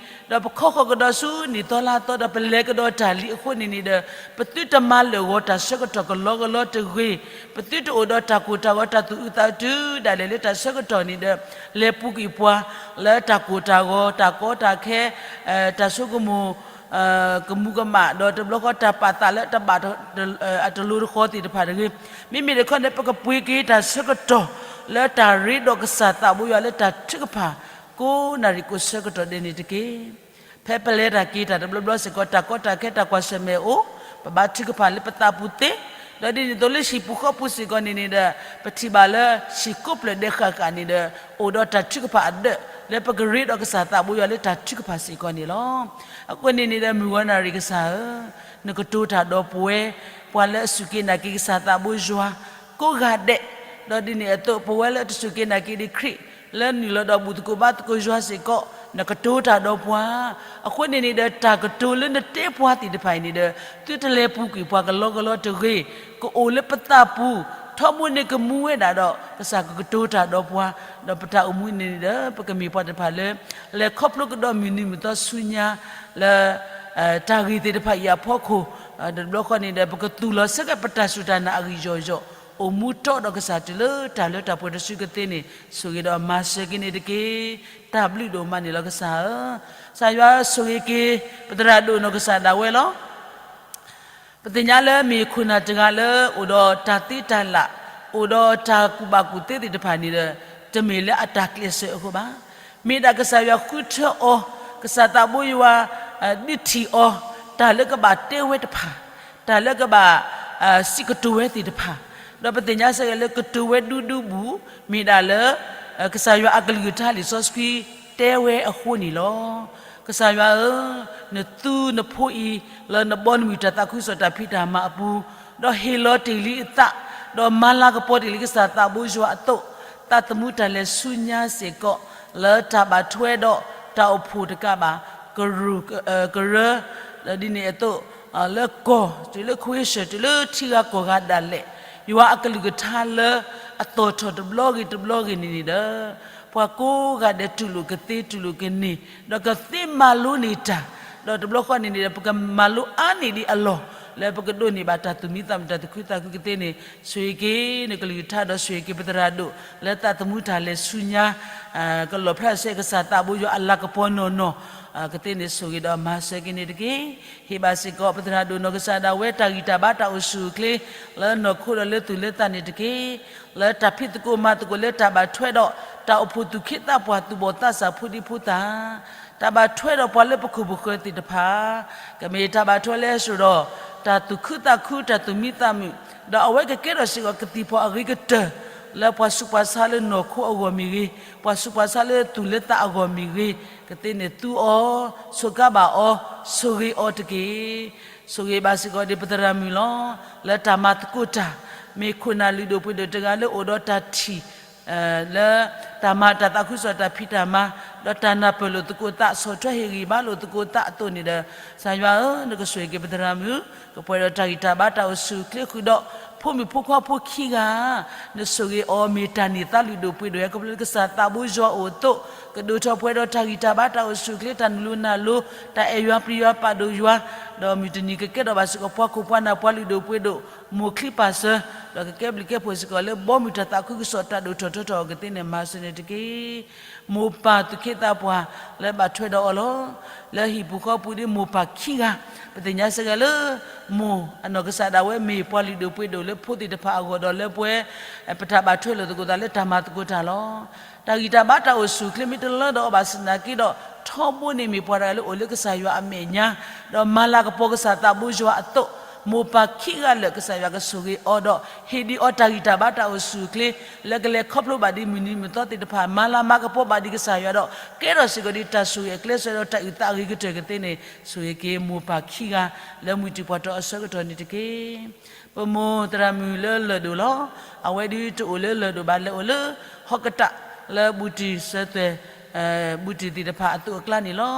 လံ ဒီးပခီဃီၤကဒီးဆူနံၣ်သီလါသီ ဒီးပလဲၤကဒီးတၢ်လံအဃိန့ၣ်န့ၣ်ဒီး ပသုတမၤလၢာ်ဂီၤတၢ်ဆၢကတီၢ်ကလီကလီတဂ့ၤ, ပသုတအိၣ်ဒီးတၢ်ကိၢ်တၢ်ဂီၤတၢ်သူၣ်အုးသးအုးတုၤဒၣ်လဲာ်လၢတၢ်ဆၢကတီၢ်န့ၣ်ဒီး လဲၤပူၤကွံာ်ပှၤ လၢတၢ်ကိၢ်တၢ်ဂီၤ တၢ်ကီတၢ်ခဲ တၢ်ဆိကမိၣ် ကမူၤကမၣ် ဒီးတဘျီဃီတၢ်ပာ်သးလၢတဘၣ် အတလိၤတဃီၤသ့ၣ်တဖၣ်တဂ့ၤ, မ့မ့ၢ်တခီန့ၣ် ပကပှ့ၤက့ၤတၢ်ဆၢကတီၢ် လၢတၢ်ရ့ဒီးကစၢ်သးဘိယွၤလၢတၢ်ထုကဖၣ် ကိးနၣ်ရံၣ်ကိးဆၢကတီၢ်ဒဲးန့ၣ်တက့ၢ်. ဖဲပလဲၤတၢ်က့ၤတၢ်တဘျီဘျီစ့ၢ်ကီး တၢ်ကီတၢ်ခဲတၢ်ကွၢ်ဆၢၣ်မဲာ်အိၣ်, ပဘါထုကဖၣ်လၢပသးပူၤသ့, ဒီးဒ်န့ၣ်အသိးလၢဟံၣ်ပူၤဃီပူၤစ့ၢ်ကီးန့ၣ်န့ၣ်ဒီး ပထံၣ်ဘၣ်လၢဟံၣ်ကိးဖျၢၣ်ဒဲးဃၣ်ဃၣ်န့ၣ်ဒီး အိၣ်ဒီးတၢ်ထုကဖၣ်အဒၢး လၢပကရ့ဒီးကစၢ်သးဘိယွၤလၢတၢ်ထုကဖၣ်စ့ၢ်ကီးန့ၣ်လီၤ. အဃိန့ၣ်န့ၣ်ဒီး မုၢ်ဂီၤနၣ်ရံၣ်ကစၢ်ဧၢ, နကတိၤတၢ်ဒီးပဝဲ ပှၤလၢအစူၢ်က့ၤနာ်က့ၤကစၢ်သးဘိယွၤ ကိးဂၤဒဲး, ဒီးဒ်န့ၣ်အသိး ပဝဲလၢတစူၢ်က့ၤနာ်က့ၤဒံးခရံာ် လၢနုာ်လီၤဒီးဘူၣ်သကိးဘါသကိးယွၤစ့ၢ်ကီး, နကတိၤတၢ်ဒီးပှၤ, အဃိန့ၣ်န့ၣ်ဒီး တၢ်ကတိၤလၢနတဲပှၤသ့ၣ်တဖၣ်အံၤန့ၣ်ဒီး သုတလဲၤပူၤကွံာ်ပှၤကလီကလီတဂ့ၤ, ကအိၣ်လၢပသးပူၤ, ထီဘိန့ၣ်ကမူဝဲဒၣ်ဒီး ကစၢ်ကကတိၤတၢ်ဒီးပှၤ, ဒီးပတၢ်အိၣ်မူန့ၣ်န့ၣ်ဒီး ပကမ့ၢ်ပှၤတဖၣ်လၢ လဲၤခီဖျိကဒီးမုၢ်နံၤမုၢ်သီဆူညါ လၢ တၢ်ဂ့ၢ်သ့ၣ်တဖၣ်အံၤအဖီခိၣ်, တဘျီဃီန့ၣ်ဒီး ပကသူၣ်လီၤဆၢက့ၤပတၢ်စူၢ်တၢ်နာ်အဂံၢ်ယီၢ်ယီၢ်, အိၣ်မူတီဒီးကစၢ်တုၤလၢတၢ်လၢတၢ်ပှဲၤတစုကသ့န့ၣ် ဆိၣ်ဂ့ၤဒီးမၤစၢၤက့ၤန့ၣ်တက့ၢ်. တၢ်ဘျုးဒိၣ်မးန့ၣ်လီၤကစၢ်ဧၢ, ကစၢ်ယွၤဆိၣ်ဂ့ၤက့ၤ ပသရၣ်ဒိၣ်နီၢ်ကစၢ်ဒၣ်ဝဲလီၤ. ပသ့ၣ်ညါလၢမ့ၢ်ခိၣ်နၢ်တဂၤလၢအိၣ်ဒီးတၢ်သ့တၢ်လၢ်, အိၣ်ဒီးတၢ်ကူၣ်ဘၣ်ကူၣ်သ့သ့ၣ်တဖၣ်န့ၣ်ဒီး တမ့ၢ်လၢအတၢ်ကျဲးစၢးအဃိဘၣ်. မ့ၢ်ဒၣ်ကစၢ်ယွၤဃုထၢအီၤ, ကစၢ်သးဘိယွၤ ဒုးထံၣ်အီၤ, တၢ်လၢကဘၣ်တဲဝဲတဖၣ်, တၢ်လၢကဘၣ် စံးကတိၤဝဲသ့ၣ်တဖၣ်, ဒီးပသ့ၣ်ညါစ့ၢ်ကီးလၢကတိၤဝဲဒူဒူဘူး, မ့ၢ်ဒၣ်လၢ ကစၢ်ယွၤအကလုၢ်ကထါလံာ်စီဆှံတဲဝဲအဃိန့ၣ်လီၤ. ကစၢ်ယွၤဧၢ, နသူနဖိအံၤ လၢနဘီနမုၢ်တၢ်သးခုကစီၣ်တၢ်ဖံးတၢ်မၤအပူၤ, ဒီးဟ့ၣ်လီၤတ့ၢ်လံအသး, ဒီးမၤလၤကပီၤတ့ၢ်လံကစၢ်သးဘိယွၤအသိး, သးသမူတၢ်လဲၤဆူညါစ့ၢ်ကီး, လၢတၢ်ဘၣ်ထွဲဒီးတၢ်အိၣ်ဖှိၣ်တကးဘၣ်, ကရူၢ် ကရၢ, ဒီးဒ်န့ၣ်အသိး လၢကီၢ် တုၤလၢခွ့ၡၢၣ် တုၤလၢထံဂၤကီၢ်ဂၤဒၣ်လဲာ်, ယွၤအကလုၢ်ကထါလၢအသီၣ်ထီၣ်တဘျီဂ့ၤတဘျီဂ့ၤန့ၣ်န့ၣ်ဒီး ပှၤကိးဂၤဒဲးတူၢ်လိာ်ကသ့ တူၢ်လိာ်ကန့ၢ်, ဒီးကသ့မၤလိန့ၢ်တၢ်, ဒီးတဘျီဃီန့ၣ်န့ၣ်ဒီး ပကမၤလိအါန့ၢ်ဒံးအလီၢ်, လၢပကဒိးန့ၢ်ဘၣ်တၢ်သူၣ်မံသးမုာ်တၢ်သူၣ်ခုသးခုကသ့န့ၣ်, ဆိၣ်ဂ့ၤက့ၤနကလုၢ်ကထါဒီးဆိၣ်ဂ့ၤက့ၤပသရၣ်ဒိၣ် လၢသးသမူတၢ်လဲၤဆူညါ ကလီၣ်ဖျါဆဲကစၢ်သးဘိယွၤအလၤကပီၤနီၢ်နီၢ် ကသ့န့ၣ်ဆိၣ်ဂ့ၤဒီးမၤစၢၤက့ၤန့ၣ်တက့ၢ်. ဟ့ၣ်ဘၣ်စ့ၢ်ကီးပသရၣ်ဒိၣ်နီၢ်ကစၢ်ဒၣ်ဝဲတၢ်ဂံၢ်တၢ်ဘါတၢ်အိၣ်ဆူၣ်အိၣ်ချ့ လၢနီၢ်ခိဒီးလၢသူၣ်လၢသးန့ၣ်တက့ၢ်. လၢတၢ်ဖံးသကိးမၤသကိးလၢတၢ်ဘၣ်ထွဲဒီး တၢ်အိၣ်ဖှိၣ်သူၣ်က့သးပှၢ်သူၣ်ဘီၣ်သးစၢ်ဖိဒံဖိသၣ် တၢ်ဘၣ်ထွဲဒီးပှၤလၢပခိၣ်ပဃၢၤသ့ၣ်တဖၣ် ကမ့ၢ်တၢ်ဘၣ်ထွဲလၢအစိၤဒီး တၢ်သူၣ်ခုသးခု တၢ်သူၣ်မံသးမုာ်, ဒီးအဝဲကကဲထီၣ်စ့ၢ်ကီးကသံၣ်ဖီၣ်အဂ့ၤကတၢၢ် လၢပှၤဆူးပှၤဆါလၢနီၢ်ခိအဂီၢ်မ့ၢ်ဂ့ၤ, ပှၤဆူးပှၤဆါလၢသူၣ်လၢသးအဂီၢ်မ့ၢ်ဂ့ၤ, ကသ့န့ၣ်သူအီၤ, ဆိးကါဘၣ်အီၤ, ဆိၣ်ဂ့ၤအီၤတက့ၢ်. ဆိၣ်ဂ့ၤဘၣ်စ့ၢ်ကီးဒံးပသရၣ်မုၣ်လီၤ. လၢတၢ်မၤသကိးတၢ်, မ့ၢ်ခိၣ်နၢ်လုၢ်ဒိၣ်ပှ့ၤဒိၣ်တဂၤလၢအိၣ်ဒီးတၢ်ထံၣ် လၢတၢ်မၤတၢ်သးခုကစီၣ်တၢ်ဖံးတၢ်မၤ, ဒီးတၢ်နၢ်ပၢၢ်လိာ်သကိးသး ဆီၣ်ထွဲဟ့ၣ်ဂံၢ်ဘါလိာ်သကိးသးအသိးန့ၣ်ဒီး, ကစၢ်ယွၤဧၢ, နကဆိၣ်ဂ့ၤက့ၤပသရၣ်မုၣ်, ကပှဲၤဒီးတၢ်ဂံၢ်တၢ်ဘါတၢ်အိၣ်ဆူၣ်အိၣ်ချ့ဃုာ်ဒီး ဖိမုၣ်ဖိခွါဖိခံဂၤ, နဆိၣ်ဂ့ၤအီၤမ့ၢ်တၢ်န့ၢ်သါလုၢ်ဒိၣ်ပှ့ၤဒိၣ် ဟဲခီဖျိလၢကစၢ်သးဘိယွၤအအိၣ်အသိး, ကဒိၣ်ထီၣ်ပှဲၤဒီးတၢ်ဂံၢ်တၢ်ဘါတၢ်အိၣ်ဆူၣ်အိၣ်ချ့ တၢ်နုာ်လီၤနုာ်လီၤ, တၢ်အဲၣ်ယွၤပျံၤယွၤပာ်ဒိၣ်ယွၤ, ဒီးမုၢ်တနံၤကကဲထီၣ်ဘၣ်စ့ၢ်ကီးပှၤခိၣ်ပှၤနၢ်ပှၤလုၢ်ဒိၣ်ပှ့ၤဒိၣ်, မိၢ်ချံပၢ်စၢၤ, ဒီးကကဲဘျုးကဲဖှိၣ်စ့ၢ်ကီးလၢဘီမုၢ်တၢ်သးခုကစီၣ်တၢ်ဒိၣ်ထီၣ်ထီထီၣ်အကသ့န့ၣ် မၤစၢၤန့ၣ်တက့ၢ်. မိၢ်ပၢ်သူၣ်က့သးပှၢ်လၢဘၣ်ထွဲဒီးအီၤလီၤ. လၢဟံၣ်ပူၤဃီပူၤဒ်မိၢ်ပၢ်ခံဂၤ, ပသ့ၣ်ညါစ့ၢ်ကီးလၢ မိၢ်အနီၢ်ကစၢ်ဒၣ်ဝဲမ့ၢ်ပှၤလုၢ်ဒိၣ်ပှ့ၤဒိၣ်လၢဖိသ့ၣ်တဖၣ်အဂီၢ်ဒီးလၢပဝဲ ပတၢ်ဘၣ်ထွဲလိာ်သကိးသးလၢတၢ်မၤသကိးတၢ်လီၤ. တၢ်ဂံၢ်တၢ်ဘါတၢ်အိၣ်ဆူၣ်အိၣ်ချ့မ့ၢ်တလၢဒီးအီၤဘၣ်ဆၣ်သနာ်က့ဒီး ထီဘိန့ၣ်မ့ၢ်ပှၤတဂၤလၢအိၣ်လၢကစၢ်ယွၤအမဲာ်ညါ, ဒီးမၤလၤကပီၤကစၢ်သးဘိယွၤအသိး, မိၢ်ပၢ်ခံဂၤလၢာ်ကစၢ်ယွၤကဆိၣ်ဂ့ၤအီၤဒီး ဟ့ၣ်ဒံးအီၤတၢ်ဂံၢ်တၢ်ဘါတၢ်အိၣ်ဆူၣ်အိၣ်ချ့ လၢကလဲၤခီဖျိဘၣ်ဒံးမုၢ်နံၤမုၢ်သီသ့ၣ်တဖၣ် မၤလၤမၤကပီၤဘၣ်ဒံးကစၢ်ယွၤဒီး ကဲထီၣ်စ့ၢ်ကီးဒံးတၢ်ဆိၣ်ဂ့ၤအကျဲးစၢးဒီးတၢ်အုၣ်သးအဂ့ၤကတၢၢ်ကသ့န့ၣ် ဆိၣ်ဂ့ၤက့ၤမိၢ်ပၢ်ခံဂၤ လၢမုၢ်တံၢ်ပှၤတီၤအဆၢကတီၢ်န့ၣ်တက့ၢ်. ပမိၢ်သရၣ်မုၣ်လၢလၢၢ်ဒိၣ်လီၤ. အဝဲဒုးတအိၣ်လၢလၢၢ်ဒိၣ်ဘၣ် လဲၤအိၣ်လၢဟီၣ်ကတၢၢ် လၢဘူၣ်တံၢ်စၢၤသွဲၣ် ဘူၣ်တံၢ်သ့ၣ်တဖၣ်အသိးအကျါန့ၣ်လီၤ.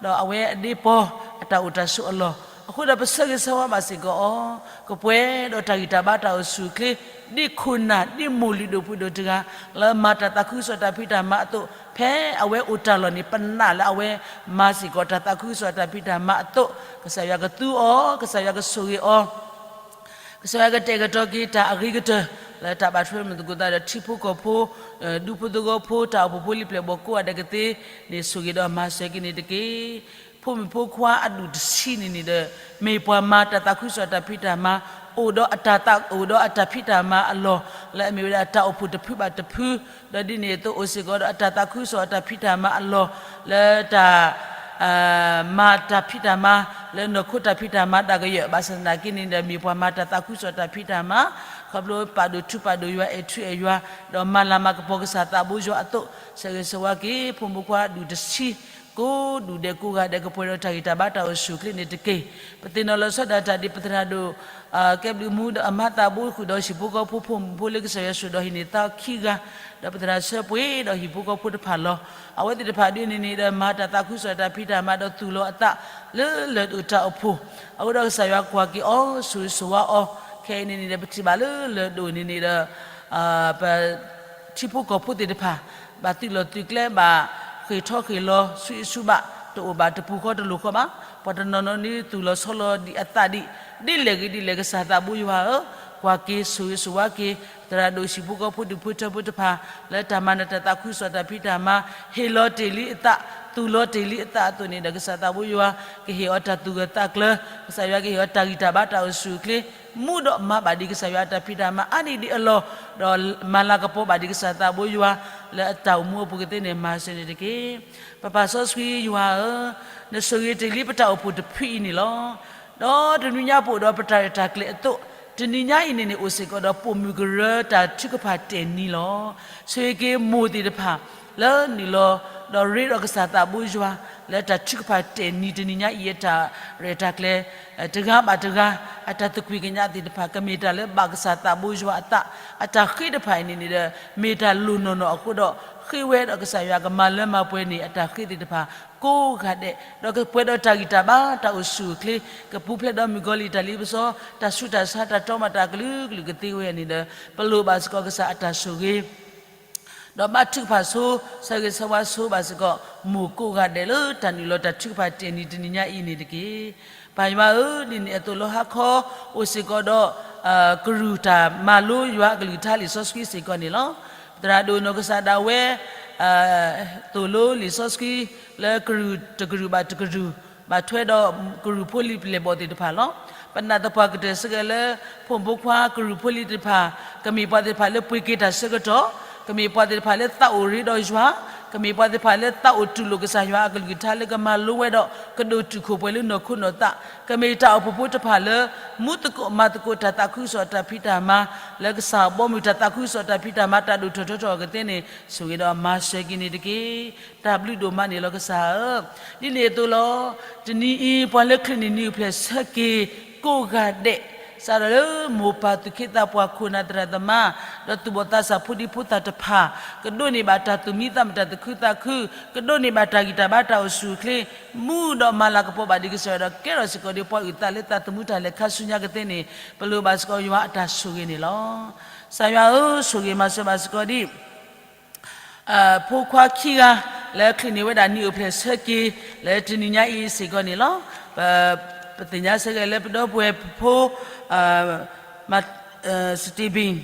ဒီးအဝဲအဒ့ပီၤအတၢ်အိၣ်တၢ်ဆိးအလီၢ်, အဃိဒီးပဆၢဂ့ၤဆၢဝါဘၣ်စ့ၢ်ကီးအီၤ, ကပှဲၤဒီးတၢ်ဂံၢ်တၢ်ဘါတၢ်အိၣ်ဆူၣ်အိၣ်ချ့ ဒ်ခိၣ်နၢ်ဒ်မိၢ်လုၢ်ဒိၣ်ပှ့ၤဒိၣ်တဂၤ လၢမၤတၢ်သးခုကစီၣ်တၢ်ဖံးတၢ်မၤအသိး, ဖဲအဝဲအိၣ်တၢ်လီၢ်န့ၣ် ပနာ်လၢအဝဲမၤစ့ၢ်ကီးတၢ်သးခုကစီၣ်တၢ်ဖံးတၢ်မၤအသိး, ကစၢ်ယွၤကသူအီၤ, ကစၢ်ယွၤကဆိၣ်ဂ့ၤအီၤ ကစၢ်ယွၤကတဲာ်ကတီၤက့ၤတၢ်အဂ့ၤကတၢၢ် လၢတၢ်ဘၣ်ထွဲမုာ်သကိးသးဒီးထံဖိကီၢ်ဖိ, ဒူဖိသဝီဖိ, တၢ်အိၣ်ဖှိၣ်ဖိလံၤပျဲၢ်ဘီၣ်ကိးဂၤဒဲးကသ့န့ၣ် ဆိၣ်ဂ့ၤဒီးမၤစၢၤက့ၤန့ၣ်တက့ၢ်. ဖိမုၣ်ဖိခွါအဒူၣ်တဆံန့ၣ်န့ၣ်ဒီး မ့ၢ်ပှၤမၤတၢ်သးခုကစီၣ်တၢ်ဖံးတၢ်မၤ, အိၣ်ဒီးအတၢ်သး အိၣ်ဒီးအတၢ်ဖံးတၢ်မၤအလီၢ် လၢအမ့ၢ်ဝဲဒၣ်တၢ်အိၣ်ဖှိၣ်တဖုဘၣ်တဖု, ဒီးဒ်န့ၣ်အသိးအိၣ်စ့ၢ်ကီးဒီးအတၢ်သးခုကစီၣ်အတၢ်ဖံးတၢ်မၤအလီၢ် လၢတၢ် မၤတၢ်ဖံးတၢ်မၤ လၢနီၢ်ခိတၢ်ဖံးတၢ်မၤဒၣ်ကယၢၢ် ဘၣ်ဆၣ်သနာ်က့န့ၣ်ဒီး မ့ၢ်ပှၤမၤတၢ်သးခုကစီၣ်တၢ်ဖံးတၢ်မၤ, ခီဖျိပာ်ဒိၣ်ထူပာ်ဒိၣ်ယွၤ အဲၣ်ထူအဲၣ်ယွၤ, ဒီးမၤလၤမၤကပီၤကစၢ်သးဘိယွၤအသိး, ဆၢဂ့ၤဆၢဝါက့ၤ ဖိမုၣ်ဖိခွါဒူၣ်တဆံ ကိးဒူၣ်ဒဲးကိးဂၤဒဲး ကပှဲၤဒီးတၢ်ဂံၢ်တၢ်ဘါတၢ်အိၣ်ဆူၣ်အိၣ်ချ့န့ၣ်တက့ၢ်. ပသ့ၣ်နီၣ်လီၤဆီဒၣ်တၢ်ဒ်ပသရၣ်ဒိၣ် ကဲဘျုးမူဒီးအမၤသးဘိဃုာ်ဒီးဟံၣ်ဖိဃီဖိ ဖိမုၣ်ဖိလၢကစၢ်ယွၤဆိၣ်ဒီးဟံးန့ၢ်သါခံဂၤ, ဒီးပသရၣ်ဆၢပှ့ၤဒီးဟံၣ်ဖိဃီဖိတဖၣ်လီၤ. အဝဲသ့ၣ်တဖၣ်ဒ်န့ၣ်န့ၣ်ဒီး မၤတၢ်သးခုကစီၣ်တၢ်ဖံးတၢ်မၤဒီးသူၣ်လီၤအသးလၢလၢၢ်ဒိၣ်တၢ်အိၣ်ဖှိၣ်, အဃိဒီးကစၢ်ယွၤကွၢ်က့ၤအီၤ ဆိၣ်ဂ့ၤဆိၣ်ဝါအီၤ, ခဲအံၤန့ၣ်န့ၣ်ဒီး ပထံၣ်ဘၣ်လၢလၢၢ်ဒိၣ်န့ၣ်န့ၣ်ဒီး ပ ထံဖိကီၢ်ဖိသ့ၣ်တဖၣ် ဘၣ်သုးလီၢ်သုးကျဲ ဘၣ်ဃ့ၢ်ထီၣ်ဃ့ၢ်လီၤ ဆူအံဆူဘၣ် တအိၣ်ဘၣ်တပူၤဃီတလိၤဃီဘၣ်. ပှၤတနီၤနီၤန့ၣ် သူၣ်လီၤဆီလီၤဒံးအသးဒံး ဒ်လဲၣ်ဂ့ၤဒ်လဲၣ် ကစၢ်သးဘိယွၤဧၢ, ကွၢ်က့ၤဆိၣ်ဂ့ၤဆိၣ်ဝါက့ၤ သရၣ်ဒိၣ်ဟံၣ်ဖိဃီဖိဒူၣ်ဖိထၢဖိတဖၣ် လၢတၢ်မၤနၢၤတၢ်သးခုကစီၣ်တၢ်ဖံးတၢ်မၤ ဟ့ၣ်လီၤတ့ၢ်လံအသး သူၣ်လီၤတ့ၢ်လံအသးအသိးန့ၣ်ဒီး ကစၢ်သးဘိယွၤ ကဟ့ၣ်အီၤတၢ်သူၣ်ဂၢၢ်သးကျၢၤ, ကစၢ်ယွၤကဟ့ၣ်အီၤတၢ်ဂံၢ်တၢ်ဘါတၢ်အိၣ်ဆူၣ်အိၣ်ချ့ မူဒီးမၤဘၣ်ဒံးကစၢ်ယွၤအတၢ်ဖံးတၢ်မၤအါနံၣ်ဒံးအလီၢ်, ဒီးမၤလၤကပီၤဘၣ်ဒံးကစၢ်သးဘိယွၤ လၢအတၢ်အိၣ်မူအပူၤကသ့န့ၣ် မၤစၢၤန့ၣ်တက့ၢ်. ပပၢ်စီဆှံယွၤဧၢ, နဆိၣ်ဂ့ၤတ့ၢ်လံပတၢ်အိၣ်ဖှိၣ်တဖုအံၤန့ၣ်လီၤ. ဒီးတနွံညါပအိၣ်ဒီးပတၢ်ရဲၣ်တၢ်ကျဲၤအသိး, တနံၤညါအံၤန့ၣ်န့ၣ် အိၣ်စ့ၢ်ကီးဒီးပိာ်မုၣ်ကရၢတၢ်ထုကဖၣ်တဲာ်နံၤလီၤ. ဆိၣ်ဂ့ၤက့ၤမိၢ်သ့ၣ်တဖၣ် လၢနုာ်လီၤ ဒီးရ့ဒီးကစၢ်သးဘိယွၤ လၢတၢ်ထုကဖၣ်တဲာ်နံၤတနံၤညါအံၤအတၢ်ရဲၣ်တၢ်ကျဲၤ တဂၤဘၣ်တဂၤ အတၢ်သကွံာ်ကညးသ့ၣ်တဖၣ် ကမ့ၢ်တၢ်လၢဘၣ်ကစၢ်သးဘိယွၤအသး, အတၢ်ဃ့တဖၣ်အံၤန့ၣ်န့ၣ်ဒီး မ့ၢ်တၢ်လိၣ်နီၢ်နီၢ်အဃိဒီး ဃ့ဝဲဒီးကစၢ်ယွၤကမၤလၢမၤပှဲၤန့ၣ် အတၢ်ဃ့သ့ၣ်တဖၣ် ကိးဂၤဒဲး ဒီးကပှဲၤဒီးတၢ်ဂံၢ်တၢ်ဘါတၢ်အိၣ်ဆူၣ်အိၣ်ချ့ ကပူၤဖျဲးဒီးမုၣ်ကီၤလံၢ်တၢ်လ့ပစီ တၢ်ဆူးတၢ်ဆါတၢ်တီမၤတၢ်ကလုာ်ကလုာ်ကသ့ဝဲန့ၣ်ဒီး ပလိၣ်ဘၣ်စ့ၢ်ကီးကစၢ်အတၢ်ဆိၣ်ဂ့ၤ ဒီးဘါထုကဖၣ်ဆိ ဆၢဂ့ၤဆၢဝါဆိဘၣ်စ့ၢ်ကီး မိၢ်ကိးဂၤဒဲးလၢတၢ်နုာ်လီၤတၢ်ထုကဖၣ်တဲာ်နံၤတနံၤညါအံၤန့ၣ်တက့ၢ်. ပၢ်ယွၤဧၢ, ဒ်န့ၣ်အသိးလၢဟါခီ အိၣ်စ့ၢ်ကီးဒီး ကရူၢ်တၢ်မၤလိယွၤအကလုၢ်ကထါလံာ်စီဆှံစ့ၢ်ကီးန့ၣ်လီၤ. ပသရၣ်ဒိၣ်နီၢ်ကစၢ်ဒၣ်ဝဲ သိၣ်လိလံာ်စီဆှံ လၢကရူၢ်တကရူၢ်ဘၣ်တကရူၢ် ဘၣ်ထွဲဒီးကရူၢ်ဖိလံၤပျဲၢ်ဘီၣ်သ့ၣ်တဖၣ်လီၤ. ပနာ်သပှၢ်ကတၢၢ်စ့ၢ်ကီးလၢ ဖိမုၣ်ဖိခွါကရူၢ်ဖိလံၤသ့ၣ်တဖၣ် ကမ့ၢ်ပှၤသ့ၣ်တဖၣ်လၢပှ့ၤက့ၤတၢ်ဆၢကတီၢ်, ကမ့ၢ်ပှၤသ့ၣ်တဖၣ်လၢသးအိၣ်ရ့ဒီးယွၤ, ကမ့ၢ်ပှၤသ့ၣ်တဖၣ်လၢသးအိၣ်တူၢ်လိာ်ကစၢ်ယွၤအကလုၢ်ကထါလၢကမၤလိဝဲဒီး ကဒိၣ်တုာ်ခိၣ်ပှဲၤလၢနီၢ်ခိနီၢ်သး, ကမ့ၢ်တၢ်အိၣ်ဖှိၣ်ဖိတဖၣ်လၢ မူသကိးမၤသကိးတၢ်သးခုကစီၣ်တၢ်ဖံးတၢ်မၤ လၢကစၢ်ဘီမုၢ်တၢ်သးခုကစီၣ်တၢ်ဖံးတၢ်မၤတၢ်ဒိၣ်ထီၣ်ထီထီၣ်ကသ့န့ၣ် ဆိၣ်ဂ့ၤဒီးမၤစၢၤက့ၤန့ၣ်တက့ၢ်. တၢ်ဘျုးဒိၣ်မးန့ၣ်လီၤကစၢ်ဧၢ, ဒ်န့ၣ်အသိးလီၤ. တနံၤအံၤ ပှၤလၢချုးန့ၢ်နံၣ်အိၣ်ဖျဲၣ်ဆၢက့ၤကိးဂၤဒဲး စးထီၣ်လၢမိၢ်ပၢ်သူၣ်က့သးပှၢ်ခိၣ်နၢ်သရၣ်သမါ ဒီးသူၣ်ဘီၣ်သးစၢ်ဖိဒံဖိသၣ်တဖၣ် ကဒိးန့ၢ်ဘၣ်တၢ်သူၣ်မံသးမုာ်တၢ်သူၣ်ခုသးခု, ကဒိးန့ၢ်ဘၣ်တၢ်ဂံၢ်တၢ်ဘါတၢ်အိၣ်ဆူၣ်အိၣ်ချ့ မူဒီးမၤလၤကပီၤဘၣ်ဒံးကစၢ်ယွၤဒီး ကဲထီၣ်စ့ၢ်ကီးဒ်ပှၤအုၣ်သးလၢသးသမူတၢ်လဲၤခါဆူညါကသ့န့ၣ် ပလိၣ်ဘၣ်စ့ၢ်ကီးယွၤအတၢ်ဆိၣ်ဂ့ၤန့ၣ်လီၤ. ကစၢ်ယွၤဧၢ, ဆိၣ်ဂ့ၤမၤစၢၤဘၣ်စ့ၢ်ကီးဒ် ဖိခွါခံဂၤ လၢချုးန့ၢ်ဝဲဒၣ်နံၣ်အိၣ်ဖျဲၣ်ဆၢက့ၤ လၢတနံၤညါအံၤစ့ၢ်ကီးန့ၣ်လီၤ. ပသ့ၣ်ညါစ့ၢ်ကီးလၢပဒီပုၢ်ဝဲၢ်ဖိ Stephen,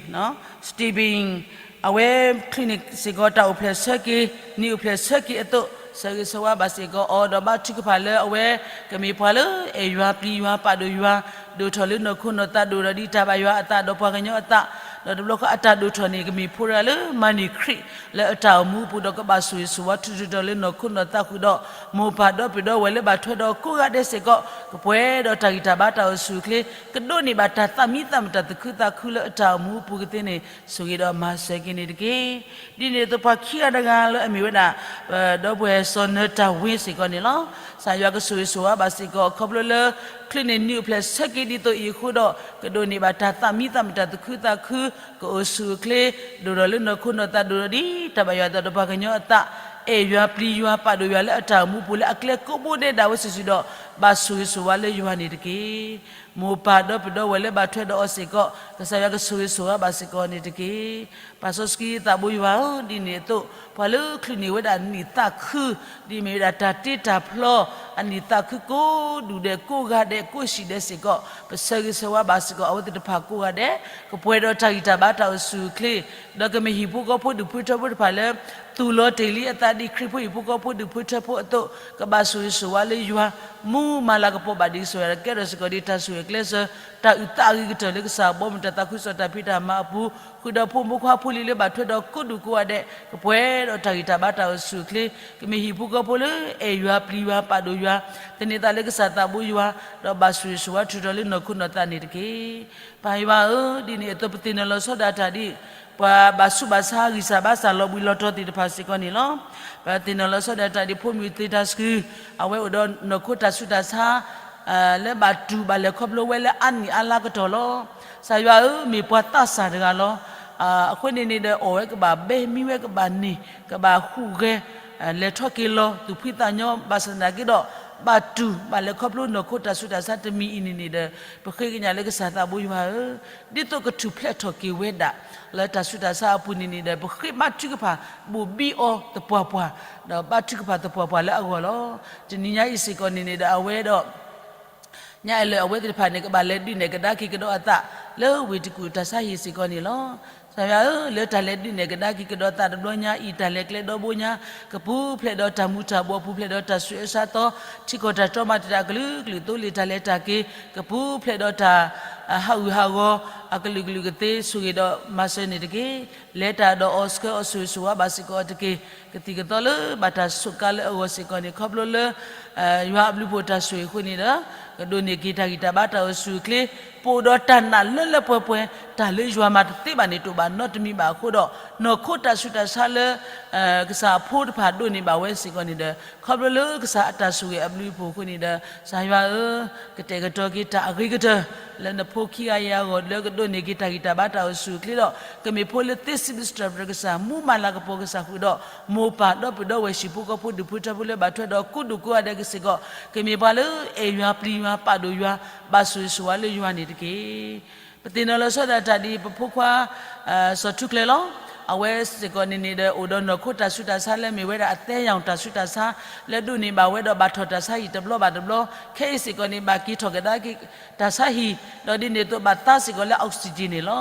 Stephen, အဝဲချုးန့ၢ်စ့ၢ်ကီးတၢ်အိၣ်ဖျဲၣ်ဆၢက့ၤ နံၣ်အိၣ်ဖျဲၣ်ဆၢက့ၤအသိး ဆၢဂ့ၤဆၢဝါဘၣ်စ့ၢ်ကီးအီၤ ဒီးဘါထုကဖၣ်လၢအဝဲ ကမ့ၢ်ပှၤလၢအဲၣ်ယွၤပျံၤယွၤပာ်ဒိၣ်ယွၤ ဒိၣ်ထီၣ်လၢနီၢ်ခိနီၢ်သးဒိၣ်ဒီးဒ်တၢ်ဘၣ်ယွၤအသးဒီးပှၤကညီအသး, ဒီးတဘျီဃီအတၢ်ဒိၣ်ထီၣ်န့ၣ် ကမ့ၢ်ဖိတဂၤလၢမၤန့ၢ်ခရံာ်လၢအတၢ်အိၣ်မူအပူၤဒီး ကဘၣ်ဆိၣ်ဂ့ၤဆိၣ်ဝါထုးထုးထီၣ်လၢနီၢ်ခိနီၢ်သးဃုာ်ဒီး မိၢ်ပၢ်ဒီပုၢ်ဝဲၢ်လၢဘၣ်ထွဲဒီးကိးဂၤဒဲးစ့ၢ်ကီး ကပှဲၤဒီးတၢ်ဂံၢ်တၢ်ဘါတၢ်အိၣ်ဆူၣ်အိၣ်ချ့ ကဒိးန့ၢ်ဘၣ်တၢ်သးမံသးမုာ်တၢ်သူၣ်ခုသးခုလၢအတၢ်အိၣ်မူအပူၤကသ့န့ၣ် ဆိၣ်ဂ့ၤဒီးမၤစၢၤက့ၤန့ၣ်တက့ၢ်. ဒ်န့ၣ်အသိးပှၤခံဂၤတဂၤလၢအမ့ၢ်ဝဲဒၣ် ဒီပုၢ်ဝဲၢ်စီၤနၢၤတၢ်ဝ့စ့ၢ်ကီးန့ၣ်လီၤ. ကစၢ်ယွၤကဆိၣ်ဂ့ၤဆိၣ်ဝါဘၣ်စ့ၢ်ကီး ခီဖျိလၢ ချုးန့ၢ်နံၣ်အိၣ်ဖျဲၣ်ဆၢက့ၤဒ်သိးအံၤအဃိဒီး ကဒိးန့ၢ်ဘၣ်တၢ်သးမံသးမုာ်တၢ်သူၣ်ခုသးခု ကအိၣ်ဆူၣ်အိၣ်ချ့ ဒိၣ်ထီၣ်လၢနီၢ်ခိနီၢ်သးဒိၣ်ဒီးဒ်တၢ်ဘၣ်ယွၤအသးဒီးပှၤကညီအသး အဲၣ်ယွၤပျံၤယွၤပာ်ဒိၣ်ယွၤလၢအတၢ်အိၣ်မူအပူၤလၢအကျဲကိးဘိဒဲးဒၣ်ဝဲစုာ်စုာ်ဒီး ဘၣ်ဆိၣ်ဂ့ၤဆိၣ်ဝါလၢယွၤန့ၣ်တက့ၢ်. မိၢ်ပၢ်ဒီပုၢ်ဝဲၢ်လၢဘၣ်ထွဲဒီးအီၤစ့ၢ်ကီး ကစၢ်ယွၤကဆိၣ်ဂ့ၤဆိၣ်ဝါဘၣ်စ့ၢ်ကီးန့ၣ်တက့ၢ်. ပၢ်စီဆှံသးဘိယွၤဧၢ, ဒ်န့ၣ်အသိး ပှၤလၢချုးန့ၢ်ဝဲဒၣ်နံၣ်သးခု ဒ်မ့ၢ်ဝဲဒၣ်တၢ်တ့တၢ်ဖျီ အနံၣ်သးခုကိးဒူၣ်ဒဲးကိးဂၤဒဲးကိးဆံးဒဲးစ့ၢ်ကီး ပဆၢဂ့ၤဆၢဝါဘၣ်စ့ၢ်ကီး အဝဲသ့ၣ်တဖၣ်ကိးဂၤဒဲး ကပှဲၤဒီးတၢ်ဂံၢ်တၢ်ဘါတၢ်အိၣ်ဆူၣ်အိၣ်ချ့ ဒီးကမ့ၢ်ဟံၣ်ဖိဃီဖိဒူၣ်ဖိထၢဖိတဖၣ်လၢ သူၣ်လီၤတ့ၢ်လံအသးဒ်ခရံာ်ဖိဟံၣ်ဖိဃီဖိဒူၣ်ဖိထၢဖိအသိး ကဘၣ်ဆိၣ်ဂ့ၤဆိၣ်ဝါလၢယွၤ မူမၤလၤကပီၤဘၣ်ဒံးကစၢ်ယွၤဒီး ကဲထီၣ်စ့ၢ်ကီးဒ်တၢ်ဆိၣ်ဂ့ၤကျဲးစၢး တၢ်အုၣ်သးအဂ့ၤကတၢၢ်လၢကစၢ်ဘီမုၢ်တၢ်သးခုကစီၣ်တၢ်ဖံးတၢ်မၤအပူၤ ဃုာ်ဒီးဖိမုၣ်ဖိခွါဖိလံၤလၢဘၣ်ထွဲဒီးကိးဒူၣ်ကိးဂၤဒဲး ကပှဲၤဒီးတၢ်ဂံၢ်တၢ်ဘါတၢ်အိၣ်ဆူၣ်အိၣ်ချ့ ကမ့ၢ်ဟံၣ်ဖိဃီဖိလၢအဲၣ်ယွၤပျံၤယွၤပာ်ဒိၣ်ယွၤ သန့ၤသးလၢကစၢ်သးဘိယွၤ ဒီးဘၣ်ဆိၣ်ဂ့ၤဆိၣ်ဝါထုးထီၣ်လၢနီၢ်ခိနီၢ်သးန့ၣ်တက့ၢ်. ပၢ်ယွၤဧၢ, ဒ်န့ၣ်အသိးပသ့ၣ်နီၣ်လီၤဆီဒၣ်တၢ်ဒ် ပှၤဘၣ်ဆူးဘၣ်ဆါဂံၢ်စၢ်ဘါစၢ်လီၤဘှံးလီၤတီၤသ့ၣ်တဖၣ်စ့ၢ်ကီးန့ၣ်လီၤ. ပသ့ၣ်နီၣ်လီၤဆီဒၣ်တၢ်ဒ်ဖိမုၣ်သ့ၣ်တၢ်ဆှုၣ်, အဝဲအိၣ်ဒီးနီၢ်ခိတၢ်ဆူးတၢ်ဆါ လၢဘၣ်တူၢ်ဘၣ်လဲၤခီဖျိဝဲလၢအါနံၣ်အါလါကတီၢ်လီၤ. ကစၢ်ယွၤဧၢ, မ့ၢ်ပှၤသးစၢ်တဂၤလီၤ. အဃိန့ၣ်န့ၣ်ဒီး အီၣ်ဝဲကဘၣ်ဘဲ မံဝဲကဘၣ်န့ၢ် ကဘၣ်ဟူးဂဲၤ လဲၤထီၣ်က့ၤလီၤ သူၣ်ဖှံသးညီ ဘၣ်ဆၣ်သနာ်က့ဒီး ဘၣ်တူၢ်ဘၣ်လဲၤခီဖျိနီၢ်ခိတၢ်ဆူးတၢ်ဆါတမံၤအံၤန့ၣ်န့ၣ်ဒီး ပဃ့ကညးလၢကစၢ်သးဘိယွၤဧၢ, ဒ်သိးကထူၣ်ဖျဲးထီၣ်က့ၤဝဲဒၣ် လၢတၢ်ဆူးတၢ်ဆါအပူၤန့ၣ်န့ၣ်ဒီး ပဃ့ဘါထုကဖၣ် ဘိၣ်ဘံအီၤသပှၢ်ပှၢ်, ဒီးဘါထုကဖၣ်သပှၢ်ပှၢ်လၢအဂီၢ်လီၤ. တနံၤညါအံၤစ့ၢ်ကီးန့ၣ်န့ၣ်ဒီး အဝဲဒီး ညါအံၤလၢအဝဲသ့ၣ်တဖၣ်န့ၣ် ကဘၣ်လဲၤဒုးနဲၣ်ကဒါက့ၤကဒီးအသး လၢဝ့ၢ်တကူၣ်တၢ်ဆါဟံၣ်စ့ၢ်ကီးန့ၣ်လီၤ. ကစၢ်ယွၤဧၢ, လၢတၢ်လဲၤဒုးနဲၣ်ကဒါက့ၤကဒီးသးတဘျီညါအံၤ တၢ်လဲၤကျဲဒီဘိညါ ကပူၤဖျဲးဒီးတၢ်မူၤတၢ်ဘှီး ပူၤဖျဲးဒီးတၢ်ဆူးအၢဆါသီ ထံကီၢ်တၢ်တြီမၤတၢ်အကလုာ်ကလုာ် သိလ့ၣ်တၢ်လဲၤတၢ်က့ၤ ကပူၤဖျဲးဒီးတၢ် ဟးဂူာ်ဟးဂီၤ အကလုာ်ကလုာ်ကသ့ ဆိၣ်ဂ့ၤဒီးမၤစၢၤန့ၣ်တက့ၢ်. လဲၤတၢ်ဒီးအီၤဆှၢအီၤဆိၣ်ဂ့ၤဆိၣ်ဝါဘၣ်စ့ၢ်ကီးအီၤတက့ၢ်. ကသံၣ်ကသီလၢဘၣ်တၢ်စူးကါလၢအဂီၢ်စ့ၢ်ကီးန့ၣ် ခီဖျိလၢ ယွၤအဘျုးအဖှိၣ်တၢ်ဆိၣ်ဂ့ၤအဃိန့ၣ်ဒီး ကဒိးန့ၢ်က့ၤတၢ်ဂံၢ်တၢ်ဘါတၢ်အိၣ်ဆူၣ်အိၣ်ချ့ ပအိၣ်ဒီးတၢ်နာ်လၢလၢပှဲၤပှဲၤ တၢ်လၢယွၤမၤတသ့ဘၣ်န့ၣ် တအိၣ်ဘၣ်နီတမံၤဘၣ်အဃိဒီး နီၢ်ခိတၢ်ဆူးတၢ်ဆါလၢ ကစၢ်အဖိတဖၣ်ဒိးန့ၢ်ဘၣ်ဝဲစ့ၢ်ကီးန့ၣ်ဒီး ခီဖျိလၢကစၢ်အတၢ်ဆိၣ်ဂ့ၤအဘျုးအဖှိၣ်အဃိန့ၣ်ဒီး ကစၢ်ယွၤဧၢ, ကတဲာ်ကတီၤက့ၤတၢ်အဂ့ၤကတၢၢ် လၢနဖိခံဂၤအံၤအဂီၢ် လၢကဒိးန့ၢ်က့ၤတၢ်ဂံၢ်တၢ်ဘါတၢ်အိၣ်ဆူၣ်အိၣ်ချ့ဒီး ကမ့ၢ်ဖိလၢသ့စံးဘျုးစံးထီၣ်ပတြၢၤကစၢ် မူမၤလၤကပီၤကစၢ်ဃုာ်ဒီး မိၢ်ပၢ်ဒီပုၢ်ဒီဝဲၢ်ဟံၣ်ဖိဃီဖိဒူၣ်ဖိထၢဖိလၢဘၣ်ထွဲဒီးကိးဒူၣ်ကိးဂၤဒဲးကစ့ၢ်ကီး ကမ့ၢ်ပှၤလၢအဲၣ်ယွၤပျံၤယွၤပာ်ဒိၣ်ယွၤ ဘၣ်ဆိၣ်ဂ့ၤဆိၣ်ဝါလၢယွၤန့ၣ်တက့ၢ်. ပသ့ၣ်နီၣ်လီၤဆီဒၣ်တၢ်ဒ်ပဖိခွါ စီၤထူကျဲလီၤ. အဝဲစ့ၢ်ကီးန့ၣ်န့ၣ်ဒီး အိၣ်ဒီးနီၢ်ခိတၢ်ဆူးတၢ်ဆါလၢမ့ၢ်ဝဲဒၣ်အသဲယၣ်တၢ်ဆူးတၢ်ဆါ လၢဒိးန့ၢ်ဘၣ်ဝဲဒီးဘၣ်ထီၣ်တၢ်ဆါဟံၣ်တဘျီဘၣ်တဘျီ ခဲအံၤစ့ၢ်ကီးန့ၣ် ဘၣ်က့ၤထီၣ်ကဒါက့ၤတၢ်ဆါဟံၣ် ဒီးဒ်န့ၣ်အသိးဘၣ်သါစ့ၢ်ကီးလၢ oxygen န့ၣ်လီၤ.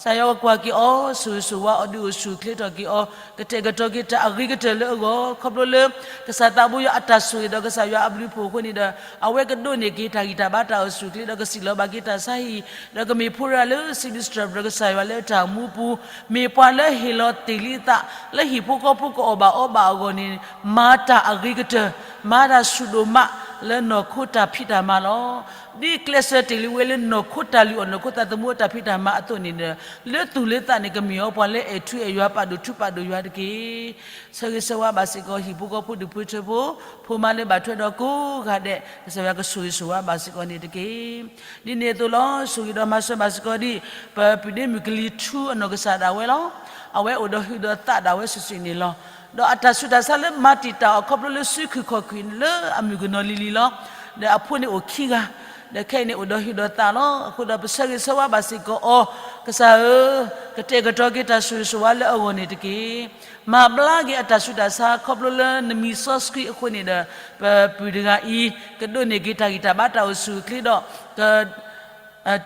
ကစၢ်ယွၤကကွၢ်က့ၤအီၤ ဆိၣ်ဂ့ၤဆိၣ်ဝါအီၤ ဒုးအိၣ်ဆူၣ်အိၣ်ချ့ထီၣ်က့ၤအီၤ ကတဲာ်ကတီၤက့ၤတၢ်အဂ့ၤကတၢၢ်လၢအဂီၢ် ခီဖျိလၢ ကစၢ်သးဘိယွၤအတၢ်ဆိၣ်ဂ့ၤဒီးကစၢ်ယွၤအဘျုးအဖှိၣ်အဃိန့ၣ်ဒီး အဝဲကဒိးန့ၢ်က့ၤတၢ်ဂံၢ်တၢ်ဘါတၢ်အိၣ်ဆူၣ်အိၣ်ချ့ဒီးကစံၣ်လီၤဘၣ်က့ၤတၢ်ဆါဟံၣ် ဒီးကမ့ၢ်ဖိတဂၤလၢစံးဘျုးစံးထီၣ်ပတြၢၤကစၢ်ယွၤလၢတၢ်အိၣ်မူအပူၤ မ့ၢ်ပှၤလၢဟ့ၣ်လီၤတ့ၢ်လံအသး လၢဟံၣ်ဖိဃီဖိကအီၣ်ဘၣ်အီဘၣ်အဂီၢ်န့ၣ် မၤတၢ်အဂ့ၤကတၢၢ် မၤတၢ်ဆူၣ်ဒိၣ်မး လၢနီၢ်ခိတၢ်ဖံးတၢ်မၤလီၤ. ဒ်ကျဲးစၢးတ့ၢ်လံဝဲလၢနီၢ်ခိတၢ်လုၢ်အီၣ် နီၢ်ခိသးသမူအတၢ်ဖံးတၢ်မၤအသိးန့ၣ်ဒီး လၢသူၣ်လၢသးန့ၣ် ကမ့ၢ်အီၤပှၤလၢအဲၣ်ထူအဲၣ်ယွၤ ပာ်ဒိၣ်ထူပာ်ဒိၣ်ယွၤတက့ၢ်. ဆၢဂ့ၤဆၢဝါဘၣ်စ့ၢ်ကီး ဟံၣ်ဖိဃီဖိဒူၣ်ဖိထၢဖိ ဖိမါလၢဘၣ်ထွဲဒီးကိးဂၤဒဲး ကစၢ်ယွၤကဆိၣ်ဂ့ၤဆိၣ်ဝါဘၣ်စ့ၢ်ကီးန့ၣ်တက့ၢ်. ဒ်န့ၣ်အသိးလီၤ ဆိၣ်ဂ့ၤဒီးမၤစၢၤဘၣ်စ့ၢ်ကီးဒ် ပပုၢ်ဒ့မုၣ်ကလံၤထူအနီၢ်ကစၢ်ဒၣ်ဝဲလီၤ. အဝဲအိၣ်ဒီးဟုးဒီးသးဒၣ်ဝဲစုာ်စုာ်န့ၣ်လီၤ. ဒီးအတၢ်ဆူးတၢ်ဆါလၢမၤတံာ်တာ်အီၤခီဖျိလၢစုခုၣ်ခီၣ်ခုၣ်လၢအမုၣ်ကနီၤလံၤလံၤလီၤ. ဒီးအဖိန့ၣ်အိၣ်ခံဂၤ ဒီးခဲအံၤန့ၣ်အိၣ်ဒီးဟုးဒီးသးလီၤ. အဃိဒီးပဆၢဂ့ၤဆၢဝါဘၣ်စ့ၢ်ကီးအီၤ ကစၢ်ဧၢ, ကတဲာ်ကတီၤက့ၤတၢ်ဆိၣ်ဂ့ၤဆိၣ်ဝါလၢအဂီၢ်န့ၣ်တက့ၢ်. မၤဘျါက့ၤအတၢ်ဆူးတၢ်ဆါခီဖျိလၢနမံၤစီဆှံအဃိန့ၣ်ဒီး ပပုၢ်တဂၤအံၤ ကဒိးန့ၢ်က့ၤတၢ်ဂံၢ်တၢ်ဘါတၢ်အိၣ်ဆူၣ်အိၣ်ချ့ဒီး က တု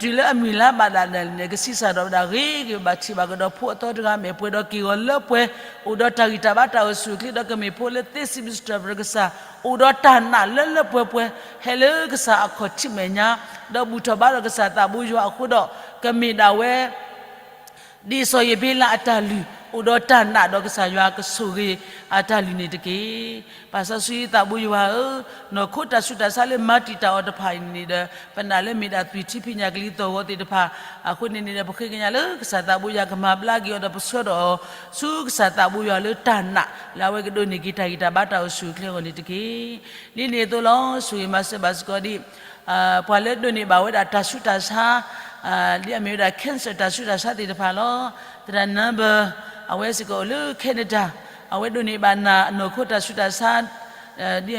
ၤလၢအမုၢ်လါဘၣ်ဒၣ်လဲာ်န့ၣ် ကဆံးစၢ်ဒီးဝဲဒၣ်ဂ့ၤဂ့ၤဘၣ်ထံးဘၣ်ကဒီးဖိအသီတဂၤ မဲာ်ပှဲၤဒီးက့ၢ်ဂီၤလၢပှဲၤ အိၣ်ဒီးတၢ်ဂံၢ်တၢ်ဘါတၢ်အိၣ်ဆူၣ်အိၣ်ချ့ဒီး ကမ့ၢ်ဖိလၢသ့စံးဘျုးစံးထီၣ်ပတြၢၤကစၢ် အိၣ်ဒီးတၢ်နာ်လၢလၢပှဲၤပှဲၤ ဟဲလၢကစၢ်အခီၣ်ထံးမဲာ်ညါ ဒီးဘူၣ်ထီၣ်ဘါဒီးကစၢ်သးဘိယွၤအဃိဒီး ကမ့ၢ်ဒၣ်ဝဲ ဒ်စီၤယဘ့လးအတၢ်လုၢ် အိၣ်ဒီးတၢ်နာ်ဒီးကစၢ်ယွၤကဆိၣ်ဂ့ၤအတၢ်လုၢ်န့ၣ်တက့ၢ်. ပၢ်စီဆှံသးဘိယွၤဧၢ, နီၢ်ခိတၢ်ဆူးတၢ်ဆါလၢမၤတံာ်တာ်အီၤတဖၣ်အံၤန့ၣ်ဒီး ပနာ်လၢမ့ၢ်ဒၣ်သွံၣ်ထံဖံးညၣ်ကလံၤသီၣ်ဂီၤသ့ၣ်တဖၣ် အဃိန့ၣ်န့ၣ်ဒီး ပဃ့ကညးလၢကစၢ်သးဘိယွၤကမၤဘျါက့ၤအီၤဒီးပဆှၢထီၣ်အီၤ ဆူကစၢ်သးဘိယွၤလၢတၢ်နာ် လၢအဝဲကဒိးန့ၢ်က့ၤတၢ်ဂံၢ်တၢ်ဘါတၢ်အိၣ်ဆူၣ်အိၣ်ချ့အဂီၢ်န့ၣ်တက့ၢ်. ဒ်န့ၣ်အသိးလီၤ ဆိၣ်ဂ့ၤမၤစၢၤဘၣ်စ့ၢ်ကီးဒ် ပှၤလၢဒိးန့ၢ်ဘၣ်ဝဲဒၣ်တၢ်ဆူးတၢ်ဆါ ဒ်အမ့ၢ်ဝဲဒၣ် cancer တၢ်ဆူးတၢ်ဆါသ့ၣ်တဖၣ်လီၤ. သရၣ် Number အဝဲစ့ၢ်ကီးအိၣ်လၢ Canada အဝဲဒိးန့ၢ်ဘၣ်နၢ်အနီၢ်ခိတၢ်ဆူးတၢ်ဆါ ဒ်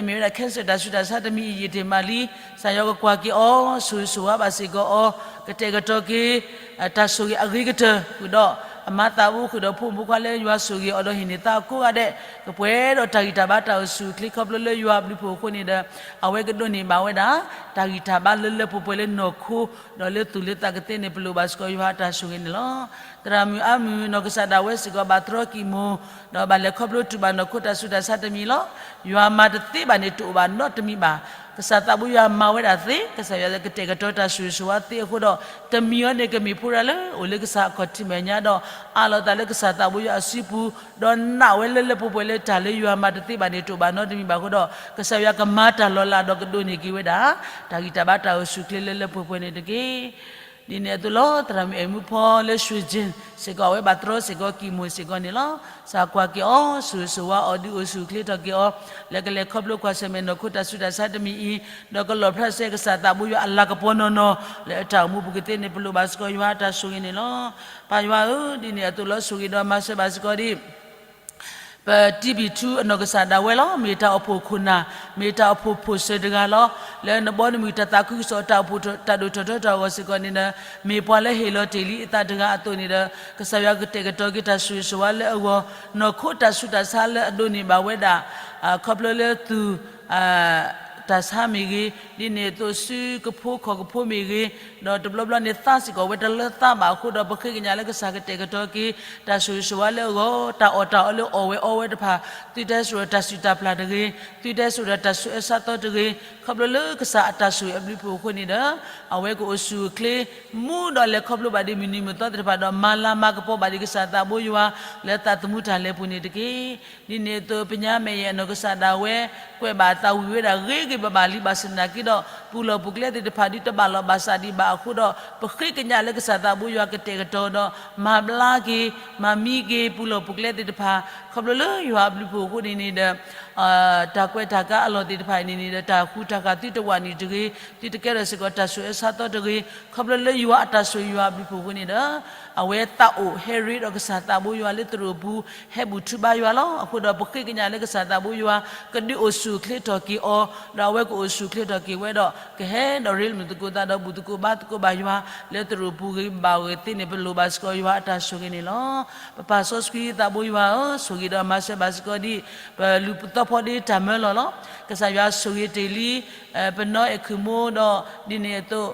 အမ့ၢ်ဝဲဒၣ် cancer တၢ်ဆူးတၢ်ဆါတမံၤအံၤယံာ်တ့ၢ်မးလံ. ကစၢ်ယွၤကကွၢ်က့ၤအီၤ ဆိၣ်ဂ့ၤဆိၣ်ဝါဘၣ်စ့ၢ်ကီးအီၤ ကတဲာ်ကတီၤက့ၤ တၢ်ဆိၣ်ဂ့ၤအဂ့ၤကတၢၢ် ဃုာ်ဒီးအမါသးဘိ ဃုာ်ဒီးဖိမုၣ်ဖိခွါလၢယွၤဆိၣ်ဂ့ၤအီၤဒီးဟ့ၣ်န့ၢ်သးကိးဂၤဒဲး ကပှဲၤဒီးတၢ်ဂံၢ်တၢ်ဘါတၢ်အိၣ်ဆူၣ်အိၣ်ချ့ခီဖျိလၢယွၤအဘျုးအဖှိၣ်အဃိန့ၣ်ဒီး အဝဲကဒိးန့ၢ်ဘၣ်ဝဲဒၣ် တၢ်ဂံၢ်တၢ်ဘါလၢလၢပှဲၤပှဲၤလၢနီၢ်ခိ ဒီးလၢသူၣ်လၢသးကသ့န့ၣ် ပလိၣ်ဘၣ်စ့ၢ်ကီးယွၤအတၢ်ဆိၣ်ဂ့ၤန့ၣ်လီၤ. သရၣ်မုၣ်အါမုၣ် နီၢ်ကစၢ်ဒၣ်ဝဲစ့ၢ်ကီးဘၣ်တြီကံၢ်မိၢ် ဒီးဘၣ်လဲၤခီဖျိတူၢ်ဘၣ်နီၢ်ခိတၢ်ဆူးတၢ်ဆါတမံၤလီၤ. ယွၤမၤတသ့ဘၣ်န့ၣ် တအိၣ်ဘၣ်နီတမံၤဘၣ်. ကစၢ်သးဘိယွၤမၤဝဲဒၣ်သ့, ကစၢ်ယွၤကတဲာ်ကတီၤတၢ်ဆိၣ်ဂ့ၤဆိၣ်ဝါသ့အဃိဒီး တမံၤအံၤန့ၣ် ကမ့ၢ်ဖိတဂၤလၢအိၣ်လၢကစၢ်အခီၣ်ထံးမဲာ်ညါဒီး အးလီၤသးလၢကစၢ်သးဘိယွၤအစုပူၤ, ဒီးနာ်ဝဲလၢလၢပှဲၤပှဲၤလၢတၢ်လၢယွၤမၤတသ့ဘၣ်န့ၣ် တအိၣ်ဘၣ်နီတမံၤဘၣ်အဃိဒီး ကစၢ်ယွၤကမၤတၢ်လီၤလးဒီးကဒိးန့ၢ်က့ၤဝဲဒၣ် တၢ်ဂံၢ်တၢ်ဘါတၢ်အိၣ်ဆူၣ်အိၣ်ချ့လၢလၢပှဲၤပှဲၤန့ၣ်တက့ၢ်. ဒ်န့ၣ်အသိးလီၤ သရၣ်မုၣ်အဲၣ်မူဖီလၢ Shenzhen စ့ၢ်ကီး အဝဲဘၣ်တြီစ့ၢ်ကီးကံၢ်မိၢ်စ့ၢ်ကီးန့ၣ်လီၤ. ကစၢ်ကွၢ်က့ၤအီၤ ဆိၣ်ဂ့ၤဆိၣ်ဝါအီၤ ဒုးအိၣ်ဆူၣ်အိၣ်ချ့ထီၣ်က့ၤအီၤ လၢကလဲၤခီဖျိကွၢ်ဆၢၣ်မဲာ်နီၢ်ခိတၢ်ဆူးတၢ်ဆါတမံၤအံၤ, ဒီးကလီၣ်ဖျါစဲကစၢ်သးဘိယွၤအလၤကပီၤနီၢ်နီၢ် လၢအတၢ်အိၣ်မူပူၤကသ့န့ၣ် ပလိၣ်ဘၣ်စ့ၢ်ကီးယွၤအတၢ်ဆိၣ်ဂ့ၤန့ၣ်လီၤ. ပၢ်ယွၤဧၢ, ဒ်န့ၣ်အသိးလီၤ ဆိၣ်ဂ့ၤဒီးမၤစၢၤဘၣ်စ့ၢ်ကီးဒ် ပတံဘံၣ်ထူအနီၢ်ကစၢ်ဒၣ်ဝဲလီၤ. မ့ၢ်တၢ်အိၣ်ဖှိၣ်ခိၣ်နၢ်, မ့ၢ်တၢ်အိၣ်ဖှိၣ်ဖိၣ်စၢၤတဂၤလီၤ. လၢနဘီနမုၢ်တၢ်သးခုကစီၣ် တၢ်အိၣ်ဖှိၣ်တၢ်ဒိၣ်ထီၣ်ထီထီၣ်အဂီၢ်စ့ၢ်ကီးန့ၣ်ဒီး မ့ၢ်ပှၤလၢဟ့ၣ်လီၤတ့ၢ်လံအသးတဂၤအသိးန့ၣ်ဒီး ကစၢ်ယွၤကတဲာ်ကတီၤက့ၤတၢ်ဆိၣ်ဂ့ၤဆိၣ်ဝါလၢအဂီၢ်, နီၢ်ခိတၢ်ဆူးတၢ်ဆါလၢအဒိးန့ၢ်ဘၣ်ဝဲဒၣ် ခီဖျိလၢသူၣ် တၢ်ဆါမ့ၢ်ဂ့ၤ, ဒ်န့ၣ်အသိးစုကဖိခီၣ်ကဖိမ့ၢ်ဂ့ၤ, ဒီးတဘျီဘျီန့ၣ်သါစ့ၢ်ကီးဝဲတလၢသါဘၣ်အဃိဒီး ပဃ့ကညးလၢကစၢ်ကတဲာ်ကတီၤက့ၤ တၢ်ဆိၣ်ဂ့ၤဆိၣ်ဝါလၢအဂီၢ်, တၢ်အီၣ်တၢ်အီလၢအီၣ်ဝဲအီဝဲတဖၣ်, သုတၢ်ဆိၣ်ဂ့ၤဒီးတၢ်စုၣ်တၢ်ပျၢ်တဂ့ၤ, သုတၢ်ဆိၣ်ဂ့ၤဒီးတၢ်ဆူးအၢဆါသီတဂ့ၤ, ခီဖျိလၢကစၢ်အတၢ်ဆိၣ်ဂ့ၤအဘျုးအဖှိၣ်အဃိန့ၣ်ဒီး အဝဲကအိၣ်ဆူၣ်အိၣ်ချ့ မူဒီးလဲၤခီဖျိဘၣ်ဒ်မုၢ်နံၤမုၢ်သီသ့ၣ်တဖၣ်ဒီး မၤလၤမၤကပီၤဘၣ်ဒ်ကစၢ်သးဘိယွၤ လၢသးသမူတၢ်လဲၤပူၤန့ၣ်တက့ၢ်. ဒ်န့ၣ်အသိး ပညါမဲာ်ယဲၢ်အနီၢ်ကစၢ်ဒၣ်ဝဲ ကွဲးဘၣ်အသးဝံၣ်ဝဲဒၣ်ဂ့ၤဂ့ၤဘၣ်ဘၣ်လံ ဘၣ်ဆၣ်သနာ်က့ဒီး ပူၤလီၢ်ပူၤကျဲသ့ၣ်တဖၣ်ဒ်တဘၣ်လီၢ်ဘၣ်စးဒံးဘၣ်အဃိဒီး ပဃ့ကညးလၢကစၢ်သးဘိယွၤကတဲာ်ကတီၤဒီး မၤဘျါက့ၤ မၤမံက့ၤ ပူၤလီၢ်ပူၤကျဲသ့ၣ်တဖၣ် ခီဖျိလၢယွၤအဘျုးအဖှိၣ်အဃိန့ၣ်န့ၣ်ဒီး တၢ်ကွဲးတၢ်ကါအလီၢ်သ့ၣ်တဖၣ်အံၤန့ၣ်န့ၣ်ဒီး တၢ်ဃူတၢ်ဃာ်သုတဝးနုာ်တဂ့ၤ, သုတကဲထီၣ်စ့ၢ်ကီးတၢ်ဆိၣ်အၢဆါသီတဂ့ၤ, ခီဖျိလၢယွၤအတၢ်ဆိၣ်ဂ့ၤယွၤအဘျုးအဖှိၣ်အဃိန့ၣ်ဒီး အဝဲသးအိၣ်ဟဲရ့ဒီးကစၢ်သးဘိယွၤလၢသရိာ်ပူၤ ဟဲဘူၣ်ထုဘါယွၤလီၤ. အဃိဒီးပဃ့ကညးလၢကစၢ်သးဘိယွၤ ကဒုးအိၣ်ဆူၣ်အိၣ်ချ့ထီၣ်က့ၤအီၤ, ဒီးအဝဲကအိၣ်ဆူၣ်အိၣ်ချ့ထီၣ်က့ၤဝဲဒီး ကဟဲဒီးရ့လိာ်သကိးသးဒီးဘူၣ်သကိးဘါသကိးဘၣ်ယွၤ လၢသရိာ်ပူၤဂ့ၤဘၣ်ဂ့ၤသ့န့ၣ် ပလိၣ်ဘၣ်စ့ၢ်ကီးယွၤအတၢ်ဆိၣ်ဂ့ၤန့ၣ်လီၤ. ပပၢ်စီဆှံသးဘိယွၤဧၢ, ဆိၣ်ဂ့ၤဒီးမၤစၢၤဘၣ်စ့ၢ်ကီးဒ် ပလူၤပသီဖီဒ်တၢ်မၢလီၤလီၤ. ကစၢ်ယွၤဆိၣ်ဂ့ၤတ့ၢ်လံ ပနီၢ်အဲၣ်ခုၣ်မိဒီး ဒ်န့ၣ်အသိး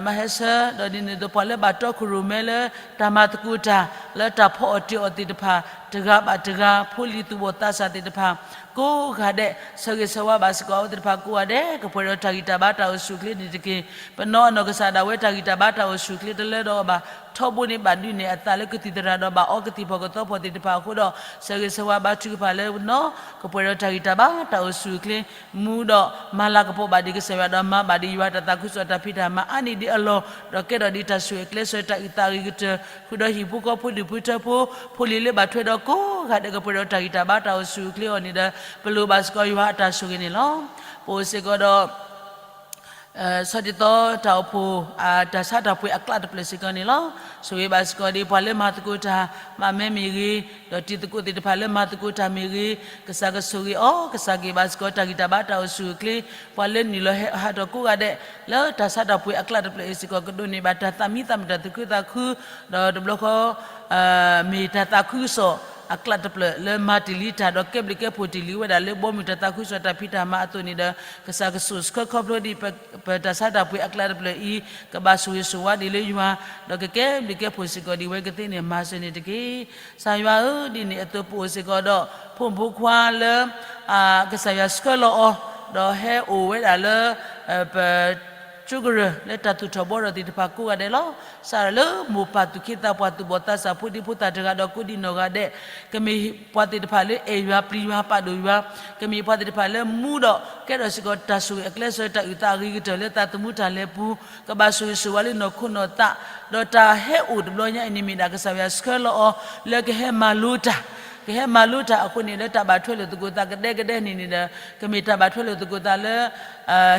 မၤဟဲဆၢ ဒီးဒ်န့ၣ်အသိး ပှၤလၢဘၣ်တီခိၣ်ရိၣ်မဲလၢ တၢ်မၤသကိးတၢ် လၢတၢ်ဖီအီၣ်တ့ၢ်အီၣ်သ့ၣ်တဖၣ် တဂၤဘၣ်တဂၤ ဖိလံၤသူၣ်ဘီၣ်သးစၢ်သ့ၣ်တဖၣ် ကိးဂၤဒဲး ဆၢဂ့ၤဆၢဝါဘၣ်စ့ၢ်ကီးအဝဲသ့ၣ်တဖၣ်ကိးဂၤဒဲး ကပှဲၤဒီးတၢ်ဂံၢ်တၢ်ဘါတၢ်အိၣ်ဆူၣ်အိၣ်ချ့န့ၣ်တက့ၢ်. ပနီၢ်အနီၢ်ကစၢ်ဒၣ်ဝဲတၢ်ဂံၢ်တၢ်ဘါတၢ်အိၣ်ဆူၣ်အိၣ်ချ့တလၢဒီးအီၤဘၣ် ထီဘိန့ၣ်ဘၣ်ဒုးနဲၣ်အသးလၢကသံၣ်သရၣ်ဒီး ဘၣ်အီကသံၣ်ဖီၣ်ကသီဖီၣ်သ့ၣ်တဖၣ်အဃိဒီး ဆၢဂ့ၤဆၢဝါဘါထုကဖၣ်လၢပနီၢ် ကပှဲၤဒီးတၢ်ဂံၢ်တၢ်ဘါတၢ်အိၣ်ဆူၣ်အိၣ်ချ့ မူဒီးမၤလၤကပီၤဘၣ်ဒံးကစၢ်ယွၤဒီး မၤဘၣ်ဒံးယွၤတၢ်သးခုကစီၣ်တၢ်ဖံးတၢ်မၤအါန့ၢ်ဒံးအလီၢ် ဒီးကဲထီၣ်ဒံးတၢ်ဆိၣ်ဂ့ၤအကျဲးစၢးတၢ်အုၣ်သးအဂ့ၤကတၢၢ် ဃုာ်ဒီးဟံၣ်ဖိဃီဖိဒူၣ်ဖိထၢဖိ ဖိလံၤလၢဘၣ်ထွဲဒီးကိးဂၤဒဲး ကပှဲၤဒီးတၢ်ဂံၢ်တၢ်ဘါတၢ်အိၣ်ဆူၣ်အိၣ်ချ့အီၤန့ၣ်ဒီး ပလိၣ်ဘၣ်စ့ၢ်ကီးယွၤအတၢ်ဆိၣ်ဂ့ၤန့ၣ်လီၤ. ပအိၣ်စ့ၢ်ကီးဒီး ဆီဒ်သိးတၢ်အိၣ်ဖှိၣ် တၢ်ဆါတၢ်ပှ့ၤအကျးတဖျၢၣ်စ့ၢ်ကီးန့ၣ်လီၤ. ဆိၣ်ဂ့ၤဘၣ်စ့ၢ်ကီးဒ်ပှၤလၢမၤသကိးတၢ် မၤမဲမ့ၢ်ဂ့ၤ, ဒီးတံၤသကိးသ့ၣ်တဖၣ်လၢမၤသကိးတၢ်မ့ၢ်ဂ့ၤ, ကစၢ်ကဆိၣ်ဂ့ၤအီၤ, ကစၢ်က့ၤဘၣ်စ့ၢ်ကီးတၢ်ဂံၢ်တၢ်ဘါတၢ်အိၣ်ဆူၣ်အိၣ်ချ့, ပှၤလၢနုာ်လီၤဟဲဟးထီၣ်ကိးဂၤဒဲး လၢတၢ်ဆါတၢ်ပှ့ၤအကျးတဖျၢၣ်အံၤစ့ၢ်ကီး ကဒိးန့ၢ်ဘၣ်တၢ်သးမံသးမုာ်တၢ်သူၣ်ခုသးခု, ဒီးတဘျီဃီ မ့ၢ်တၢ်သးခုကစီၣ်အကျးတဖျၢၣ်လၢမၤတ့ၢ်လံတၢ် ဒီးကဲဘျုးကဲဖှိၣ်တ့ၢ်လံဝဲဒၣ်လၢဘီမုၢ်တၢ်သးခုကစီၣ်တၢ်ဖံးတၢ်မၤအသိးန့ၣ်ဒီး ကစၢ်ကဆိၣ်ဆှၢခီဖျိဒံး ပတၢ်ဆါတၢ်ပှ့ၤအကျးတဖျၢၣ်အံၤ ကဘၣ်ဆိၣ်ဂ့ၤဆိၣ်ဝါဒံးလၢယွၤ, ဒီးကကဲဘျုးကဲဖှိၣ်စ့ၢ်ကီးဒံးဝဲကသ့န့ၣ် မၤစၢၤန့ၣ်တက့ၢ်. ကစၢ်ယွၤဧၢ, ဒ်န့ၣ်အသိးပအိၣ်စ့ၢ်ကီးဒီး ဖိမုၣ်ဖိခွါလၢ ကစၢ်ယွၤဆှၢလီၤအီၤ, ဒီးဟဲအိၣ်ဝဲဒၣ်လၢ ပ ကၠိကရၢၢ်လၢတၢ်သူၣ်ထီၣ်ဘှီထီၣ်သ့ၣ်တဖၣ်ကိးဂၤဒဲးလီၤ. စးထီၣ်လၢမိၢ်ပၢ်သူၣ်က့သးပှၢ်သူၣ်ဘီၣ်သးစၢ်ဖိဒံဖိသၣ်တဂၤဒီးကိးဒံးနီၢ်ဂၤဒဲး, ကမ့ၢ်ပှၤသ့ၣ်တဖၣ်လၢအဲၣ်ယွၤပျံၤယွၤပာ်ဒိၣ်ယွၤ, ကမ့ၢ်ပှၤသ့ၣ်တဖၣ်လၢမူဒီးကဲထီၣ်စ့ၢ်ကီးတၢ်ဆိၣ်ဂ့ၤအကျဲးစၢးတၢ်အုၣ်သးအဂ့ၤကတၢၢ်လၢသးသမူတၢ်လဲၤပူၤ, ကဘၣ်ဆိၣ်ဂ့ၤဆိၣ်ဝါလၢနီၢ်ခိနီၢ်သး, ဒီးတၢ်ဟဲအိၣ်တဘျီညါအံၤန့ၣ်မ့ၢ်ဒၣ်ကစၢ်ယွၤဆှၢလီၤအီၤ လၢကဟဲမၤလိတၢ် ကဟဲမၤလိတၢ်အဃိန့ၣ် လၢတၢ်ဘၣ်ထွဲလိာ်သကိးသးကဒဲကဒဲန့ၣ်န့ၣ်ဒီး ကမ့ၢ်တၢ်ဘၣ်ထွဲလိာ်သကိးသးလၢ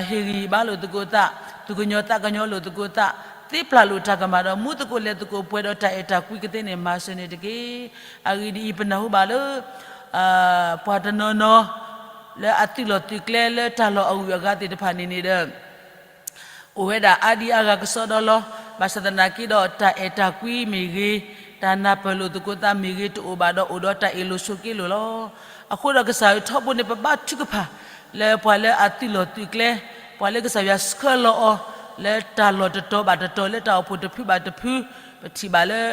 ဟ့ၣ်ဂံၢ်ဘါလိာ်သကိးသး, သူၣ်ကညီၤသးကညီၤလိာ်သကိးသး, သ့ပျၢ်လိာ်တၢ်ကမၣ်ဒီး မူသကိးလဲၤသကိးပှဲၤဒီးတၢ်အဲၣ်တၢ်ကွံကသ့န့ၣ် မၤစၢၤန့ၣ်တက့ၢ်. အဂ့ၢ်ဒ်အံၤ ပနၢ်ဟူဘၣ်လၢ ပှၤတနီၤနီၤ လၢအသုးလီၢ်သုးကျဲလၢတၢ်လီၢ်အဂုၤအဂၤသ့ၣ်တဖၣ်န့ၣ်န့ၣ်ဒီး အိၣ်ဝဲဒၣ်အါဒံအါဂၤကစီဒီလီၤ. ဘၣ်ဆၣ်သနာ်က့ဒီး တၢ်အဲၣ်တၢ်ကွံမ့ၢ်ဂ့ၤ, တၢ်နၢ်ပၢၢ်လိာ်သကိးသးမ့ၢ်ဂ့ၤ တအိၣ်ဘၣ်ဒီးအိၣ်ဒီးတၢ်အ့ၣ်လိာ်ဆိးက့လိာ်လီၤ. အဃိဒီးကစၢ်ယွၤထီဘိန့ၣ် ပဘါထုကဖၣ် လၢပှၤလၢအသုးလီၢ်သုးကျဲ, ပှၤလၢကစၢ်ယွၤဆှၢလီၤအီၤ လၢတၢ်လီၢ်တတီၤဘၣ်တတီၤ လၢတၢ်အိၣ်ဖှိၣ်တဖုဘၣ်တဖု, ပထံၣ်ဘၣ်လၢ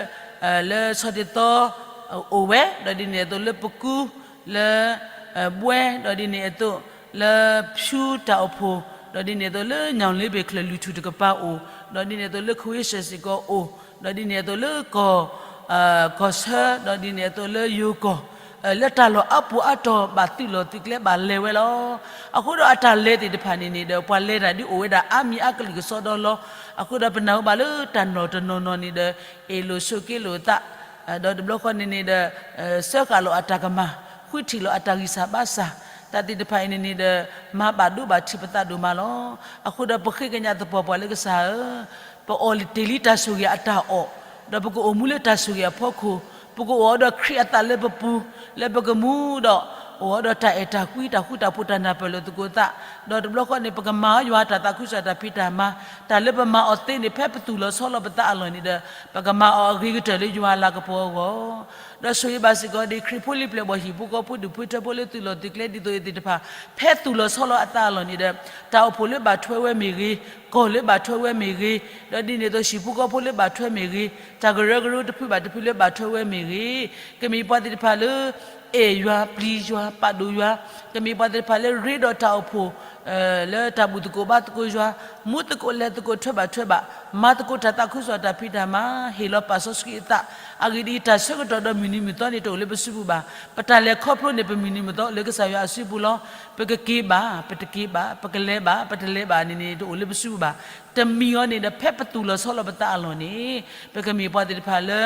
လၢဆီဒ်သိး အိၣ်ဝဲ ဒီးဒ်န့ၣ်အသိးလၢပကူ လၢ ဘှဲ ဒီးဒ်န့ၣ်အသိး လၢဖၠူတၢ်အိၣ်ဖှိၣ်, ဒီးဒ်န့ၣ်အသိးလၢညၣ်လ့ဘ့ၣ်ချၢၣ်လွံၢ်ထူၣ်တကပၤအိၣ်, ဒီးဒ်န့ၣ်အသိးလၢခဝ့ၡၢၣ်စ့ၢ်ကီးအိၣ်, ဒီးဒ်န့ၣ်အသိးလၢကီၢ် ကီၢ်ဆၢ, ဒီးဒ်န့ၣ်အသိးလၢယိၤကီၢ်, လၢတၢ်လီၢ်အါပူၤအါတီၤ ဘၣ်သုးလီၢ်သုးကျဲဘၣ်လဲၤဝဲလီၤ. အဃိဒီးအတၢ်လဲၤသ့ၣ်တဖၣ်န့ၣ်န့ၣ်ဒီး ပှၤလဲၤတၢ်ဒ်အိၣ်ဝဲဒၣ်အါမံၤအါကလုာ်ကစီဒီလီၤ. အဃိဒီးပနၢ်ဟူဘၣ်လၢတၢ်နီၢ်တနီၤနီၤန့ၣ်ဒီး အ့ၣ်လိာ်ဆိးက့လိာ်အသး ဒီးတဘျီဃီန့ၣ်န့ၣ်ဒီး စၢဃာ်လိာ်အတၢ်ကမၣ်, ဃုထံၣ်လိာ်အတၢ်ဂံၢ်စၢ်ဘါစၢ်, တၢ်သ့ၣ်တဖၣ်အံၤန့ၣ်န့ၣ်ဒီး မၤဘၣ်ဒိဘၣ်ထံးပသးဒိၣ်မးလီၤ. အဃိဒီးပဃ့ကညးသပှၢ်ပှၢ်လၢကစၢ်ဧၢ, ပအီၣ်တ့ၢ်လံတၢ်ဆိၣ်ဂ့ၤအတၢ်အီၣ်, ဒီးပကအိၣ်မူလၢတၢ်ဆိၣ်ဂ့ၤအဖီခိၣ်, ပကအိၣ်အီၤဒီးခရံာ်အသးလၢပပူၤ, လၢပကမူဒီး အိၣ်အီၤဒီးတၢ်အဲၣ်တၢ်ကွံ တၢ်ဃူတၢ်ဖိး တၢ်နၢ်ပၢၢ်လိာ်သကိးသး, ဒီးတဘျီဃီန့ၣ် ပကမၤအီၤယွၤတၢ်သးခုကစီၣ်တၢ်ဖံးတၢ်မၤ, တၢ်လၢပမၤအီၤသ့န့ၣ် ဖဲပသူၣ်လီၤဆီလီၤပသးအလီၢ်န့ၣ်ဒီး ပကမၤအီၤအဂ့ၤကတၢၢ်လၢယွၤအလၤကပီၤအဂီၢ် ဒီးဆိၣ်ဂ့ၤဘၣ်စ့ၢ်ကီးဒ်ခရံာ်ဖိလံၤပျဲၢ်ဘီၣ်ဟံၣ်ဖိဃီဖိဒူၣ်ဖိထၢဖိလၢသုးလီၢ်သုးကျဲဒ်သိးအံၤသ့ၣ်တဖၣ် ဖဲသူၣ်လီၤဆီလီၤအသးအလီၢ်န့ၣ်ဒီး တၢ်အိၣ်ဖှိၣ်လၢဘၣ်ထွဲဝဲမ့ၢ်ဂ့ၤ, ကီၢ်လၢဘၣ်ထွဲဝဲမ့ၢ်ဂ့ၤ, ဒီးဒ်န့ၣ်အသိးဟံၣ်ဖိဃီဖိလၢဘၣ်ထွဲမ့ၢ်ဂ့ၤ, တၢ်ကရၢကရိတဖုဘၣ်တဖုလၢဘၣ်ထွဲဝဲမ့ၢ်ဂ့ၤ, ကမ့ၢ်ပှၤသ့ၣ်တဖၣ်လၢ အဲၣ်ယွၤပျံၤယွၤပာ်ဒိၣ်ယွၤ, ကမ့ၢ်ပှၤသ့ၣ်တဖၣ်လၢရ့ဒီးတၢ်အိၣ်ဖှိၣ် လၢတၢ်ဘူၣ်သကိးဘါသကိးယွၤ, မူသကိးလဲၤသကိးထွဲဘၣ်ထွဲဘၣ်, မၤသကိးတၢ်သးခုကစီၣ်တၢ်ဖံးတၢ်မၤ, ဟ့ၣ်လီၤပာ်စီဆှံအသး, အဂ့ၢ်ဒ်အံၤ တၢ်ဆၢကတီၢ်ဒီးမုၢ်နံၤမုၢ်သီန့ၣ် တအိၣ်လၢပစုပူၤဘၣ်. ပတၢ်လဲၤခီဖျိန့ၣ် ပမုၢ်နံၤမုၢ်သီအိၣ်လၢကစၢ်ယွၤအစုပူၤလီၤ. ပကက့ၤဘၣ်, ပတက့ၤဘၣ်, ပကလဲၤဘၣ်, ပတလဲၤဘၣ်န့ၣ်န့ၣ် တအိၣ်လၢပစုပူၤဘၣ်. တမံၤအံၤန့ၣ်ဒီး ဖဲပသူၣ်လီၤဆီလီၤပသးအလီၢ်န့ၣ် ပကမ့ၢ်ပှၤသ့ၣ်တဖၣ်လၢ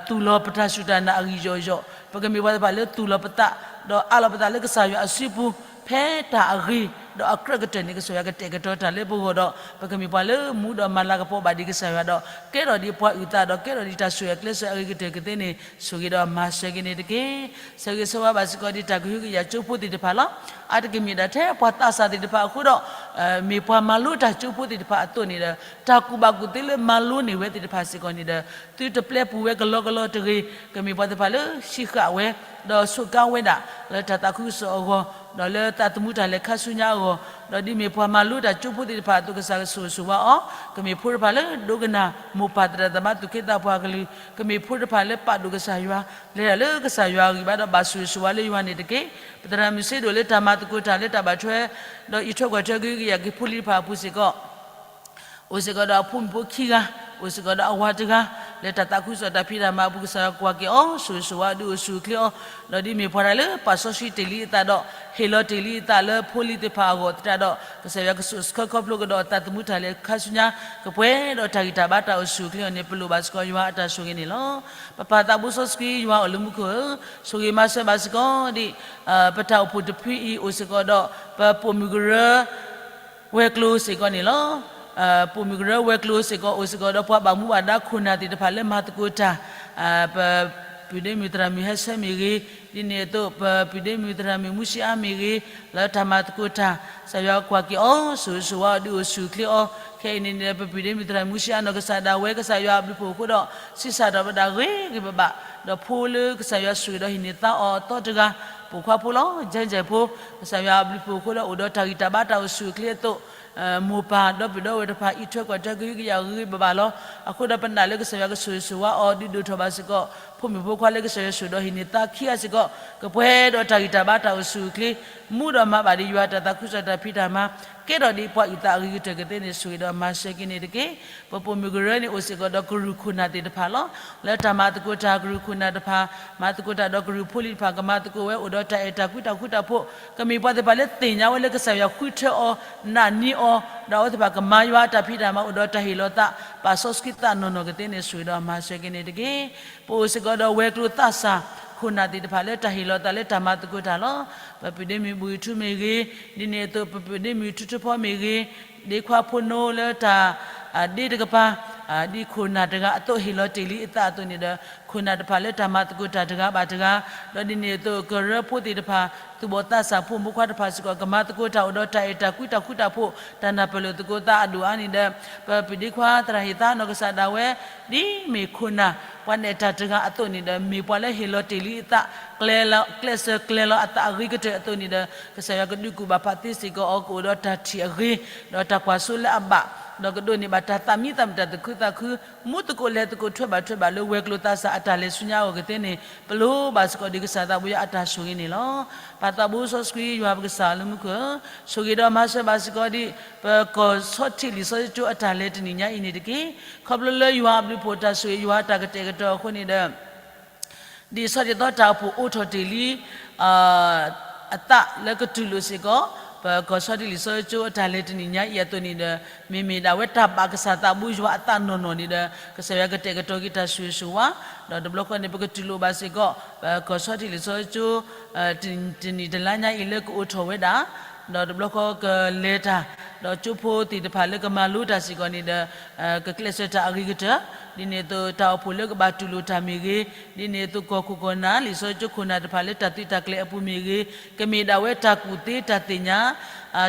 သူၣ်လီၤပတၢ်စူၢ်တၢ်နာ်အဂံၢ်ယီၢ်ယီၢ်, ပကမ့ၢ်ပှၤသ့ၣ်တဖၣ်လၢသူၣ်လီၤပသး, ဒီးအးလီၤပသးလၢကစၢ်ယွၤအစုပူၤ, ဖဲတၢ်အဂ့ၤ, ဒီးအကြၢးကတၢၢ်န့ၣ် ကစၢ်ယွၤကတဲာ်ကတီၤတၢ်လၢပဂီၢ်ဒီး ပကမ့ၢ်ပှၤလၢမူဒီးမၤလၤကပီၤဘၣ်ဒံးကစၢ်ယွၤဒီး ကဲထီၣ်ဒံးပှၤအုၣ်သးဒီး ကဲထီၣ်ဒံးတၢ်ဆိၣ်ဂ့ၤအကျဲစၢၤအဂ့ၤကတၢၢ်ကသ့န့ၣ် ဆိၣ်ဂ့ၤဒီးမၤစၢၤက့ၤန့ၣ်တက့ၢ်. ဆၢဂ့ၤဆၢဝါဘၣ်စ့ၢ်ကီးဒံးတၢ်ကဟုကယာ်ကၠိဖိသ့ၣ်တဖၣ်လီၤ. အါတက့ၢ်မ့ၢ်ဒၣ်ထဲပှၤသးစၢ်သ့ၣ်တဖၣ်အဃိဒီး မ့ၢ်ပှၤမၤလိတၢ်ကၠိဖိသ့ၣ်တဖၣ်အသိးန့ၣ်ဒီး တၢ်ကူၣ်ဘၣ်ကူၣ်သ့လၢမၤလိန့ၢ်ဝဲသ့ၣ်တဖၣ်စ့ၢ်ကီးန့ၣ်ဒီး သုတပျဲပူၤဝဲကလီကလီတဂ့ၤ, ကမ့ၢ်ပှၤသ့ၣ်တဖၣ်လၢဟံးဃာ်ဝဲ, ဒီးဆိးကါဝဲဒၣ် လၢတၢ်သးခုကစီၣ်အဂီၢ်, ဒီးလၢသးသမူတၢ်လဲၤခါဆူညါအဂီၢ်, ဒီးဒ်မ့ၢ်ပှၤမၤလိတၢ်ကၠိဖိသ့ၣ်တဖၣ်အသိး ကစၢ်ကဆိၣ်ဂ့ၤဆိၣ်ဝါအီၤ, ကမ့ၢ်ဖိတဖၣ်လၢဒိကနၣ်မိၢ်ပၢ်သရၣ်သမါသူၣ်က့သးပှၢ်ကလုာ်, ကမ့ၢ်ဖိတဖၣ်လၢပာ်ဒိၣ်ကစၢ်ယွၤ, လဲၤတၢ်လၢကစၢ်ယွၤအဂံၢ်ဘါဒီးဘၣ်ဆိၣ်ဂ့ၤဆိၣ်ဝါလၢယွၤန့ၣ်တက့ၢ်. ပသရၣ်မုၣ်စ့ဒိၣ်လၢတၢ်မၤသကိးတၢ်လၢတၢ်ဘၣ်ထွဲ ဒီးအံးထွဲကွၢ်ထွဲကဟုကယာ်က့ၤဖိလံၤတဖၣ်အပူၤစ့ၢ်ကီး အိၣ်စ့ၢ်ကီးဒီးအဖိမုၣ်ဖိခံဂၤ, အိၣ်စ့ၢ်ကီးဒီးအဝၤတဂၤ, လၢတၢ်သးခုကစီၣ်တၢ်ဖံးတၢ်မၤအပူၤ ကစၢ်ယွၤကွၢ်က့ၤအီၤ, ဆိၣ်ဂ့ၤဆိၣ်ဝါဒုးအိၣ်ဆူၣ်အိၣ်ချ့အီၤ, ဒီးဒ်မ့ၢ်ပှၤတၢ်လၢပာ်စီဆှံတ့ၢ်လံအသးဒီး ဟ့ၣ်လီၤတ့ၢ်လံအသးလၢဖိလံၤသ့ၣ်တဖၣ်အဂီၢ်သတးဒီး ကစၢ်ယွၤကဆိၣ်ဆၢခီဖျိကဒီးအသးသမူတၢ်လဲၤခါဆူညါ ကပှဲၤဒီးတၢ်ဂံၢ်တၢ်ဘါတၢ်အိၣ်ဆူၣ်အိၣ်ချ့အီၤန့ၣ် ပလိၣ်ဘၣ်စ့ၢ်ကီးယွၤအတၢ်ဆိၣ်ဂ့ၤန့ၣ်လီၤ. ပပၢ်သးဘိစီဆှံယွၤအိၣ်လၢမူခိၣ်ဧၢ, ဆိၣ်ဂ့ၤမၤစၢၤဘၣ်စ့ၢ်ကီးဒ် ပတၢ်အိၣ်ဖှိၣ်တဖုအံၤ အိၣ်စ့ၢ်ကီးဒီး ပပိာ်မုၣ်ကရၢ ဝဲၤကျိၤစ့ၢ်ကီးန့ၣ်လီၤ. ပိာ်မုၣ်ကရၢဝဲၤကျိၤစ့ၢ်ကီး အိၣ်စ့ၢ်ကီးဒီးပှၤဘၣ်မူဘၣ်ဒါခိၣ်နၢ်သ့ၣ်တဖၣ်လၢမၤသကိးတၢ်, ပပုၢ်ဒ့မုၣ်သရၣ်မုၣ်ဟဲဆၢမ့ၢ်ဂ့ၤ, ဒ်န့ၣ်အသိး ပပုၢ်ဒ့မုၣ်သရၣ်မုၣ်မူၡံအါမ့ၢ်ဂ့ၤ, လၢတၢ်မၤသကိးတၢ် ကစၢ်ယွၤကွၢ်က့ၤအီၤ ဆိၣ်ဂ့ၤဆိၣ်ဝါအီၤဒုးအိၣ်ဆူၣ်အိၣ်ချ့အီၤ, ခဲအံၤန့ၣ်န့ၣ် ပပုၢ်ဒ့မုၣ်သရၣ်မုၣ်မူၡံအါနီၢ်ကစၢ်ဒၣ်ဝဲ ကစၢ်ယွၤအဘျုးဖှိၣ်အဃိဒီး ဆံးစၢ်ထီၣ်ဝဲဒၣ်ဂ့ၤဂ့ၤဘၣ်ဘၣ်, ဒီးဖိလၢကစၢ်ယွၤဆိၣ်ဂ့ၤဒီးဟံးန့ၢ်သါအီၤအသီတဂၤ, ပိာ်ခွါဖိလီၤ ကၠဲကၠဲးဖိ, ကစၢ်ယွၤအဘျုးဖှိၣ်အဃိဒီးအိၣ်ဒီးတၢ်ဂံၢ်တၢ်ဘါတၢ်အိၣ်ဆူၣ်အိၣ်ချ့အသိး မိၢ်ပၢ်ဒီပုၢ်ဒီဝဲၢ်တဖၣ် အံးထွဲကွၢ်ထွဲကဟုကယာ်ဂ့ၤဂ့ၤဘၣ်ဘၣ်လီၤ. အဃိဒီးပနာ်လၢကစၢ်ယွၤကဆိၣ်ဂ့ၤဆိၣ်ဝါအီၤဒုးဒိၣ်ထီၣ်ဘၣ်စ့ၢ်ကီး ဖိမုၣ်ဖိခွါလၢကစၢ်ယွၤဆိၣ်ဒီးဟံးန့ၢ်သါခံဂၤစ့ၢ်ကီး ကပှဲၤဒီးတၢ်ဂံၢ်တၢ်ဘါတၢ်အိၣ်ဆူၣ်အိၣ်ချ့, မူဒီးမၤဘၣ်ဒံးယွၤတၢ်သးခုကစီၣ်တၢ်ဖံးတၢ်မၤ, ကဲထီၣ်ဒံးပှၤအုၣ်သးအဂ့ၤကတၢၢ်ကသ့န့ၣ် ဆိၣ်ဂ့ၤဒီးမၤစၢၤက့ၤန့ၣ်တက့ၢ်. ပပိာ်မုၣ်ကရၢန့ၣ်အိၣ်စ့ၢ်ကီးဒီးကရူၢ်ခိၣ်နၢ်သ့ၣ်တဖၣ်လီၤ. လၢတၢ်မၤသကိးတၢ်ကရူၢ်ခိၣ်နၢ်တဖၣ်, မၤသကိးတၢ်ဒီးကရူၢ်ဖိလံၤတဖၣ် ကမၤသကိးဝဲအိၣ်ဒီးတၢ်အဲၣ်တၢ်ကွံတၢ်ဃူတၢ်ဖိး, ကမ့ၢ်ပှၤသ့ၣ်တဖၣ်လၢသ့ၣ်ညါဝဲလၢကစၢ်ယွၤဃုထၢအီၤ, နာ်န့ၢ်အီၤ, ဒီးအဝဲသ့ၣ်တဖၣ်ကမၤယွၤအတၢ်ဖံးတၢ်မၤအိၣ်ဒီးတၢ်ဟ့ၣ်လီၤသး, ပာ်စီဆှံသးနီၢ်နီၢ်ကသ့န့ၣ် ဆိၣ်ဂ့ၤဒီးမၤစၢၤက့ၤန့ၣ်တက့ၢ်. ပအိၣ်စ့ၢ်ကီးဒီးဝဲၤကျိၤသးစၢ်ခိၣ်နၢ်သ့ၣ်တဖၣ်လၢတၢ်ဟ့ၣ်လီၤသးလၢတၢ်မၤသကိးတၢ်လီၤ. ပပုၢ်ဒ့မုၣ်ဘှံးထူမ့ၢ်ဂ့ၤ, ဒ်န့ၣ်အသိး ပပုၢ်ဒ့မုၣ်ထူထူဖီမ့ၢ်ဂ့ၤ, ဒ့ခွါဖိနိလၢတၢ် ဒ့တကပၤ, ဒ်ခိၣ်နၢ်တဂၤအသိးဟ့ၣ်လီၤတ့ၢ်လံအသးအသိးန့ၣ်ဒီး ခိၣ်နၢ်တဖၣ်လၢတၢ်မၤသကိးတၢ်တဂၤဘၣ်တဂၤ, ဒီးဒ်န့ၣ်အသိးကရၢဖိသ့ၣ်တဖၣ် သူၣ်ဘီၣ်သးစၢ်ဖိမုၣ်ဖိခွါတဖၣ်စ့ၢ်ကီး ကမၤသကိးတၢ်အိၣ်ဒီးတၢ်အဲၣ်တၢ်ကွံတၢ်ဃူတၢ်ဖိး တၢ်နၢ်ပၢၢ်လိာ်သကိးသးအဒိၣ်အါန့ၣ်ဒီး ပပုၢ်ဒ့ခွါသရၣ်ဟ့ၣ်သါနီၢ်ကစၢ်ဒၣ်ဝဲ ဒ်မ့ၢ်ခိၣ်နၢ် ပှၤနဲၣ်တၢ်တဂၤအသိးန့ၣ်ဒီး မ့ၢ်ပှၤလၢဟ့ၣ်လီၤတ့ၢ်လံအသး ကျဲးစၢးကျဲၤလီၤအသးအဂ့ၤကတၢၢ်အသိးန့ၣ်ဒီး ကစၢ်ယွၤကဒုးကူၣ်ဘၣ်ဖးသ့စ့ၢ်ကီးအီၤ ကအိၣ်ဒီးတၢ်ထံၣ်အဂ့ၤ ဒီးတၢ်ကွၢ်စိလၢအဘၣ်, ဒီးကဒိးန့ၢ်ဘၣ်တၢ်သးမံသးမုာ် တၢ်သူၣ်ခုသးခု, မူသကိးလဲၤသကိးထွဲဘၣ်ထွဲဘၣ်လၢဝဲၤကျိၤသးစၢ်အတၢ်လဲၤဆူညါအဂီၢ်ကသ့န့ၣ် ပလိၣ်ဘၣ်စ့ၢ်ကီးဒံးကစၢ်သးဘိယွၤအတၢ်ဆိၣ်ဂ့ၤန့ၣ်လီၤ. ပၢ်သးဘိစီဆှံယွၤပကစၢ်လၢမူခိၣ်ဧၢ, ဆိၣ်ဂ့ၤဒီးမၤစၢၤဘၣ်စ့ၢ်ကီးဒံး ပကီၢ်ဆီထံးလံာ်စီဆှံကၠိအတၢ်လဲၤတနံၤညါအံၤန့ၣ်တက့ၢ်. ခီဖျိလၢယွၤအဘျုးဖှိၣ်တၢ်ဆိၣ်ဂ့ၤ ယွၤအတၢ်ကတဲာ်ကတီၤအဃိန့ၣ်ဒီး ဒ်ဆီၣ်တံၢ်သီတၢ်အိၣ်ဖှိၣ်အိးထီၣ်တ့ၢ်လံ အသးလၢကတူၢ်လိာ်စ့ၢ်ကီး ပကီၢ်ဆီၣ်တံၢ်လံာ်စီဆှံကၠိအတၢ်လဲၤတနံၣ်ညါအံၤအသိးန့ၣ်ဒီး မ့မ့ၢ်ဒၣ်ဝဲတၢ်ဘၣ်ကစၢ်သးဘိယွၤအသးနီၢ်နီၢ်န့ၣ်ဒီး ကစၢ်ယွၤကတဲာ်ကတီၤက့ၤတၢ်ဆိၣ်ဂ့ၤဆိၣ်ဝါ, ဒီးတဘျီဃီန့ၣ် ပကတူၢ်လိာ်ဘၣ်စ့ၢ်ကီး ပကီၢ်ဆီၣ်တံၢ်လံာ်စီဆှံကၠိ တနံၣ်တလါညါအံၤလၢကအိးထီၣ်ဝဲဒၣ် ဒီးတဘျီဃီကလဲၤတၢ်, ဒီးကၠိဖိသ့ၣ်တဖၣ်လၢကမၤလိတၢ်စ့ၢ်ကီးန့ၣ်ဒီး ကကျဲးစၢးတၢ်အဂ့ၤကတၢၢ်, ဒ်န့ၣ်အသိးတၢ်အိၣ်ဖှိၣ်လၢကဘၣ်တူၢ်လိာ်တၢ်မ့ၢ်ဂ့ၤ, ဒ်န့ၣ်အသိးကီၢ်ခိၣ်ကီၢ်နၢ် လံာ်စီဆှံကၠိခိၣ်နၢ်တဖၣ်လၢတၢ်သုးတၢ်ကျဲၤအပူၤမ့ၢ်ဂ့ၤ, ကမ့ၢ်ဒၣ်ဝဲတၢ်ကူၣ်သ့တၢ်သ့ၣ်ညါ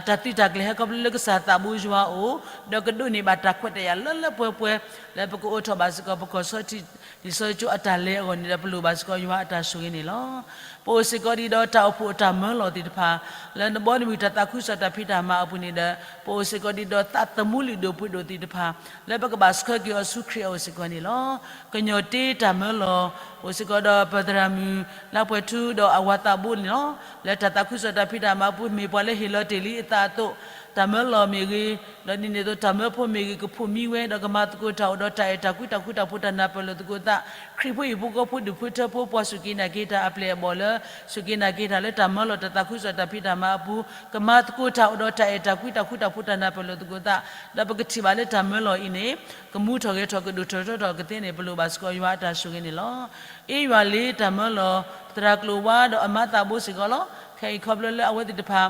တၢ်သုးတၢ်ကျဲၤဟဲခီဖျိလၢကစၢ်သးဘိယွၤအအိၣ်, ဒီးကဒိးန့ၢ်ဘၣ်တၢ်ခွဲးတၢ်ယာ်လၢလၢပှဲၤပှဲၤ လၢပကအိးထီၣ်ဘၣ်စ့ၢ်ကီး ပကီၢ်ဆီၣ်တံၢ်လံာ်စီဆှံကၠိအတၢ်လဲၤအဂီၢ်န့ၣ်ဒီး ပလိၣ်ဘၣ်စ့ၢ်ကီးယွၤအတၢ်ဆိၣ်ဂ့ၤန့ၣ်လီၤ. ပအိၣ်စ့ၢ်ကီးဒ်ဒီးတၢ်အိၣ်ဖှိၣ်အတၢ်မၢလီၤသ့ၣ်တဖၣ် လၢနဘီနမုၢ်တၢ်သးခုကစီၣ်တၢ်ဖံးတၢ်မၤအပူၤန့ၣ်ဒီး ပအိၣ်စ့ၢ်ကီးဒ်ဒီးသးသမူလုၢ်ဒိၣ်ပှ့ၤဒိၣ်သ့ၣ်တဖၣ် လၢပကဘၣ်ဆှၢက့ၤအီၤဆူခရံာ်အအိၣ်စ့ၢ်ကီးန့ၣ်လီၤ. ကညီၤတ့တၢ်မၢလီၤ အိၣ်စ့ၢ်ကီးဒီးပသရၣ်မုၣ်လါပှဲၤထူဒီးအဝၤသးဘိန့ၣ်လီၤ. လၢတၢ်သးခုကစီၣ်တၢ်ဖံးတၢ်မၤအပူၤ မ့ၢ်ပှၤလၢဟ့ၣ်လီၤတ့ၢ်လံအသးအသိး တၢ်မၢလီၤမ့ၢ်ဂ့ၤ, ဒီးဒ်န့ၣ်အသိးတၢ်မၢဖိမ့ၢ်ဂ့ၤ ကဖှိၣ်မံဝဲ ဒီးကမၤသကိးတၢ်အိၣ်ဒီးတၢ်အဲၣ်တၢ်ကွံတၢ်ဃူတၢ်ဖိးတၢ်နၢ်ပၢၢ်လိာ်သကိးသး, ခရံာ်ဖိဟံၣ်ဖိဃီဖိဒူၣ်ဖိထၢဖိ ပှၤစူၢ်က့ၤနာ်က့ၤတၢ်အပျဲၢ်အဘီၣ်လၢ စူၢ်က့ၤနာ်က့ၤတၢ်လၢတၢ်မၢလီၤတၢ်သးခုကစီၣ်တၢ်ဖံးတၢ်မၤအပူၤ ကမၤသကိးတၢ်အိၣ်ဒီးတၢ်အဲၣ်တၢ်ကွံတၢ်ဃူတၢ်ဖိးတၢ်နၢ်ပၢၢ်လိာ်သကိးသး, ဒီးပကထံၣ်ဘၣ်လၢတၢ်မၢလီၤအံၤန့ၣ် ကမူထီၣ်ဂဲၤထီၣ်ကဒိၣ်ထီၣ်ထီထီၣ်ကသ့န့ၣ် ပလိၣ်ဘၣ်စ့ၢ်ကီးယွၤအတၢ်ဆိၣ်ဂ့ၤန့ၣ်လီၤ. အ့ယွၤလ့တၢ်မၢလီၤ ပသရၣ်ကျိၤဝါဒီးအမါသးဘိစ့ၢ်ကီးလီၤ. ခဲအံၤခီဖျိလၢအဝဲသ့ၣ်တဖၣ်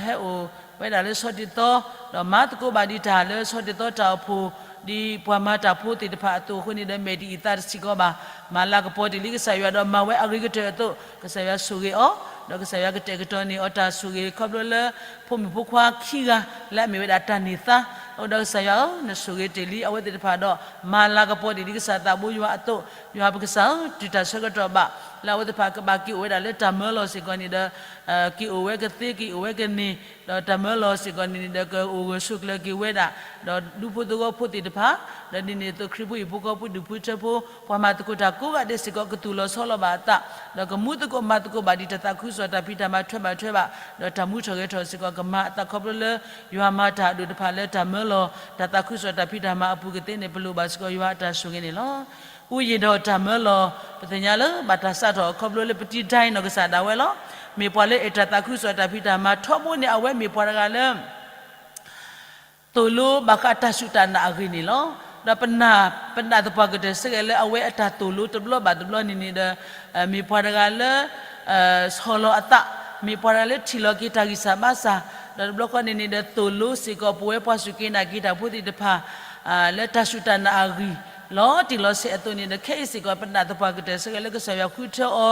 ဟဲအိၣ်ဝဲဒၣ်လၢဆီၣ်တံၢ်သီ ဒီးမၤသကိးဘၣ်ဒံးတၢ်လၢဆီၣ်တံၢ်သီတၢ်အိၣ်ဖှိၣ် ဒ်ပှၤမၤတၢ်ဖိသ့ၣ်တဖၣ်အသိးအဃိန့ၣ်ဒီး မဲာ်တအံၤသးတဆံးကီးဘၣ် မၤလၤကပီၤတ့ၢ်လံကစၢ်ယွၤဒီးမၤဝဲအဂ့ၤကတၢၢ်အသိး ကစၢ်ယွၤဆိၣ်ဂ့ၤအီၤ ဒီးကစၢ်ယွၤကတဲာ်ကတီၤန့ၢ်အီၤ တၢ်ဆိၣ်ဂ့ၤခီဖျိလၢ ဖိမုၣ်ဖိခွါခံဂၤ လၢအမ့ၢ်ဝဲဒၣ်တၢ်န့ၢ်သါ အဃိဒီးကစၢ်ယွၤဧၢ နဆိၣ်ဂ့ၤတ့ၢ်လံအဝဲသ့ၣ်တဖၣ်ဒီး မၤလၤကပီၤတ့ၢ်လံကစၢ်သးဘိယွၤအသိး ယွၤပကစၢ်ဧၢ တုၤတၢ်ဆၢကတီၢ်ဘၣ် လၢအဝဲသ့ၣ်တဖၣ်ကဘၣ်က့ၤအိၣ်ဝဲဒၣ်လၢတၢ်မၢလီၤစ့ၢ်ကီးန့ၣ်ဒီး က့ၤအိၣ်ဝဲကသ့ က့ၤအိၣ်ဝဲကန့ၢ် ဒီးတၢ်မၢလီၤစ့ၢ်ကီးန့ၣ်ဒီး ကအိၣ်ဂၢၢ်ဆိးကျၢၤက့ၤဝဲဒၣ် ဒီးဒူဖိသဝီဖိသ့ၣ်တဖၣ် ဒီးဒ်န့ၣ်အသိးခရံာ်ဖိဟံၣ်ဖိဃီဖိဒူၣ်ဖိထၢဖိ ပှၤမၤသကိးတၢ်ကိးဂၤဒဲးစ့ၢ်ကီး ကသူၣ်လီၤဆီလီၤဘၣ်အသး ဒီးကမူသကိးမၤသကိးဘၣ်ဒံးတၢ်သးခုကစီၣ်တၢ်ဖံးတၢ်မၤထွဲဘၣ်ထွဲဘၣ် ဒီးတၢ်မူထီၣ်ဂဲၤထီၣ်စ့ၢ်ကီး ကမၤအသးခီဖျိလၢ ယွၤမၤတၢ်အဒိၣ်တဖၣ်လၢတၢ်မၢလီၤ တၢ်သးခုကစီၣ်တၢ်ဖံးတၢ်မၤအပူၤကသ့န့ၣ် ပလိၣ်ဘၣ်စ့ၢ်ကီးယွၤအတၢ်ဆိၣ်ဂ့ၤန့ၣ်လီၤ. အူယံာ်ဒီးတၢ်မၢလီၤ ပသ့ၣ်ညါလၢဘၣ်တၢ်စးထီၣ်ခီဖျိလၢပတံၤဒၣ်အံၤနီၢ်ကစၢ်ဒၣ်ဝဲလီၤ. မ့ၢ်ပှၤလၢအဲၣ်တၢ်သးခုကစီၣ်တၢ်ဖံးတၢ်မၤထီဘိန့ၣ် အဝဲမ့ၢ်ပှၤတဂၤလၢ သိၣ်လိဘၣ်ဃးတၢ်စူၢ်တၢ်နာ်အဂ့ၢ်န့ၣ်လီၤ. ဒီးပနာ် ပနာ်သပှၢ်ကတၢၢ်စ့ၢ်ကီးလၢအဝဲအတၢ်သိၣ်လိတဘျီဘၣ်တဘျီန့ၣ်န့ၣ်ဒီး မ့ၢ်ပှၤတဂၤလၢ ဆီၣ်လီၤအသး, မ့ၢ်ပှၤတဂၤလၢထံၣ်လီၤက့ၤတၢ်ဂံၢ်စၢ်ဘါစၢ်, ဒီးတဘျီဃီန့ၣ်န့ၣ်ဒီးသိၣ်လိစ့ၢ်ကီးပဝဲပှၤစူၢ်က့ၤနာ်က့ၤတၢ်ဖိသ့ၣ်တဖၣ် လၢတၢ်စူၢ်တၢ်နာ်အဂ့ၢ် လီၤတံၢ်လီၤဆဲးအသိးန့ၣ်ဒီး ခဲအံၤစ့ၢ်ကီး ပနာ်သပှၢ်ကတၢၢ်စ့ၢ်ကီးလၢကစၢ်ယွၤဃုထၢအီ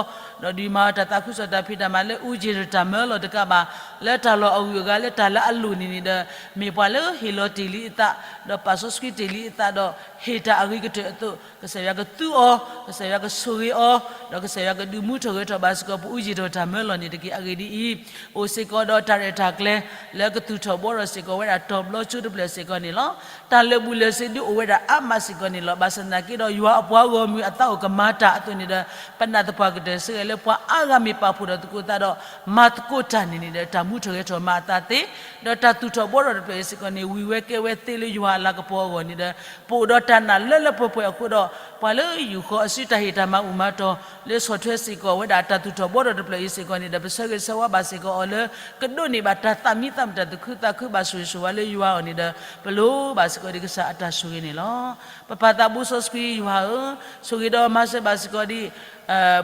ၤ, ဒီးဒုးမၤအီၤတၢ်သးခုကစီၣ်တၢ်ဖံးတၢ်မၤလၢအူယံာ်ဒီးတၢ်မၢလီၤတကးဘၣ်, လၢတၢ်လီၢ်အဂုၤအဂၤလၢတၢ်လၢအလိၣ်န့ၣ်န့ၣ်ဒီး မ့ၢ်ပှၤလၢဟ့ၣ်လီၤတ့ၢ်လံအသး, ဒီးပာ်စီဆှံတ့ၢ်လံအသးဒီး ဟ့ၣ်တၢ်အဂ့ၤကတၢၢ်အသိး ကစၢ်ယွၤကသူအီၤ, ကစၢ်ယွၤကဆိၣ်ဂ့ၤအီၤ, ဒီးကစၢ်ယွၤကဒုးမူထီၣ်ဂဲၤထီၣ်ဘၣ်စ့ၢ်ကီး ပအူယံာ်ဒီးတၢ်မၢလီၤန့ၣ်တက့ၢ်. အဂ့ၢ်ဒ်အံၤ, အိၣ်စ့ၢ်ကီးဒီးတၢ်ရဲၣ်တၢ်ကျဲၤ လၢကသူၣ်ထီၣ်ဘှီထီၣ်စ့ၢ်ကီးဝဲဒၣ်တီၤဘျီကၠိတဖျၢၣ်စ့ၢ်ကီးန့ၣ်လီၤ. တၢ်လၢာ်ဘူၣ်လၢာ်စ့ဒုးအိၣ်ဝဲဒၣ်အါမးစ့ၢ်ကီးန့ၣ်လီၤ. ဘၣ်ဆၣ်သနာ်က့ဒီး ယွၤအပှၤဂီၢ်မုၢ်အသးအိၣ်ကမၤတၢ်အသိးန့ၣ်ဒီး ပနာ်သပှၢ်ကတၢၢ်စ့ၢ်ကီးလၢပှၤအါဂၤမ့ၢ်ပာ်ဖှိၣ်ထီၣ်သကိးသးဒီး မၤသကိးတၢ်န့ၣ်န့ၣ်ဒီး တၢ်မူထီၣ်ဂဲၤထီၣ်မၤအသးသ့, ဒီးတၢ်သူၣ်ထီၣ်ဘှီထီၣ်တဖျၢၣ်အံၤစ့ၢ်ကီးန့ၣ် ဝံၤဝဲကဲဝဲသ့လၢယွၤအလၤကပီၤအဂီၢ်န့ၣ်ဒီး ပအိၣ်ဒီးတၢ်နာ်လၢလၢပှဲၤပှဲၤအဃိဒီး ပှၤလၢယူၢ်ဃီအစုတၢ်ဟ့ၣ်တၢ်မၤအုၣ်မၤတီၤ လၢဆီၣ်ထွဲစ့ၢ်ကီးဝဲဒၣ်တၢ်သူၣ်ထီၣ်ဘှီထီၣ်တဖျၢၣ်အံၤစ့ၢ်ကီးန့ၣ်ဒီး ပဆၢဂ့ၤဆၢဝါဘၣ်စ့ၢ်ကီးအီၤလၢ ကဒိးန့ၢ်ဘၣ်တၢ်သးမံသးမုာ်တၢ်သူၣ်ခုသးခုဘၣ်ဆိၣ်ဂ့ၤဆိၣ်ဝါလၢယွၤအဂီၢ်န့ၣ်ဒီး ပလိၣ်ဘၣ်စ့ၢ်ကီးဒံးကစၢ်အတၢ်ဆိၣ်ဂ့ၤန့ၣ်လီၤ. ပပၢ်သးဘိစီဆှံယွၤဧၢ, ဆိၣ်ဂ့ၤဒီးမၤစၢၤဘၣ်စ့ၢ်ကီးဒံး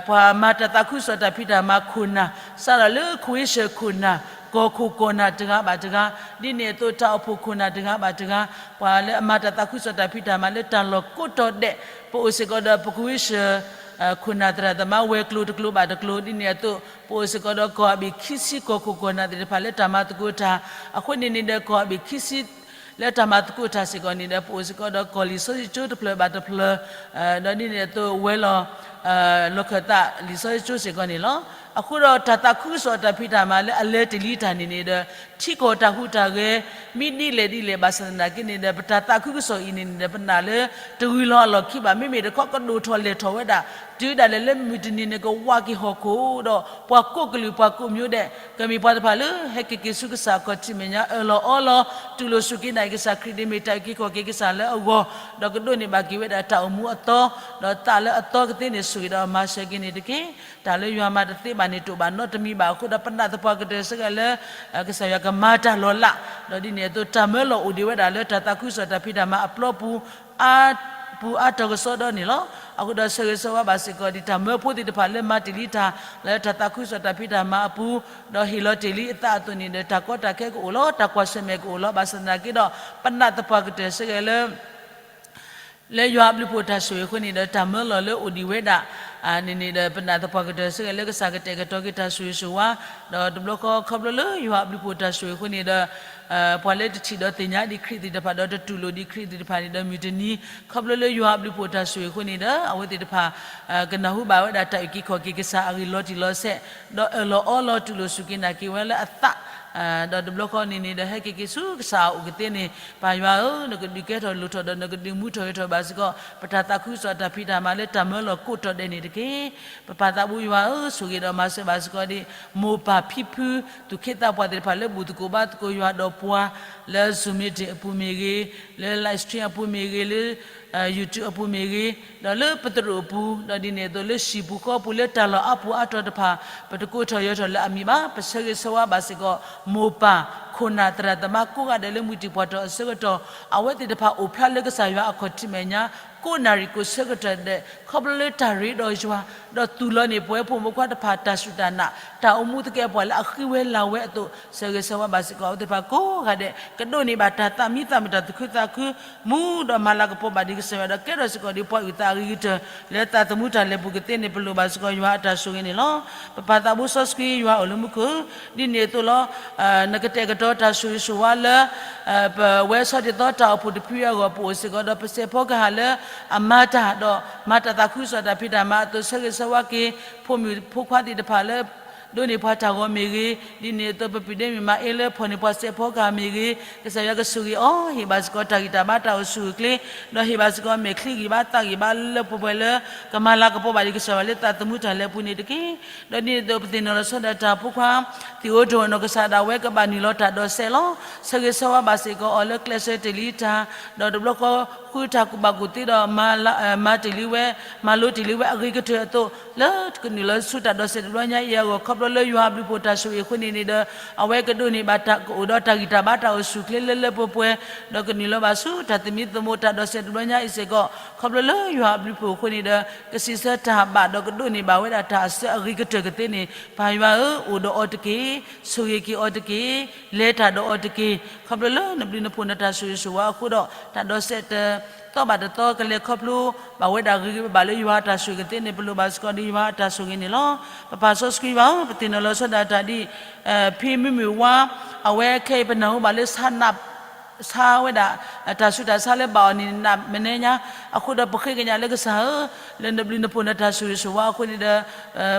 ပှၤမၤတၢ်သးခုကစီၣ်တၢ်ဖံးတၢ်မၤခိၣ်နၢ်, စးထီၣ်လၢခဝ့ၡၢၣ်ခိၣ်နၢ်, ကီၢ်ခိၣ်ကီၢ်နၢ်တဂၤဘၣ်တဂၤ, ဒ်န့ၣ်အသိးတၢ်အိၣ်ဖှိၣ်ခိၣ်နၢ်တဂၤဘၣ်တဂၤ, ပှၤလၢအမၤတၢ်သးခုကစီၣ်တၢ်ဖံးတၢ်မၤလၢတၢ်လီၢ်ကိးတီၤဒဲး, ပအိၣ်စ့ၢ်ကီးဒီးပခဝ့ၡၢၣ် ခိၣ်နၢ်သရၣ်သမါဝဲၤကျိၤတကျိၤဘၣ်တကျိၤ, ဒ်န့ၣ်အသိး ပအိၣ်စ့ၢ်ကီးဒီးကီၢ်အဘ့ၣ်ခံဆံ ကီၢ်ခိၣ်ကီၢ်နၢ်သ့ၣ်တဖၣ်လၢတၢ်မၤသကိးတၢ်, အဃိန့ၣ်န့ၣ်ဒီးကီၢ်အဘ့ၣ်ခံဆံ လၢတၢ်မၤသကိးတၢ်စ့ၢ်ကီးန့ၣ်ဒီး ပအိၣ်စ့ၢ်ကီးဒီးကီၢ်လံာ်စီဆှံကၠိတဖျၢၣ်ဘၣ်တဖျၢၣ်, ဒီးဒ်န့ၣ်အသိးဝဲၤလီၢ် လီၢ်ခၢၣ်သးလံာ်စီဆှံကၠိစ့ၢ်ကီးန့ၣ်လီၤ. အဃိဒီးတၢ်သးခုကစီၣ်တၢ်ဖံးတၢ်မၤလၢအလဲၤတ့ၢ်လံတၢ်န့ၣ်န့ၣ်ဒီး ထံကီၢ်တၢ်ဟူးတၢ်ဂဲၤ မ့ၢ်ဒ်လဲၣ်ဒ်လဲၣ်ဘၣ်ဆၣ်သနာ်က့န့ၣ်ဒီး ပတၢ်သးခုကစီၣ်အံၤန့ၣ်န့ၣ်ဒီး ပနာ်လၢတဂုၤလီၤအလီၢ်ခံဘၣ်. မ့မ့ၢ်တခီကဒိၣ်ထီၣ်လဲၢ်ထီၣ်ဝဲဒၣ် တုၤဒၣ်လဲာ်လၢမုၢ်တနံၤန့ၣ် ကဝးက့ၤဟီၣ်ခိၣ်ဒီး ပှၤကိးကလုာ်ပှၤကိးမၠိဒဲး ကမ့ၢ်ပှၤတဖၣ်လၢဟဲက့ၤက့ၤဆူကစၢ်အခီၣ်ထံးမဲာ်ညါ အၢၣ်လီၤအီလီၤ တူၢ်လိာ်စူၢ်က့ၤနာ်က့ၤကစၢ်ခရံာ် ဒ်မ့ၢ်တၢ်အုၣ်က့ၤခီၣ်က့ၤကစၢ်လၢအဂီၢ်, ဒီးကဒိးန့ၢ်ဘၣ်က့ၤဝဲဒၣ်တၢ်အိၣ်မူအသီ, ဒီးသးလၢအသီကသ့န့ၣ် ဆိၣ်ဂ့ၤဒီးမၤစၢၤက့ၤန့ၣ်တက့ၢ်. တၢ်လၢယွၤမၤတသ့ဘၣ်န့ၣ် တအိၣ်ဘၣ်နီတမံၤဘၣ်အဃိဒီး ပနာ်သပှၢ်ကတၢၢ်စ့ၢ်ကီးလၢ ကစၢ်ယွၤကမၤတၢ်လီၤလး, ဒီးဒ်န့ၣ်အသိး တၢ်မၢလီၤအိၣ်ဒံးဝဲဒၣ်လၢတၢ်သးခုကစီၣ်တၢ်ဖံးတၢ်မၤအပျီပူၤ အါပူၤအါတီၤကစီဒီန့ၣ်လီၤ. အဃိဒီးဆၢဂ့ၤဆၢဝါဘၣ်စ့ၢ်ကီးဒ်တၢ်မၢဖိသ့ၣ်တဖၣ်လၢမၤတ့ၢ်လံတၢ် လၢတၢ်သးခုကစီၣ်တၢ်ဖံးတၢ်မၤအပူၤ, ဒီးဟ့ၣ်လီၤတ့ၢ်လံအသးအသိးန့ၣ်ဒီး တၢ်ကီတၢ်ခဲကအိၣ်လီၤ, တၢ်ကွၢ်ဆၢၣ်မဲာ်ကအိၣ်လီၤ. ဘၣ်ဆၣ်သနာ်က့ဒီး ပနာ်သပှၢ်ကတၢၢ်စ့ၢ်ကီးလၢ လၢယွၤအဘျုးအဖှိၣ်တၢ်ဆိၣ်ဂ့ၤအဃိန့ၣ်ဒီး တၢ်မၢလီၤလၢအိၣ်ဒံးဝဲဒၣ် န့ၣ်န့ၣ်ဒီး ပနာ်သပှၢ်ကတၢၢ်စ့ၢ်ကီးလၢကစၢ်ကတဲာ်ကတီၤက့ၤတၢ်ဆိၣ်ဂ့ၤဆိၣ်ဝါ, ဒီးတဘျီဃီခီဖျိလၢယွၤအဘျုးအဖှိၣ်တၢ်ဆိၣ်ဂ့ၤအဃိန့ၣ်ဒီး ပှၤလၢတထံၣ်ဒီးသ့ၣ်ညါဒံးခရံာ်သ့ၣ်တဖၣ်ဒီးတတူၢ်လိာ်ဒံးခရံာ်သ့ၣ်တဖၣ်န့ၣ်ဒီး မုၢ်တနံၤ ခီဖျိလၢယွၤအဘျုးအဖှိၣ်တၢ်ဆိၣ်ဂ့ၤအဃိန့ၣ်ဒီး အဝဲသ့ၣ်တဖၣ် ကနၢ်ဟူဘၣ်ဝဲဒၣ်တၢ်အုၣ်က့ၤခီၣ်က့ၤကစၢ်အဂ့ၢ်လီၤတံၢ်လီၤဆဲး, ဒီးအၢၣ်လီၤအီလီၤတူၢ်လိာ်စူၢ်က့ၤနာ်က့ၤဝဲလၢအသး ဒီးတဘျီဃီန့ၣ်န့ၣ်ဒီး ဟဲက့ၤက့ၤဆူကစၢ်အအိၣ်ကသ့န့ၣ် ပၢ်ယွၤဧၢ, နကဒုးကဲထီၣ်လိၣ်ထီၣ်ဒီးနကဒုးမူထီၣ်ဂဲၤထီၣ်ဘၣ်စ့ၢ်ကီး ပတၢ်သးခုကစီၣ်တၢ်ဖံးတၢ်မၤလၢတၢ်မၢလီၤကိးတီၢ်ဒဲးန့ၣ်တက့ၢ်. ပပၢ်သးဘိယွၤဧၢ, ဆိၣ်ဂ့ၤဒီးမၤစၢၤဘၣ်စ့ၢ်ကီးဒ် မိၢ်ပၢ်ဖံဖု သူၣ်က့သးပှၢ်သ့ၣ်တဖၣ်လၢဘူၣ်သကိးဘါသကိးယွၤဒီးပှၤ လၢ Zoom meeting အပူၤမ့ၢ်ဂ့ၤ, လၢ live stream အပူၤမ့ၢ်ဂ့ၤ, လၢ YouTube အပူၤမ့ၢ်ဂ့ၤ, ဒီးလၢပသရိာ်အပူၤ, ဒီးဒ်န့ၣ်အသိးလၢဟံၣ်ပူၤဃီပူၤလၢတၢ်လီၢ်အါပူၤအါတီၤတဖၣ် ပတကိးထီၣ်ယၢၤထီၣ်လၢအမံၤဘၣ်. ပဆၢဂ့ၤဆၢဝါဘၣ်စ့ၢ်ကီး မိၢ်ပၢ် ခိၣ်နၢ်သရၣ်သမါကိးဂၤဒဲးလၢမုၢ်တံၢ်ပှၢ်တီၢ်အဆၢကတီၢ် အဝဲသ့ၣ်တဖၣ်အိၣ်ဖျါလၢကစၢ်ယွၤအခီၣ်ထံးမဲာ်ညါ ကိးနၣ်ရံၣ်ကိးဆၢကတီၢ်ဒဲး ခီဖျိလၢတၢ်ရ့ဒီးယွၤ ဒီးသူၣ်လီၤန့ၢ်ပဝဲဖိမုၣ်ဖိခွါတဖၣ်တၢ်စူၢ်တၢ်နာ် တၢ်အိၣ်မူသကဲးပဝးလၢအဃံဝဲလၤဝဲအသိး ဆၢဂ့ၤဆၢဝါဘၣ်စ့ၢ်ကီးအဝဲသ့ၣ်တဖၣ်ကိးဂၤဒဲး ကဒိးန့ၢ်ဘၣ်တၢ်သးမံသးမုာ်တၢ်သူၣ်ခုသးခု မူဒီးမၤလၤကပီၤဘၣ်ဒံးကစၢ်ယွၤဒီးကဲထီၣ်စ့ၢ်ကီးဒံးပှၤအုၣ်သးအဂ့ၤကတၢၢ် လၢသးသမူတၢ်လဲၤပူၤကသ့န့ၣ် ပလိၣ်ဘၣ်စ့ၢ်ကီးယွၤအတၢ်ဆိၣ်ဂ့ၤန့ၣ်လီၤ. ပပၢ်သးဘိစီဆှံယွၤအိၣ်လၢမူခိၣ် ဒ်န့ၣ်အသိးလီၤ. နကတဲာ်ကတီၤတၢ်ဆိၣ်ဂ့ၤဆိၣ်ဝါလၢ ပဝဲဆီဒ်သိးတၢ်အိၣ်ဖှိၣ်တဖုအဂီၢ် ပအိၣ်စ့ၢ်ကီးဒီးပစဲးဖီကဟၣ်လၢအမၤတၢ် ဒီးမၤတၢ်သးခုကစီၣ်တၢ်ဖံးတၢ်မၤအသိး ဆၢဂ့ၤဆၢဝါက့ၤ ဖိမုၣ်ဖိခွါသ့ၣ်တဖၣ်လၢ ဒိးန့ၢ်ပှၤတၢ်ဂီၤမ့ၢ်ဂ့ၤ, ဒ်န့ၣ်အသိးပပုၢ်ဒ့မုၣ်မၤအ့လၢဖီၣ်န့ၢ်ပှၤစဲးဖီကဟၣ်မ့ၢ်ဂ့ၤ, ကစၢ်ယွၤကဆိၣ်ဂ့ၤအီၤ ဟ့ၣ်ဘၣ်စ့ၢ်ကီးတၢ်ဂံၢ်တၢ်ဘါတၢ်အိၣ်ဆူၣ်အိၣ်ချ့, ဒီးဟ့ၣ်ဘၣ်စ့ၢ်ကီးမဲာ်ချံဂံၢ်ဘါသးဂံၢ်ဘါလၢလၢပှဲၤပှဲၤလၢ ကမၤလၤကပီၤဘၣ်ဒံးကစၢ်ယွၤလၢသးသမူတၢ်လဲၤပူၤန့ၣ်တက့ၢ်. ဒီးဒ်န့ၣ်အသိးပသ့ၣ်နီၣ်လီၤဆီဒၣ်တၢ်ဖိခွါ သံၣ်အိၣ်တအိၣ်နီၢ်ကစၢ်ဒၣ်ဝဲကဘၣ်နုာ်လီၤတၢ်ဒိးစဲးလီၤ. ဆၢဂ့ၤဆၢဝါဘၣ်စ့ၢ်ကီးအီၤလၢကျဲးစၢးတ့ၢ်လံတၢ်, ဒီးတဘျီဃီဃုတၢ်ကူၣ်ဘၣ်ကူၣ်သ့ဒီး မၤတ့ၢ်လံဝဲ, မၤလိတ့ၢ်လံဝဲအဂ့ၤကတၢၢ်အသိး လၢကနုာ်လီၤဆူတၢ်ဒိးစဲးတဘျီညါအံၤအဂီၢ် ခီဖျိလၢယွၤအဘျုးအဖှိၣ်တၢ်ဆိၣ်ဂ့ၤအဃိန့ၣ်န့ၣ်ဒီး အဝဲကဒိးန့ၢ်ဘၣ်တၢ်ကအိၣ်ဒီးတၢ်ဂံၢ်တၢ်ဘါတၢ်အိၣ်ဆူၣ်အိၣ်ချ့လၢလၢပှဲၤပှဲၤ, ဒီးကနုာ်လီၤဘၣ်ဆူတၢ်သမံသမိးတၢ်ဒိးစဲးတဘျီညါအံၤစ့ၢ်ကီး ခီဖျိလၢယွၤအဘျုးအဖှိၣ်အဃိန့ၣ်ဒီး ကစံးဆၢတၢ်ဘၣ်ဒီးကဒိးန့ၢ်ဘၣ်ဝဲဒၣ်တၢ်အစၢအဂ့ၤကတၢၢ်ကသ့န့ၣ် ပၢ်ယွၤဧၢ, အိၣ်ဒီးအီၤတက့ၢ်, ဆိၣ်ဂ့ၤက့ၤအီၤတက့ၢ်, လဲၤတၢ်ဒီးအီၤတက့ၢ်. ခီဖျိလၢနဘျုးနဖှိၣ်နတၢ်ဆိၣ်ဂ့ၤဆိၣ်ဝါအဃိဒီး တၢ်ဒိးစဲးတသီဘၣ်တသီ ကလဲၤခီဖျိဘၣ်ဝဲဒၣ်ဂ့ၤဂ့ၤဘၣ်ဘၣ်လၢယွၤအတၢ်ဆိၣ်ဂ့ၤကသ့န့ၣ် ပလိၣ်ဘၣ်စ့ၢ်ကီးဒ်ယွၤအတၢ်ဆိၣ်ဂ့ၤန့ၣ်လီၤ. ပပၢ်စီဆှံယွၤဧၢ, ပသ့ၣ်နီၣ်လီၤဆီဒၣ်တၢ်ဒ် ဖံမုၢ်မုၢ်ဝါ အဝဲခဲအံၤပနၢ်ဟူဘၣ်လၢ ဆါဝဲဒၣ် တၢ်ဆူးတၢ်ဆါလၢဘၣ်အီၤန့ၣ် နးမနဲညါ, အဃိဒီးပဃ့ကညးလၢကစၢ်ဧၢ, လၢနဘျုးနဖှိၣ်နတၢ်ဆိၣ်ဂ့ၤဆိၣ်ဝါအဃိန့ၣ်ဒီး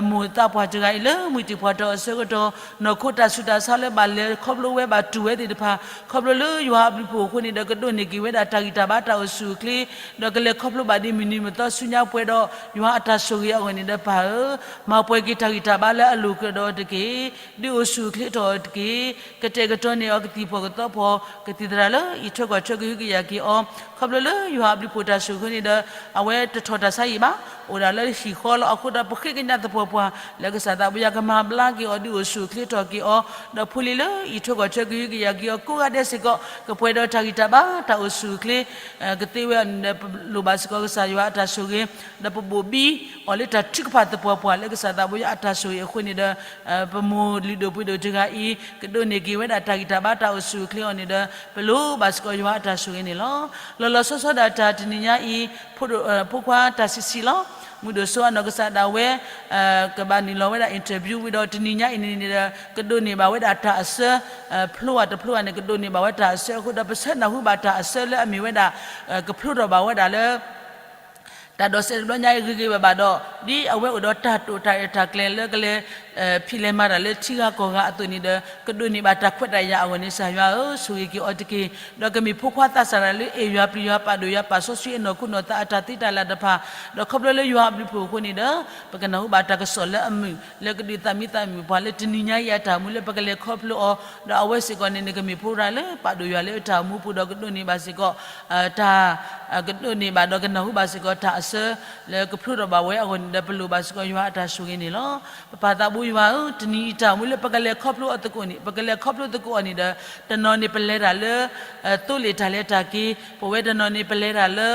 မိၢ်သးပှၢ်တဂၤအံၤလၢမုၢ်တံၢ်ပှၢ်တီၢ်အဆၢကတီၢ် နီၢ်ခိတၢ်ဆူးတၢ်ဆါလၢဘၣ်လဲၤခီဖျိဝဲဘၣ်တူၢ်ဝဲသ့ၣ်တဖၣ် ခီဖျိလၢယွၤအဘျုးအဖှိၣ်အဃိန့ၣ်ဒီး ကဒိးန့ၢ်က့ၤဝဲဒၣ်တၢ်ဂံၢ်တၢ်ဘါတၢ်အိၣ်ဆူၣ်အိၣ်ချ့ ဒီးကလဲၤခီဖျိဘၣ်ဒ်မုၢ်နံၤမုၢ်သီဆူညါပှဲၤဒီး ယွၤအတၢ်ဆိၣ်ဂ့ၤအဂီၢ်န့ၣ်ဒီးပၢ်ဧၢ, မၤပှဲၤက့ၤတၢ်ဂံၢ်တၢ်ဘါလၢအလိၤကဒီးအီၤတက့ၢ်, ဒုးအိၣ်ဆူၣ်အိၣ်ချ့ထီၣ်အီၤတက့ၢ်, ကတဲာ်ကတီၤန့ၢ်အီၤကသံၣ်ဖီၣ်ကသီဖီၣ် ကသံၣ်သရၣ်လၢအံးထွဲကွၢ်ထွဲကဟုကယာ်က့ၤအီၤ, ခီဖျိလၢယွၤအဘျုးအဖှိၣ်တၢ်ဆိၣ်ဂ့ၤအဃိန့ၣ်ဒီး အဝဲတထီၣ်တၢ်ဆါဟံၣ်ဘၣ်, အိၣ်ဒၣ်လၢဟံၣ်ဃီလီၤ. အဃိဒီးပဃ့ကညးသပှၢ်ပှၢ် လၢကစၢ်သးဘိယွၤကမၤဘျါက့ၤအီၤ ဒုးအိၣ်ဆူၣ်အိၣ်ချ့ထီၣ်က့ၤအီၤ, ဒီးဖိလံၤလၢအံးထွဲကွၢ်ထွဲကဟုကယာ်က့ၤအီၤကိးဂၤဒဲးစ့ၢ်ကီး ကပှဲၤဒီးတၢ်ဂံၢ်တၢ်ဘါတၢ်အိၣ်ဆူၣ်အိၣ်ချ့ ကသ့ဝဲအီၤန့ၣ်ဒီး ပလိၣ်ဘၣ်စ့ၢ်ကီးကစၢ်ယွၤအတၢ်ဆိၣ်ဂ့ၤ, ဒီးပဘိၣ်ဘံအီၤလၢတၢ်ထုကဖၣ်သပှၢ်ပှၢ် လၢကစၢ်သးဘိယွၤအတၢ်ဆိၣ်ဂ့ၤအဃိန့ၣ်ဒီး ပမိၢ်လုၢ်ဒိၣ်ပှ့ၤဒိၣ်တဂၤအံၤ ကဒိးန့ၢ်က့ၤဝဲဒၣ်တၢ်ဂံၢ်တၢ်ဘါတၢ်အိၣ်ဆူၣ်အိၣ်ချ့အီၤန့ၣ်ဒီး ပလိၣ်ဘၣ်စ့ၢ်ကီးယွၤအတၢ်ဆိၣ်ဂ့ၤန့ၣ်လီၤ. လီၤလီၤဆီဆီဒၣ်တၢ်တနံၤညါအံၤ ဖိခွါတၢ်ဆံးဆံးလီၤ. မုၢ်ဒိၣ်စိအနီၢ်ကစၢ်ဒၣ်ဝဲ ကဘၣ်နုာ်လီၤဝဲဒၣ် interview ဝံၤဒီးတနံၤညါအံၤန့ၣ်န့ၣ်ဒီး ကဒိးန့ၢ်ဘၣ်ဝဲဒၣ်တၢ်အဆၢ ဖျိဧါတဖျိဧါန့ၣ် ကဒိးန့ၢ်ဘၣ်ဝဲတၢ်အဆၢအဃိဒီး ပဆၢနၢ်ဟူဘၣ်တၢ်အဆၢလၢအမ့ၢ်ဝဲဒၣ် ကဖျိထီၣ်ဘၣ်ဝဲဒၣ်လၢ တၢ်ဒိးစဲးတဘျီညါအံၤဂ့ၤဂ့ၤဘၣ်ဘၣ်ဒီး ဒ်အဝဲအိၣ်ဒီးတၢ်တိာ်တၢ်ရဲၣ်တၢ်ကျဲၤလၢကလဲၤ ဖံးလဲၤမၤတၢ်လၢထံဂၤကီၢ်ဂၤအသိးန့ၣ်ဒီး ကဒိးန့ၢ်ဘၣ်တၢ်ခွဲးတၢ်ယာ်အဂီၢ်န့ၣ် ကစၢ်ယွၤဧၢ ဆိၣ်ဂ့ၤက့ၤအီၤတက့ၢ်. ဒီးကမ့ၢ်ဖိခွါသးစၢ်တၢ်လၢအဲၣ်ယွၤပျံၤယွၤပာ်ဒိၣ်ယွၤပာ်စီဆှံအနီၢ်ခိနီၢ်သးအတၢ်သ့တၢ်လၢ်တဖၣ်, ဒီးခီဖျိလၢယွၤအဘျုးအဖှိၣ်အဃိန့ၣ်ဒီး ပကနၢ်ဟူဘၣ်တၢ်ကစီၣ်လၢအမုာ် လၢကဒုးသးမံသးမုာ်ပှၤလၢတနံၤညါအံၤအတၢ်အိၣ်မူလၢပကလဲၤခီဖျိအီၤ, ဒီးအဝဲစ့ၢ်ကီးန့ၣ် နကမ့ၢ်ဖိရၤလၢပာ်ဒိၣ်ယွၤလၢအတၢ်အိၣ်မူပူၤဒီးကဒိးန့ၢ်ဘၣ်စ့ၢ်ကီး တၢ် ကဒိးန့ၢ်ဘၣ်ဒီးကနၢ်ဟူဘၣ်စ့ၢ်ကီးတၢ် တၢ်လၢပကဘၣ်ဆှၢလၢကဖျိထီၣ်ဘၣ်ဝဲအဂီၢ်န့ၣ်ဒီး ပလိၣ်ဘၣ်စ့ၢ်ကီးယွၤအတၢ်ဆိၣ်ဂ့ၤန့ၣ်လီၤ. ပပၢ်သးဘိယွၤဧၢ, တနံၤအံၤတၢ်အိၣ်မူလၢပကလဲၤခီဖျိအီၤသကိးန့ၣ်, ပကလဲၤခီဖျိသကိးအီၤန့ၣ်ဒီး တနီၤန့ၣ်ပလဲၤတၢ်လၢ သိလ့ၣ်တၢ်လဲၤတၢ်က့ၤ, ပဝဲတနီၤန့ၣ်ပလဲၤတၢ်လၢ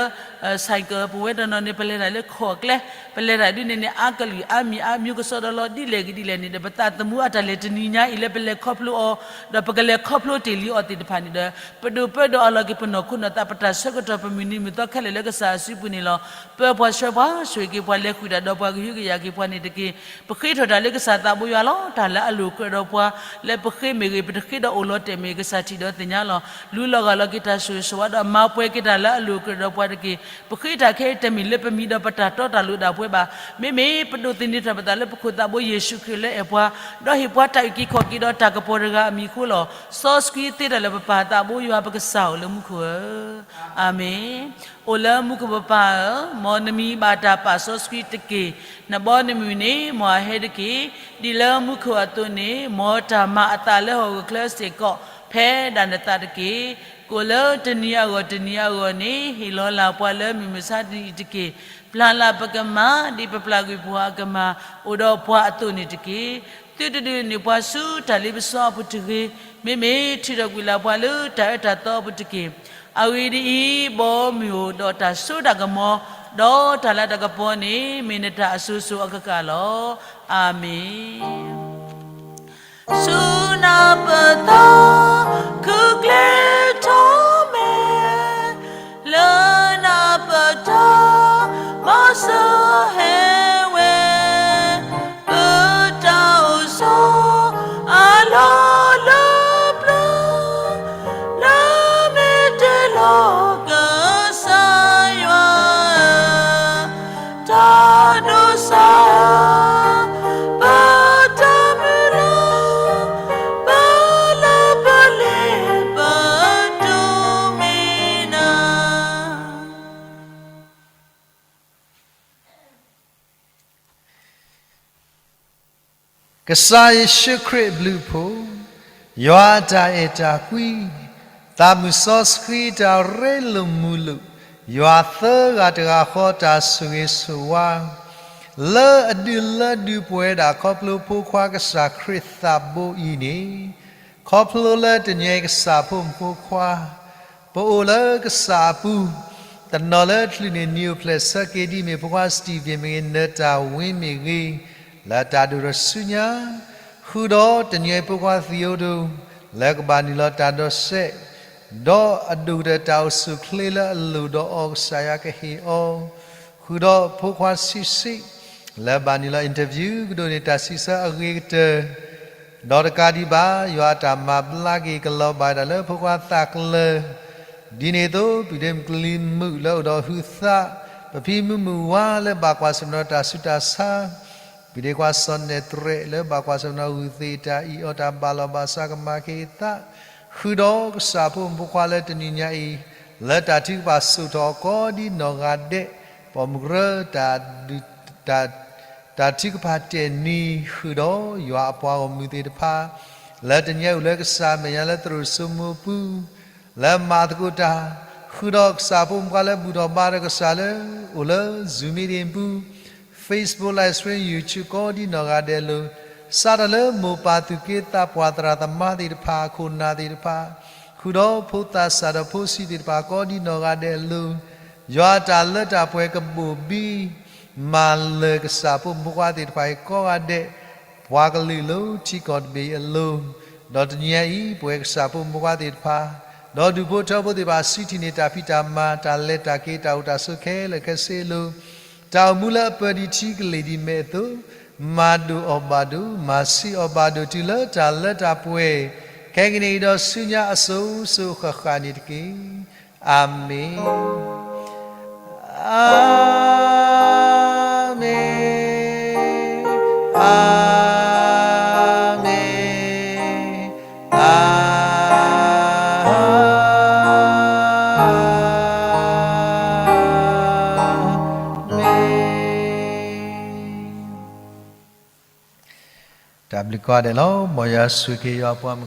cycle, ပဝဲတနီၤန့ၣ်ပလဲၤတၢ်လၢခီၣ်ကျဲ, ပလဲၤတၢ်ဒ်န့ၣ်န့ၣ် အါကလုာ်အါမံၤအါမံၤ ကစီဒီလီၤဒ်လဲၣ်ဂ့ၤဒ်လဲၣ်န့ၣ်ဒီး ပသးသမူအတၢ်လဲၤတနံၤညါအံၤလၢပလဲၤခီဖျိအီၤ, ဒီးပကလဲၤခီဖျိတ့ၢ်လံအီၤသ့ၣ်တဖၣ်န့ၣ်ဒီး ပဒိၣ်ပၢဒီးအလီၢ်က့ၤပနီၢ်ခိနီၢ်သး ပတၢ်ဆၢကတီၢ်ပမုၢ်နံၤမုၢ်သီခဲလၢာ်လၢကစၢ်အစုပူၤန့ၣ်လီၤ. ပၢပှၤဆှၢပှၤ ဆိၣ်ဂ့ၤက့ၤပှၤ လဲၤဃုာ်တၢ်ဒီးပှၤ ကဟုကယာ်က့ၤပှၤန့ၣ်တက့ၢ်. ပဃ့ထီၣ်တၢ်လၢကစၢ်သးဘိယွၤလီၤ. တၢ်လၢအလိၣ်ကြၢးဒီးပှၤ လၢပဃ့မ့ၢ်ဂ့ၤ ပတဃ့ဒီးအိၣ်လီၤတဲာ်မ့ၢ်ဂ့ၤ ကစၢ်ထံၣ်ဒီးသ့ၣ်ညါလီၤ. လူလီၤဂာ်လီၤက့ၤတၢ်ဆိၣ်ဂ့ၤဆိၣ်ဝါဒီးမၤပှဲၤက့ၤတၢ်လၢအလိၣ်ကြၢးဒီးပှၤတက့ၢ်. ပဃ့တၢ်ခဲအံၤတမ့ၢ်လၢပမံၤဒီးပတၢ်တီတၢ်လိၤဒၣ်ပှဲၤဘၣ်. မ့မ့ၢ်ပဒိးသန့ၤထီၣ်ပသးလၢပခိၣ်သးဘိယ့ၣ်ၡူးခရံာ်လၢအဲၣ်ပှၤ, ဒီးဟ့ၣ်ပှၤတၢ်အုၣ်က့ၤခီၣ်က့ၤဒီးတၢ်ကပီၤတဂၤအမံၤအဃိလီၤ. စီဆှံသ့တၢ်လၢပပၢ်သးဘိယွၤပကစၢ်ဧိၤလၢမူခိၣ်ဧၢ, အၤမ့ၣ်. အိၣ်လၢမူခိၣ်ပပၢ်ဧၢ, မ်နမံၤဘၣ်တၢ်ပာ်စီဆှံတက့ၢ်. နဘီနမုၢ်န့ၣ် မ်အဟဲတက့ၢ်. ဒ်လၢမူခိၣ်အသိးန့ၣ် မ်တၢ်မၤအသးလၢဟီၣ်ခိၣ်ချၢစ့ၢ်ကီး ဖဲဒၣ်နသးတက့ၢ်. ကိၣ်လၢတနံၤအဂီၢ်တနံၤအဂီၢ်န့ၣ် ဟ့ၣ်လီၤလၢ်ပှၤလၢမုၢ်မဆါတနံၤအံၤတက့ၢ်. ပျၢ်လၢ်ပကမၤ ဒ်ပပျၢ်ကွံာ်ပှၤအကမၤ အိၣ်ဒီးပှၤအသိးန့ၣ်တက့ၢ်. သုတဒုးန့ၢ်ပှၤဆူတၢ်လ့ပစီအပူၤတဂ့ၤ, မ့မ့ၢ်ထုးထီၣ်ကွံာ်လၢ်ပှၤလၢတၢ်အၢတၢ်သီအပူၤတက့ၢ်. အဂ့ၢ်ဒ်အံၤ, ဘီမုၢ်အိၣ်ဒီးတၢ်စိတၢ်ကမီၤ, ဒီးတၢ်လၢတၢ်ကပီၤန့ၣ် မ့ၢ်နတၢ်အစိၤစိၤအကကးလီၤ. အၤမ့ၣ်. ဆူနၢ်ပသီ ခုကျဲထီၣ်မဲာ်, လၢနၢ်ပတၢ်မၤစၢၤဟဲဝဲ, ပတၢ်အိၣ်ဆိးအလီၢ်လၢပျၢၤ, လၢမ့ၢ်တ့ၢ်လီၤကစၢ်ယွၤ တၢ်ဒိးစၢ်, ပတၢ်မုၢ်လၢ်, ပလၢပလဲၤပဒိးမ့ၢ်နၤ. ကစၢ်ယ့ၣ်ၡူးခရံာ်အဘျုးအဖှိၣ်, ယွၤအတၢ်အဲၣ်တၢ်ကွံ, သးမုၣ်စီဆှံတၢ်ရ့လိာ်မုာ်လိာ်, ယွၤသၢဂၤတဂၤဃီတၢ်ဆိၣ်ဂ့ၤဆိၣ်ဝါ, လၢအဒုးလၢဒုးပှဲၤဒၣ်ခီဖျိဖိခွါကစၢ်ခရံာ်သးဘိအံၤန့ၣ်, ခီဖျိလၢတနံၤအံၤကစၢ်ဖိမုၣ်ဖိခွါ ပအိၣ်လၢကစၢ်အပူၤ, တနီၤလၢချုးန့ၣ်နံၤအိၣ်ဖျဲၣ်ဆၢက့ၤဒ်မ့ၢ်ဖိခွါ Stephen မ့ၢ်ဂ့ၤ နၢၤတၢ်ဝ့မ့ၢ်ဂ့ၤ, လၢတၢ်ဒိၣ်ထီၣ်ဆူညါ, ဃုာ်ဒီးတနံၤအံၤဖိခွါ Theodore လၢကဘၣ်နုာ်လီၤတၢ်ဒီးစဲး, ဒီးအဒိၣ်ကတၢၢ်တၢ်အိၣ်ဆူၣ်အိၣ်ချ့လၢအလိၣ်ဒီးအီၤကစၢ်ယွၤကဟ့ၣ်အီၤ, ဃုာ်ဒီးဖိခွါဆံးဆံး လၢဘၣ်နုာ်လီၤ interview ကဒိးန့ၢ်တၢ်စံးဆၢအဂ့ၤကတၢၢ် ဒီးတကးဒံးဘၣ် ယွၤအတၢ်မၤဘျါက့ၤကလီၤဘၣ်ဒၣ်လၢဖိခွါသးကလၢၤ, ဒ်န့ၣ်အသိး ပုၢ်ဒ့မုၣ်ကလံၤမုၣ်လၢအိၣ်ဒီးဟုသး, ပဖံမုၢ်မုၢ်ဝါလၢဘၣ်ကွၢ်ဆၢၣ်မဲာ်ဒီးတၢ်ဆူးတၢ်ဆါ, ပုၢ်ဒ့ခွါစီၤနဲၣ်တြဲးလၢဘၣ်ကွၢ်ဆၢၣ်မဲာ်ဒီးဂုၢ်သ့ၣ်တၢ်အံၤအီၤတၢ်ဘၣ်လီၤဘၣ်စးကမၤက့ၤအသး, ဃုာ်ဒီးကစၢ်ဖိမုၣ်ဖိခွါလၢတနံၤညါအံၤ, လၢတၢ်ထုကဖၣ်စိာ်ထီၣ်အီၤကိးဒ်နီၢ်ဂၤဒဲး, ပိာ်မုၣ်ကရၢ တၢ် တၢ်ထုကဖၣ်တဲာ်နံၤ ဃုာ်ဒီးယွၤအပှၤဂီၢ်မုၢ်သ့ၣ်တဖၣ်, လၢတနံၤအံၤအိၣ်လၢကစၢ်အမဲာ်ညါလၢသရိာ်စိမိၤအပူၤ, လၢမၤသကိးတၢ်, ဃုာ်ဒီးကစၢ်ဖိမုၣ်ဖိခွါလၢဘူၣ်ထီၣ်ဘါထီၣ်ကစၢ်လၢ အိၣ်လၢ Zoom meeting ပူၤ, Facebook live stream YouTube ကိးဒ်နီၢ်ဂၤဒဲးအလိၤ, စးထီၣ်လၢမိၢ်ပၢ်သူၣ်က့သးပှၢ်သရၣ်သမါသ့ၣ်တဖၣ် ခိၣ်နၢ်သ့ၣ်တဖၣ်, ဃုာ်ဒီးဖိသၣ်စၢ်ဒီးဖိဆံးသ့ၣ်တဖၣ်ကိးဒ်နီၢ်ဂၤဒဲးအလိၤ, ယွၤအတၢ်လၢတၢ်ပှဲၤကဘိၣ်ဘံ မၤလၢာ်ကစၢ်ဖိမုၣ်ဖိခွါသ့ၣ်တဖၣ်အံၤကိးဂၤဒဲး, ပှၤကလုာ်လၢထံကီၢ်တဘ့ၣ်အလိၤ, ဒီးတနံၤအံၤ ပဝဲကစၢ်ဖိမုၣ်ဖိခွါသ့ၣ်တဖၣ်, ဒီးဒူၣ်ဖိထၢဖိသ့ၣ်တဖၣ် စုထံၣ်န့ၢ်တၢ်ဖံးတၢ်မၤ တၢ်လဲၤတၢ်က့ၤ တၢ်အိၣ်တၢ်ဆိးခဲလၢာ်ခဲဆ့အလိၤ, တၢ်အိၣ်မူလၢအပၢၤဒံးထံကလ့ၢ်ဒံးမဲာ်အသိး, မၤဒိၣ်အီၣ်ဘၣ်ဒိၣ်, မၤဆံးအီၣ်ဘၣ်ဒိၣ် တုၤလၢတၢ်လၢတၢ်ပှဲၤ, ခဲကနံၣ်အံၤဒီးဆူညါအစိၤစိၤအဃၣ်ဃၣ်န့ၣ်တက့ၢ်. အၤမ့ၣ်. အၤမ့ၣ်, အၤမ့ၣ်, အၤမ့ၣ်. တၢ်ဘျုးကိးဂၤဒဲးလီၤ. မ်ယွၤဆိၣ်ဂ့ၤယွၤပှၤမုၣ်